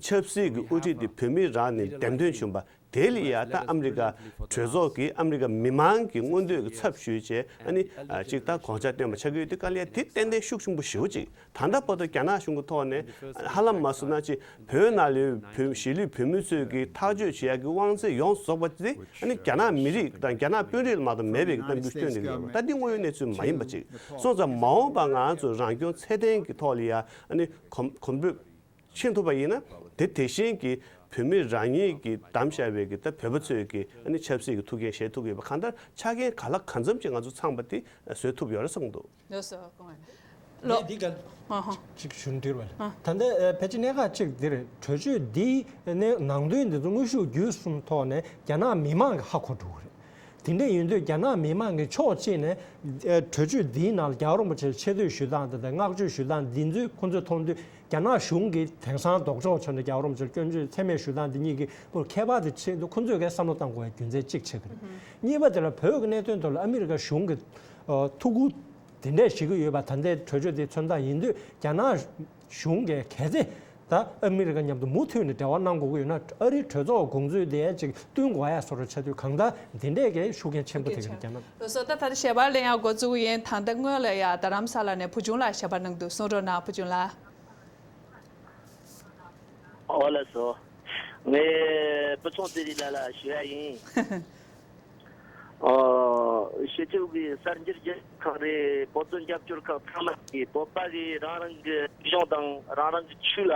ཆབ་སྲིད་ཀྱི་དབུ་ཁྲིད་དེ་བོད་མིའི་རང་ནས་འདེམས་ཐོན་བྱུང་བ། དེ་ལ་ཡ་ད་ཨ་མི་རི་ཀ་གྲོས་ཚོགས་ཀྱིས་ཨ་མི་རི་ཀ་མི་མང་གི་མངོན་འདོད་ཀྱི་ཚབ་ཞུས་བྱས། ཨ་ནི་ཨ་གཅིག་ད་དགོངས་འཆར་བཏོན་པ་ཆགས་ཀྱི་ཡོད་དུས་ག་ལ་ཡ་དེ་ཏན་ཏན་ཤུགས་ཆེན་པོ་ཞེ་པོ་ཅིག་ད་ལྟ་བར་དུ་རྒྱ་ནག་གཞུང་གི་ཐོག་ནས་ཧ་ལམ་མ་སོང་ན་ཅིག་བོད་ནང་ལ་བོད་གཞིས་ལུས་བོད་མི་ཚོས་ཀྱི་ཐག་གཅོད་བྱེད་ཡག་གི་དབང་ཚད་ཡོངས་རྫོགས་པ་དེ་ཨ་ནི་རྒྱ་ནག་མི་རིགས་དང་རྒྱ་ནག་དཔོན་རིགས་ལ་མ་གཏོགས་མེད་པའི་གི་གནམ་གྲུ་སྟོན་གྱི་ཡོད་པ། ད་འདི་དངོས་ཡོད་གནས་ཚུལ་མ་ཡིན་པ་ཅིག་སོང་ཙང་། མ་འོངས་པ་ང་ཚོ་རང་སྐྱོང་ཚད་ལྡན་གྱི་ཐོག་ལ་ཡ་ཨ་ནི་གོམ་གོམ་བགྲོད་ཕྱིན་ཐུབ་པ་ཡིན་ན། དེ་དེ་བཞིན་གྱི་བོད་མི་རང་ཉིད་ཀྱིས་བདམས་བཞག་པའི་གི་ད་བོད་པ་ཚོས་ཀྱི་ཨ་ནི་ཆབ་སྲིད་ཀྱི་ཐུགས་འགན་བཞེས་ཐུབ་ཀྱི་ཡོད་པ། གང་ལྟར་ཆ་རྐྱེན་ག་ལ་གང་འཚམ་ཅིག་ང་ཚོ་ཚང་པ་དེ་བཟོས་ཐུབ་ཡོད་རེད་བསམ་གྱི་འདུག་ལགས་སོ། སྐུ་ངོ་ལགས། འདི་ག་ཨ་ཧ། ཅིག་ཞུ་འདྲི་བ། ཨ། ད་ལྟ་ཨ་ཕལ་ཆེར་གནད་འགག་ཅིག་འདིར་གྲོས་ཆོད་འདིའི་ནང་དོན་འདི་ཚོ་དངོས་ཤུགས་བརྒྱུད་གསུམ་ཐོག་ནས་རྒྱ་ནག་མི་མང་གིས་ཧ་གོ་འགྲོ་གི་རེད། དེ་འདྲ་ཡིན་དུས་རྒྱ་ནག་མི་མང་གི་ཕྱོགས་གཅིག་ནས་ཨ་གྲོས་ཆོད་འདིའི་ནང་ལ་རྒྱལ་བ་རིན་པོ་ཆེར་ཆེ་བསྟོད་ཞུ་སྟངས་དེ་དང་བསྔགས་བརྗོད་ཞུ་སྟངས་འདི་ཚོ་ཁོང་ཚོས་མཐོང་དུས། རྒྱ་ནག་གཞུང་གིས་དེང་སང་ལྡོག་ཕྱོགས་ཕྱོགས་ནས་རྒྱལ་བ་རིན་པོ་ཆེར་སྐྱོན་བརྗོད་མཚན་སྨད་ཞུ་སྟངས་འདི་གཉིས་ཀྱི་ཁྱད་པར་དེ་ཆེད་དུ་ཁོང་ཚོས་གའི་བསམ་བློ་གཏང་དགོས་པའི་རྒྱུ་མཚན་གཅིག་ཆགས་ཀྱི་རེད། གཉིས་པ་དེ་ལ་བོད་ཀྱི་གནད་དོན་ཐོག་ལ་ཨ་མི་རི་ཀ་གཞུང་གིས་ཨ་ཐུགས་ཁུར་དེ་འདྲས་བཞེས་ཀྱི་ཡོད་པ། ད་ལྟའི་གྲོས་ཆོད་དེ་མཚོན་སྟངས་ཡིན་དུས་རྒྱ་ནག་གཞུང་གིས་གལ་སྲིད་ད་ཨ་མི་རི་ཀ་མཉམ་དུ་མུ་མཐུད་ནས་འབྲེལ་བ་གནང་དགོས་ཀྱི་ཡོད་ན། ཨ་རིའི་གྲོས་ཚོགས་དགོངས་ཚུལ་དེ་ཅིག་བསྟུན་དགོས་ཡ་བཟོ་འདྲ་ཆགས་དུས་གང་ལྟར་འདི་འདྲས་ཀྱི་ཤུགས་རྐྱེན་ཆེན་པོ་ཐེབས་ཀྱི་རེད་རྒྱ་ནག་ལགས་སོ། ད་ད་ལྟ་ཞལ་པར་ལེན་ཡག་འགོ་བཙུགས་ཡིན། ད་ལྟ་སྔོན་ལ་ཡ་རྡ་རམ་ས་ལ་ནས་བུ་ཆུང་ལགས་ཞལ་པར་གནང་འདུག་གསུང་རོགས་གནང་བུ་ཆུང་ལགས། ཨོ་ལགས་སོ། ངས་བུ་ཆུང་ཙི་རི་ལ་ལ་ཞུ་ཡ་ཡིན། ཨོ། སྤྱི་ཁྱབ་ཀྱི་གསར་འགྱུར་རྒྱང་ཁག་རེད། བོད་དོན་རྒྱབ་སྐྱོར་ཁག་ཚང་མ་གིས་བོད་པ་གིས་རང་རང་གི་རིག་གཞུང་དང་རང་རང་གི་ཆོས་ལ་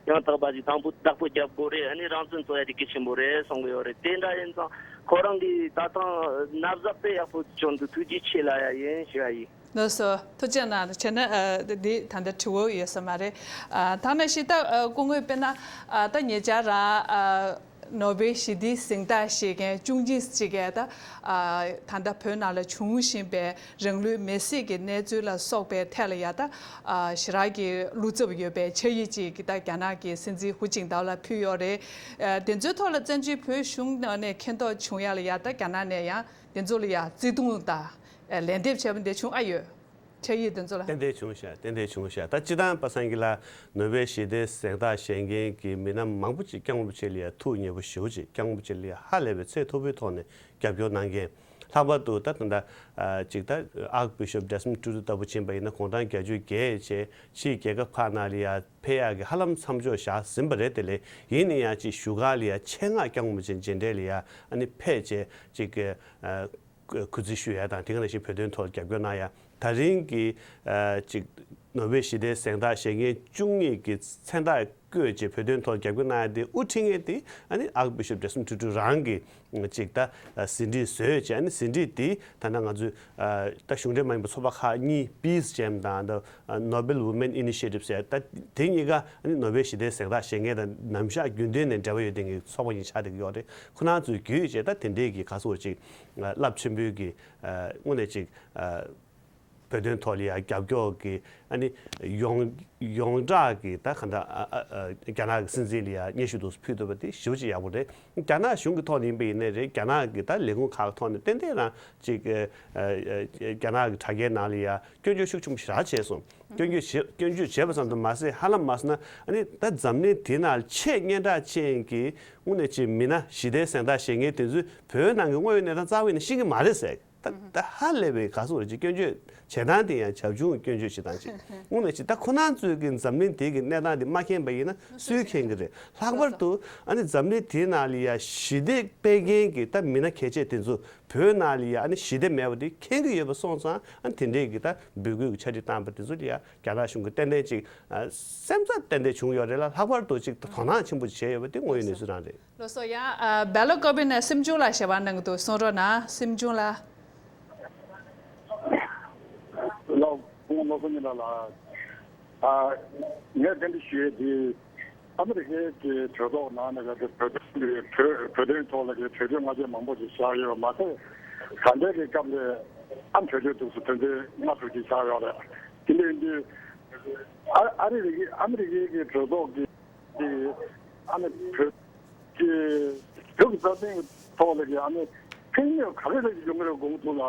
ཡང་དག་པ་ཞིག་དང་པོ་བདག་པོ་རྒྱབ་དགོས་རེད། ཨ་ནི་རང་བཙན་རྩོད་ཡ་དེ་གལ་ཆེན་པོ་རེད་གསུང་གི་ཡོད་རེད། དེ་འདྲ་ཡིན་ཙང་ཁོ་རང་གིས་ད་ཐེངས་མནའ་བཟའ་དཔེ་ཡག་པོ་བྱུང་འདུག་ཐུགས་རྗེ་ཆེ་ལབ་ཡ་ཡིན་ཞུ་ཡ་ཡིན། ལགས་སོ། ཐུགས་རྗེ་གནང་། བྱས་ན་ཨ་འདི་ད་ལྟ་དྲི་བ་ཡོད་ས་མ་རེད། ཨ་ད་ནང་བཞིན་ད་ཨ་སྐུ་ངོ་དཔེར་ན་ཨ་ད་ཉེ་ཆར་ར་ཨ་ནོ་བེལ་ཞི་བདེའི་གཟེངས་རྟགས་བཞེས་མཁན་ཅུང་ཅིག་ཅིག་གིས་ད་ཨ་ད་ལྟ་བོད་ནང་ལ་བྱུང་བཞིན་པའི་རང་ལུས་མེར་སྲེག་གི་གནས་ཚུལ་ལ་སོགས་པའི་ཐད་ལ་ཡ་ད་ཨ་ཞེ་དྲག་གི་བློ་འཚབ་ཡོད་པའི་ཆ་ཡིག་ཅིག་གི་ད་རྒྱ་ནག་གི་སྲིད་འཛིན་ཧུ་ཅིན་ཐའོ་ལ་ཕུལ་ཡོད་རེད། ཨ་དེ་ཚོའི་ཐོག་ལ་བཙན་བྱོལ་བོད་གཞུང་ནས་མཁྱེན་རྟོགས་བྱུང་ཡ་ལ་ཡ་ད་རྒྱ་ནག་ནས་ཡང་དེ་ཚོ་ལ་ཡ་བརྩི་མཐོང་དང་ལན་འདེབས་བྱས་པ་འདི་བྱུང་ཨ་ཡོད། ཆ་ཡིག་དེ་ཚོ་ལ། ཏན་ཏན་བྱུང་ཤག་ཏན་ཏན་བྱུང་ཤག་ད་སྤྱིར་བཏང་པ་སངས་སྐྱིད་ལགས་ནོ་བེལ་ཞི་བདེའི་གཟེངས་རྟགས་བཞེས་མཁན་གྱི་མི་སྣ་མང་པོ་ཅིག་སྐྱབས་མགོན་རིན་པོ་ཆེ་ལ་ཡ་ཐུགས་མཉེས་པོ་ཞེ་པོ་ཅིག་སྐྱབས་མགོན་རིན་པོ་ཆེ་ལ་ཡ་ཧ་ལས་པའི་ཚད་མཐོ་པོའི་ཐོག་ནས་རྒྱབ་སྐྱོར་གནང་མཁན། ལྷག་པར་དུ་ད་ད་ལྟ་ཨ་ཅིག་ད་ཨརྐ་བི་ཤོབ་ཌེ་སི་མོན་ཊུ་ཊུ་ལྟ་བུ་ཕྱིན་པ་ཡིན་ན་དགུང་གྲངས་བརྒྱད་ཅུ་བརྒལ་བྱས་ཕྱིའི་རྒྱལ་ཁབ་ཁག་ནང་ལ་ཡ་ཕེབས་ཡག་གི་ཧ་ལམ་མཚམས་འཇོག་བཞག་ཟིན་པ་རེད། དེ་ལས་ཡིན་ན་ཡང་ཅིག་བཞུགས་སྒར་ལ་ཡ་ཆེད་མངགས་སྐྱབས་མགོན་རིན་པོ་ཆེ་མཇལ་འཕྲད་ལ་ཡ་ཨ་ནི་ཕེབས་བྱས་ཅིག་གི་ཨ། གུས་བརྩི་ཞུ་ཡ་དང་དེ་ག་ནང་བཞིན་བོད་དོན་ཐོག་རྒྱབ་སྐྱོར་གནང་ཡ། ད་རིང་གི་ཨ་ཅིག་ནོ་བེལ་ཞི་བདེའི་གཟེངས་རྟགས་བཞེས་མཁན་བཅུ་གཉིས་ཀྱི་མཚན་རྟགས་བཀོད་ཅིག་བོད་དོན་ཐོག་རྒྱབ་སྐྱོར་གནང་ཡ་དེ་དབུ་ཁྲིད་མཁན་དེ་ཨ་ནི་ཨརྐ་བི་ཤོབ་ཌེ་སི་མོན་ཊུ་ཊུ་རང་གི་ཅིག་ད་ཟིན་བྲིས་བཟོས་ཅིག་ཨ་ནི་ཟིན་བྲིས་དེ་ད་ལྟ་ང་ཚོས་ཨ་ད་གཞུང་འབྲེལ་མ་ཡིན་པའི་ཚོགས་པ་ཁག་གཉིས་པིས་ཇེམ་དང་ད་Nobel Women Initiative ཟེར་ད་དེ་གཉིས་ཀ་ཨ་ནི་ནོ་བེལ་ཞི་བདེའི་གཟེངས་རྟགས་བཞེས་མཁན་དང་ནམ་ཞག་རྒྱུན་ལྡན་ནས་འབྲེལ་བ་ཡོད་བསྡད་མཁན་གྱི་ཚོགས་པ་གཉིས་ཆགས་བསྡད་ཀྱི་ཡོད་རེད། ཁོ་རང་ཚོའི་བརྒྱུད་བྱས་ད་དེ་འདྲའི་གི་ག་ཚོད་ཅིག་རླབས་ཆེན་པོའི་གི་དངོས་གནས་ཅིག་བོད་དོན་ཐོག་ལ་ཡ་རྒྱབ་སྐྱོར་གི་ཨ་ནི་ཡོངས་ཡོངས་གྲགས་ཀྱི་ད་ག་འདྲ་རྒྱ་ནག་གི་སྲིད་འཛིན་ལ་ཡ་སྙན་ཞུ་དུ་ཕུལ་ཐུབ་པ་དེ་ཞེ་པོ་ཅིག་ཡག་པོ་རེད། རྒྱ་ནག་གཞུང་གི་ཐོག་ནས་ཡིན་པ་ཡིན་ནའི་རེད། རྒྱ་ནག་གི་ད་ལས་ཁུངས་ཁག་ཐོག་ནས་ཏན་ཏན་རང་ཅིག་རྒྱ་ནག་གི་དྲ་རྒྱའི་ནང་ལ་ཡ་སྐྱོན་བརྗོད་ཤུགས་ཆེན་པོ་ཞེ་དྲག་བྱས་སོང་། སྐྱོན་བརྗོད་བྱས་སྐྱོན་བརྗོད་བྱས་པ་ཙམ་དུ་མ་ཟད་ཧ་ལམ་མ་སོང་ན་ཨ་ནི་ད་འཛམ་གླིང་དེ་ནང་ཆེས་སྙན་གྲགས་ཅན་གྱི་དངོས་གནས་ཅིག་མི་སྣ་ཞི་བདེའི་གཟེངས་རྟགས་བཞེས་མཁན་དེ་ཚོས་བོད་ནང་གི་དངོས་ཡོད་གནས་སྟངས་རྩ་བ་ནས་ཤེས་ཀྱི་མ་རེད་ཟེར། ད་ད་ཧ་ལས་པའི་ག་སོགས་རེད་ཅེས་སྐྱོན་བརྗོད་བྱེད་སྟངས་དེ་ཡང་བྱབ་ཆུང་སྐྱོན་བརྗོད་བྱེད་སྟངས་ཅིག་དངོས་གནས་ཅིག་ད་ཁོ་རང་ཚོས་ཀྱི་འཛམ་གླིང་དེ་གི་གནས་སྟངས་དེ་མ་མཁྱེན་པ་ཡིན་ན་སུས་མཁྱེན་གི་རེད། ལྷག་པར་དུ་ཨ་ནི་འཛམ་གླིང་དེའི་ནང་ལ་ཡ་ཞི་བདེ་སྤེལ་མཁན་གྱི་ད་མི་སྣ་གལ་ཆེ་དེ་ཚོ་བོད་ནང་ལ་ཡ་ཨ་ནི་ཞི་བདེ་མེད་པ་དེ་མཁྱེན་གི་ཡོད་པ་སོང་ཙང་ཨ་ནི་དེ་འདྲས་ཀྱི་ད་འབོད་སྐུལ་གྱི་ཕྱག་བྲིས་བཏང་པ་དེ་ཚོ་ལ་ཡ་རྒྱ་ནག་གཞུང་གི་ཏན་ཏན་ཅིག་སེམས་འཚབ་ཏན་ཏན་བྱུང་ཡོད་རེད་ལ། ལྷག་པར་དུ་ཅིག་དོ་སྣང་ཆེན་པོ་བྱས་ཡོད་པ་དེ་དངོས་ཡོད་གནས་ཚུལ་རང་རེད། ལགས་སོ། ཡང་ཨ་བེ་ལོ་ཀོ་པི་ནས་སེམས་ཆུང་ལགས་ཞལ་པར་གནང་གི་འདུག་གསུང་རོགས་གནང་། སེམས་ཆུང་ལགས། ལགས། སྐུ་ངོ་བློ་བཟང་སྙན་གྲགས་ལགས། ཨ་ངས་བཀའ་འདྲི་ཞུ་ཡས་དེ་ཨ་མི་རི་ཀའི་གི་གྲོས་ཚོགས་ནང་ནས་ག་ཚོད་བོད་དོན་གྱི་གྲོས་བོད་དོན་ཐོག་ལ་གི་གྲོས་ཆོད་སྔ་རྗེས་མང་པོ་ཞིག་བཞག་ཡོད་པ་མ་ཟད། ད་ལྟའི་གི་སྐབས་ལ་ཨ་གྲོས་ཆོད་འདུག་སེ་དོན་ཚན་ལྔ་དྲུག་ཅིག་བཞག་ཡོད་རེད། དེ་འདྲ་ཡིན་དུས་ཨ་ཨ་རི་རི་ཨ་མི་རི་ཀའི་གི་གྲོས་ཚོགས་ཀྱི་ཨ་ནི་བོད་ཀྱི་བོད་ཀྱི་རྩ་དོན་གྱི་ཐོག་ལ་གི་ཨ་ནི་ཕན་གནོད་ག་རེ་རེ་ཡོང་གི་རེད་དགོངས་ཐུག་ལ།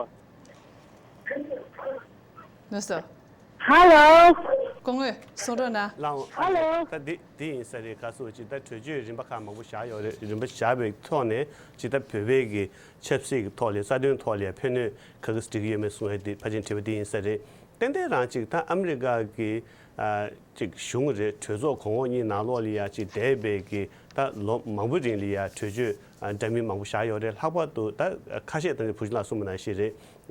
ལགས་སོ། ཧ་ལོ། སྐུ་ངོ་གསུང་རོགས་གནང་། ལགས། ཧ་ལོ། ད་འདི་འདི་ཡིན་ས་རེད། ག་སོགས་ཅིག་ད་གྲོས་ཆོད་རིམ་པ་ཁག་མང་པོ་བཞག་ཡོད་རེད། རིམ་པ་བཞག་པའི་ཐོག་ནས་ཅིག་ད་བོད་པའི་གི་ཆབ་སྲིད་ཀྱི་ཐོག་ལ་རྩ་དོན་ཐོག་ལ་ཕན་གནོད་ག་གི་འགྲིག་གི་ཡོད་མེད་གསུང་ཡ་འདི་ཕལ་ཆེར་དྲི་བ་འདི་ཡིན་ས་རེད། ཏན་ཏན་རང་ཅིག་ད་ཨ་མི་རི་ཀ་གི་ཨ་ཅིག་གཞུང་རེད། གྲོས་ཚོགས་གོང་འོག་གཉིས་ནང་ལོགས་ལ་ཡ་ཅིག་འདས་པའི་གི་ད་ལོ་མང་པོ་རིང་ལ་ཡ་གྲོས་ཆོད་ཨ་འདྲ་མིན་མང་པོ་བཞག་ཡོད་རེད། ལྷག་པར་དུ་ད་ཁ་ཤས་ད་ནི་བུ་ཆུང་ལགས་གསུངས་པ་ནང་བཞིན་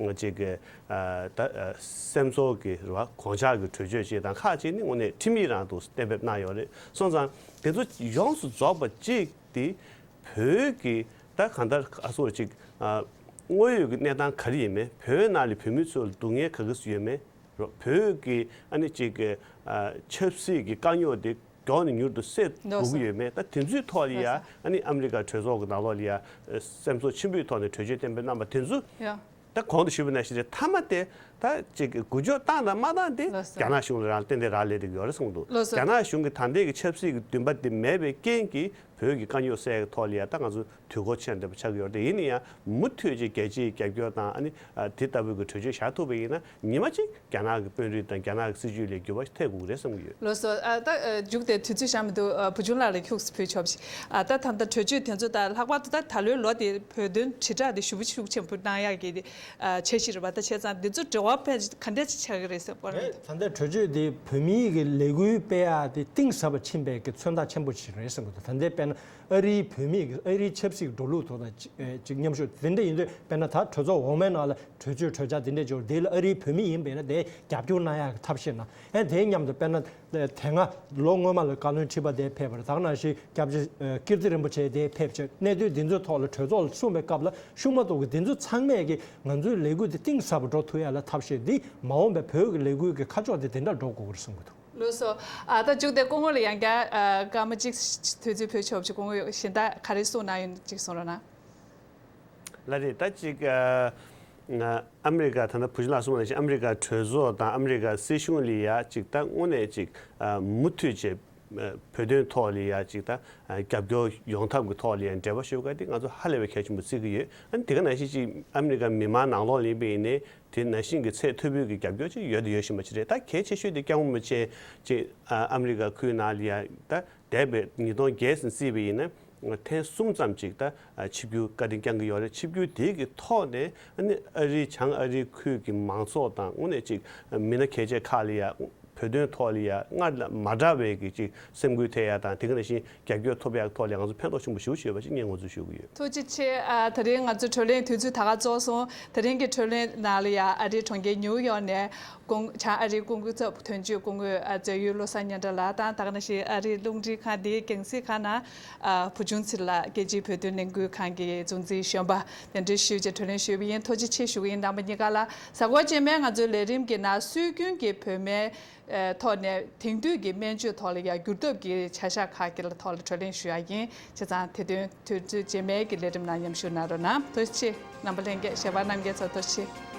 རེད། ཅིག་གི་ཨ་ད་ཨ་སེམས་ཚོར་གི་རེད་བ། གོང་ཆག་གི་གྲོས་ཆོད་ཅིག་དང་ཁག་ཅིག་ནི་དངོས་གནས་ཁྲིམས་ཡིག་རང་དུ་གཏན་འབེབས་གནང་ཡོད་རེད། སོང་ཙང་དེ་ཚོ་ཡོངས་སུ་རྫོགས་པ་གཅིག་དེ་བོད་ཀྱི་ད་གང་ལྟར་ཨ་སོགས་ཅིག་ཨ་དངོས་ཡོད་ཀྱི་གནས་སྟངས་ག་རེ་ཡིན་མིན། བོད་ནང་ལ་བོད་མི་ཚོ་ལ་སྡུག་བསྔལ་ག་གི་སུ་ཡོད་མེད། བོད་ཀྱི་ཨ་ནི་ཅིག་གི་ཨ་ཆབ་སྲིད་ཀྱི་དཀའ་རྙོག་དེ་མགྱོགས་ནས་མྱུར་དུ་སེལ་དགོས་ཀྱི་ཡོད་མེད། ད་དེ་ཚོའི་ཐོག་ལ་ཡ་ཨ་ནི་ཨ་མི་རི་ཀ་གྲོས་ཚོགས་ཀྱི་ནང་ལོགས་ལ་ཡ་སེམས་ཚོར་ཆེན་པོའི་ཐོག་ནས་གྲོས་ཆོད་གཏན་འབེབས་གནང་པ་དེ་ཚོ་ཡ། ད་གོང་དུ་ཞུས་པ་ནང་བཞིན་རེད། མཐའ་མ་དེ་ད་ཅིག་གི་འགུལ་སྐྱོད་བཏང་དང་མ་བཏང་དེ་ལགས་སོ། རྒྱ་ནག་གཞུང་ལ་རང་ཏན་ཏན་རག་ལས་བསྡད་ཀྱི་ཡོད་རེད་གསུངས་འདུག་ལགས་སོ། རྒྱ་ནག་གཞུང་གི་ད་ལྟའི་གི་ཆབ་སྲིད་ཀྱི་འདུན་པ་དེ་མེད་པའི་རྐྱེན་གྱིས་བོད་ཀྱི་དཀའ་རྙོག་སེལ་གྱི་ཐོག་ལ་ཡ་ད་ང་ཚོ་དུས་འཁོར་ཆེན་འདྲ་པོ་ཆགས་ཀྱི་ཡོད་རེད། ཡིན་ན་ཡང་མུ་མཐུད་ཅིག་རྒྱལ་སྤྱིའི་རྒྱབ་སྐྱོར་དང་ཨ་ནི་ཨ་དེ་ལྟ་བུའི་གི་གྲོས་ཆོད་བཞག་ཐུབ་པ་ཡིན་ན་ཉི་མ་གཅིག་རྒྱ་ནག་གི་དཔོན་རིགས་དང་རྒྱ་ནག་གི་སྲིད་ཇུས་ལ་འགྱུར་བ་ཐེབས་དགོས་ཀྱི་རེད་བསམ་གྱི་ཡོད། ལགས་སོ། ཨ་ད་ཨ་མཇུག་དེ་དུས་ཚོད་བཞག་མི་འདུག་ཨ་བུ་ཆུང་ལགས་ལ་ཁྱུག་ཙམ་ཕུལ་ཆོག་པ་ཞིག་ཨ་ད་ད་ལྟ་གྲོས་ཆོད་དེ་ཚོ་ད་ལྷག་པར་དུ་ད་ད་ལོའི་ལོ་དེ་བོད་དོན་དྲིལ་བསྒྲགས་དེ་ཞེ་པོ་ཤུགས་ཆེན་པོ་གནང་ཡག་གི་ཨ་འཆར་གཞི་རེད་པ། ད་བྱས་ཙང་འདི་ཚོ་འབྲེལ་བ་དཔེ་ག་འདྲ་ཅིག་ཆགས་ཀྱི་རེད་ཟེར་བ་རེད། ད་ལྟའི་གྲོས་ཆོད་དེ་བོད་མིའི་གི་ལས་འགུལ་སྤེལ་ཡག་དེ་གཏིང་ཟབ་པ་ཕྱིན་པའི་གི་མཚོན་རྟགས་ཆེན་པོ་ཞིག་རེད་བསམ་གི་འདུག་ད་ལྟའི་དཔེར་ན་ཨ་རིའི་བོད་མིའི་གི་ཨ་རིའི་ཆབ་སྲིད་འགྲོ་ལུགས་ཐོག་དང་ཅིག་ཨེ་ཅིག་མཉམ་ཞུགས་དེ་འདྲ་ཡིན་དུས། དཔེར་ན་ད་གྲོས་ཚོགས་འོག་མའི་ནང་ལ་གྲོས་ཆོད་གྲོས་འཆར་དེ་འདྲ་འབྱོར་དེ་ལ་ཨ་རིའི་བོད་མི་ཡིན་པས་ན་དེ་རྒྱབ་སྐྱོར་གནང་ཡག་གི་ཐབས་ཤེས་གནང་། ཨེ་དེའི་མཉམ་དུ་དཔེར་ན་དེ་སྔ་ལོ་སྔོན་མ་ལ་བཀའ་བློན་ཁྲི་པ་དེ་ཕེབས་པ་རེད། ད་ག་ནང་བཞིན་སྐྱབས་རྗེ་ཨ་ཀིརྟི་རིན་པོ་ཆེ་དེ་ཕེབས་བྱས་གནད་དོན་འདི་ཚོའི་ཐོག་ལ་གྲོས་ཚོགས་ལ་གསུངས་པའི་སྐབས་ལ་ཤུགས་མ་གཏོགས་ཀྱི་འདི་ཚོ་ཚང་མས་ཀྱི་ང་ཚོའི་ལས་འགུལ་འདི་གཏིང་ཟབ་པ་འགྲོ་ཐུབ་ཡག་ལ་ཐབས་ཤེས་འདི་མ་འོངས་པའི་བོད་ཀྱི་ལས་འགུལ་གྱི་ཁ་ཕྱོགས་དེ་དེ་འདྲ་འགྲོ་དགོས་ཀྱི་རེད་བསམ་གྱི་འདུག་ལགས་སོ། ཨ་ད་མཇུག་དེ་སྐུ་ངོ་ལ་ཡང་བསྐྱར་ཨ་སྐར་མ་གཅིག་དུས་ཚོད་ཕུལ་ཆོག་པ་ཞིག་སྐུ་ངོ་གཞན་དག་ག་རེ་གསུངས་གནང་ཡོད་ན་གཅིག་གསུང་རོགས་གནང་། ལགས་རེད། ད་ཅིག་ཨ་ང་ཨ་མི་རི་ཀ་ད་ལྟ་བུ་ཆུང་ལགས་གསུངས་པ་ནང་བཞིན་ཨ་མི་རི་ཀ་གྲོས་ཚོགས་དང་ཨ་མི་རི་ཀ་སྲིད་གཞུང་ལ་ཡ་ཅིག་ད་དངོས་གནས་ཅིག་ཨ་མུ་མཐུད་བྱས་ཨ་བོད་དོན་ཐོག་ལ་ཡ་ཅིག་ད་ཨ་རྒྱབ་སྐྱོར་ཡོང་ཐབས་ཀྱི་ཐོག་ལ་ཡ་འབྲེལ་བ་ཞུ་ག་དེ་ང་ཚོ་ཧ་ལས་པའི་གལ་ཆེན་པོ་བརྩི་གི་ཡོད། ཨ་ནི་དེ་ག་ནང་བཞིན་ཅིག་ཨ་མི་རི་ཀ་མི་མང་ནང་ལོགས་ལ་ཡིན་པ་ཡིན་ནའི་དེ་ནང་བཞིན་གྱི་ཚད་མཐོ་པོའི་གི་རྒྱབ་སྐྱོར་ཅིག་ཡོད་དང་ཡོད་བཞིན་པ་ཅིག་རེད། ད་གལ་ཆེ་ཤོས་དེ་སྐྱབས་མགོན་རིན་པོ་ཆེ་ཅིག་ཨ་ཨ་མི་རི་ཀ་ཁུལ་ནང་ལ་ཡ་ད། འདས་པའི་ཉིས་སྟོང་བརྒྱད་ཙམ་བརྩིས་པ་ཡིན་ན། ཐེངས་གསུམ་ཙམ་ཅིག་ད་ཆིབས་བསྒྱུར་བཀའ་དྲིན་བསྐྱངས་ཀྱི་ཡོད་རེད། ཆིབས་བསྒྱུར་དེ་གི་ཐོག་ནས་ཨ་ནི་ཨ་རིའི་བྱང་ཨ་རིའི་ཁུལ་གྱི་མང་ཚོགས་དང་དངོས་གནས་ཅིག་མི་སྣ་གལ་ཆེ་ཁག་ལ་ཡ་བོད་དོན་ཐོག་ལ་ཡ་སྔར་ལ་མ་འདྲ་བའི་གི་ཅིག་སེམས་འགུལ་ཐེབས་ཡ་དང་དེ་ག་ནང་བཞིན་རྒྱབ་སྐྱོར་ཐོབ་ཡ་ཐོག་ལ་ང་ཚོ་ཕན་ཐོགས་ཆེན་པོ་ཞེ་པོ་ཅིག་ཡོད་པ་ཅིག་ངས་ངོས་འཛིན་ཞུ་གི་ཡོད། ཐུགས་རྗེ་ཆེ། ཨ་ད་རིང་ང་ཚོའི་བགྲོ་གླེང་དུས་ཚོད་ད་ག་རྫོགས་སོང་། ད་རིང་གི་བགྲོ་གླེང་ནང་ལ་ཡ་ཨ་རིའི་གྲོང་ཁྱེར་ནིའུ་ཡོག་ནས། ཀུང་བྱང་ཨ་རིའི་ཀུང་གོ་ཚབ་དོན་གཅོད་སྐུ་ངོ་ཨ་མཛད་ཡུལ་བློ་བཟང་སྙན་གྲགས་ལགས་དང་། ད་ག་ནང་བཞིན་ཨ་རིའི་རླུང་འཕྲིན་ཁང་འདིའི་རྒྱང་སྲིང་ཁང་ནང་ཨ་བུ་ཆུང་ཚེ་རིང་ལགས། རྒྱལ་སྤྱིའི་བོད་དོན་ལས་འགུལ་ཁང་གི་གཙོ་འཛིན་གཞོན་པ་གདན་འདྲེན་ཞུས་བྱས་བགྲོ་གླེང་ཞུས་པ་ཡིན། ཐུགས་རྗེ་ཆེ་ཞུ་གི་ཡིན་རྣམ་པ་གཉིས་ཀ་ལ། གཟའ་འཁོར་རྗེས་མའི་ང་ཚོའི་ལས་རིམ་གྱི་ནང་སྲོལ་རྒྱུན་གྱི་བོད་སྨན་ཨ་ཐོག་ནས་དེང་དུས་ཀྱི་སྨན་བཅོས་ཐོག་ལ་ཡང་འགྱུར་ཐབས་ཀྱི་བྱ་གཞག་ཁག་གི་ཐོག་ལ་བགྲོ་གླེང་ཞུ་ཡ་ཡིན། བྱས་ཙང་དེ་དོན་དུས་ཚོད་རྗེས་མའི་གི་ལས་རིམ་ནང་མཉམ་ཞུགས་གནང་རོགས་གནང་། ཐུགས་རྗེ་ཆེ། རྣམ་པ་ལྷན་རྒྱས་གཞས་པ་རྣམ་རྒྱལ་ཚོ་ཐུགས་རྗེ་ཆེ།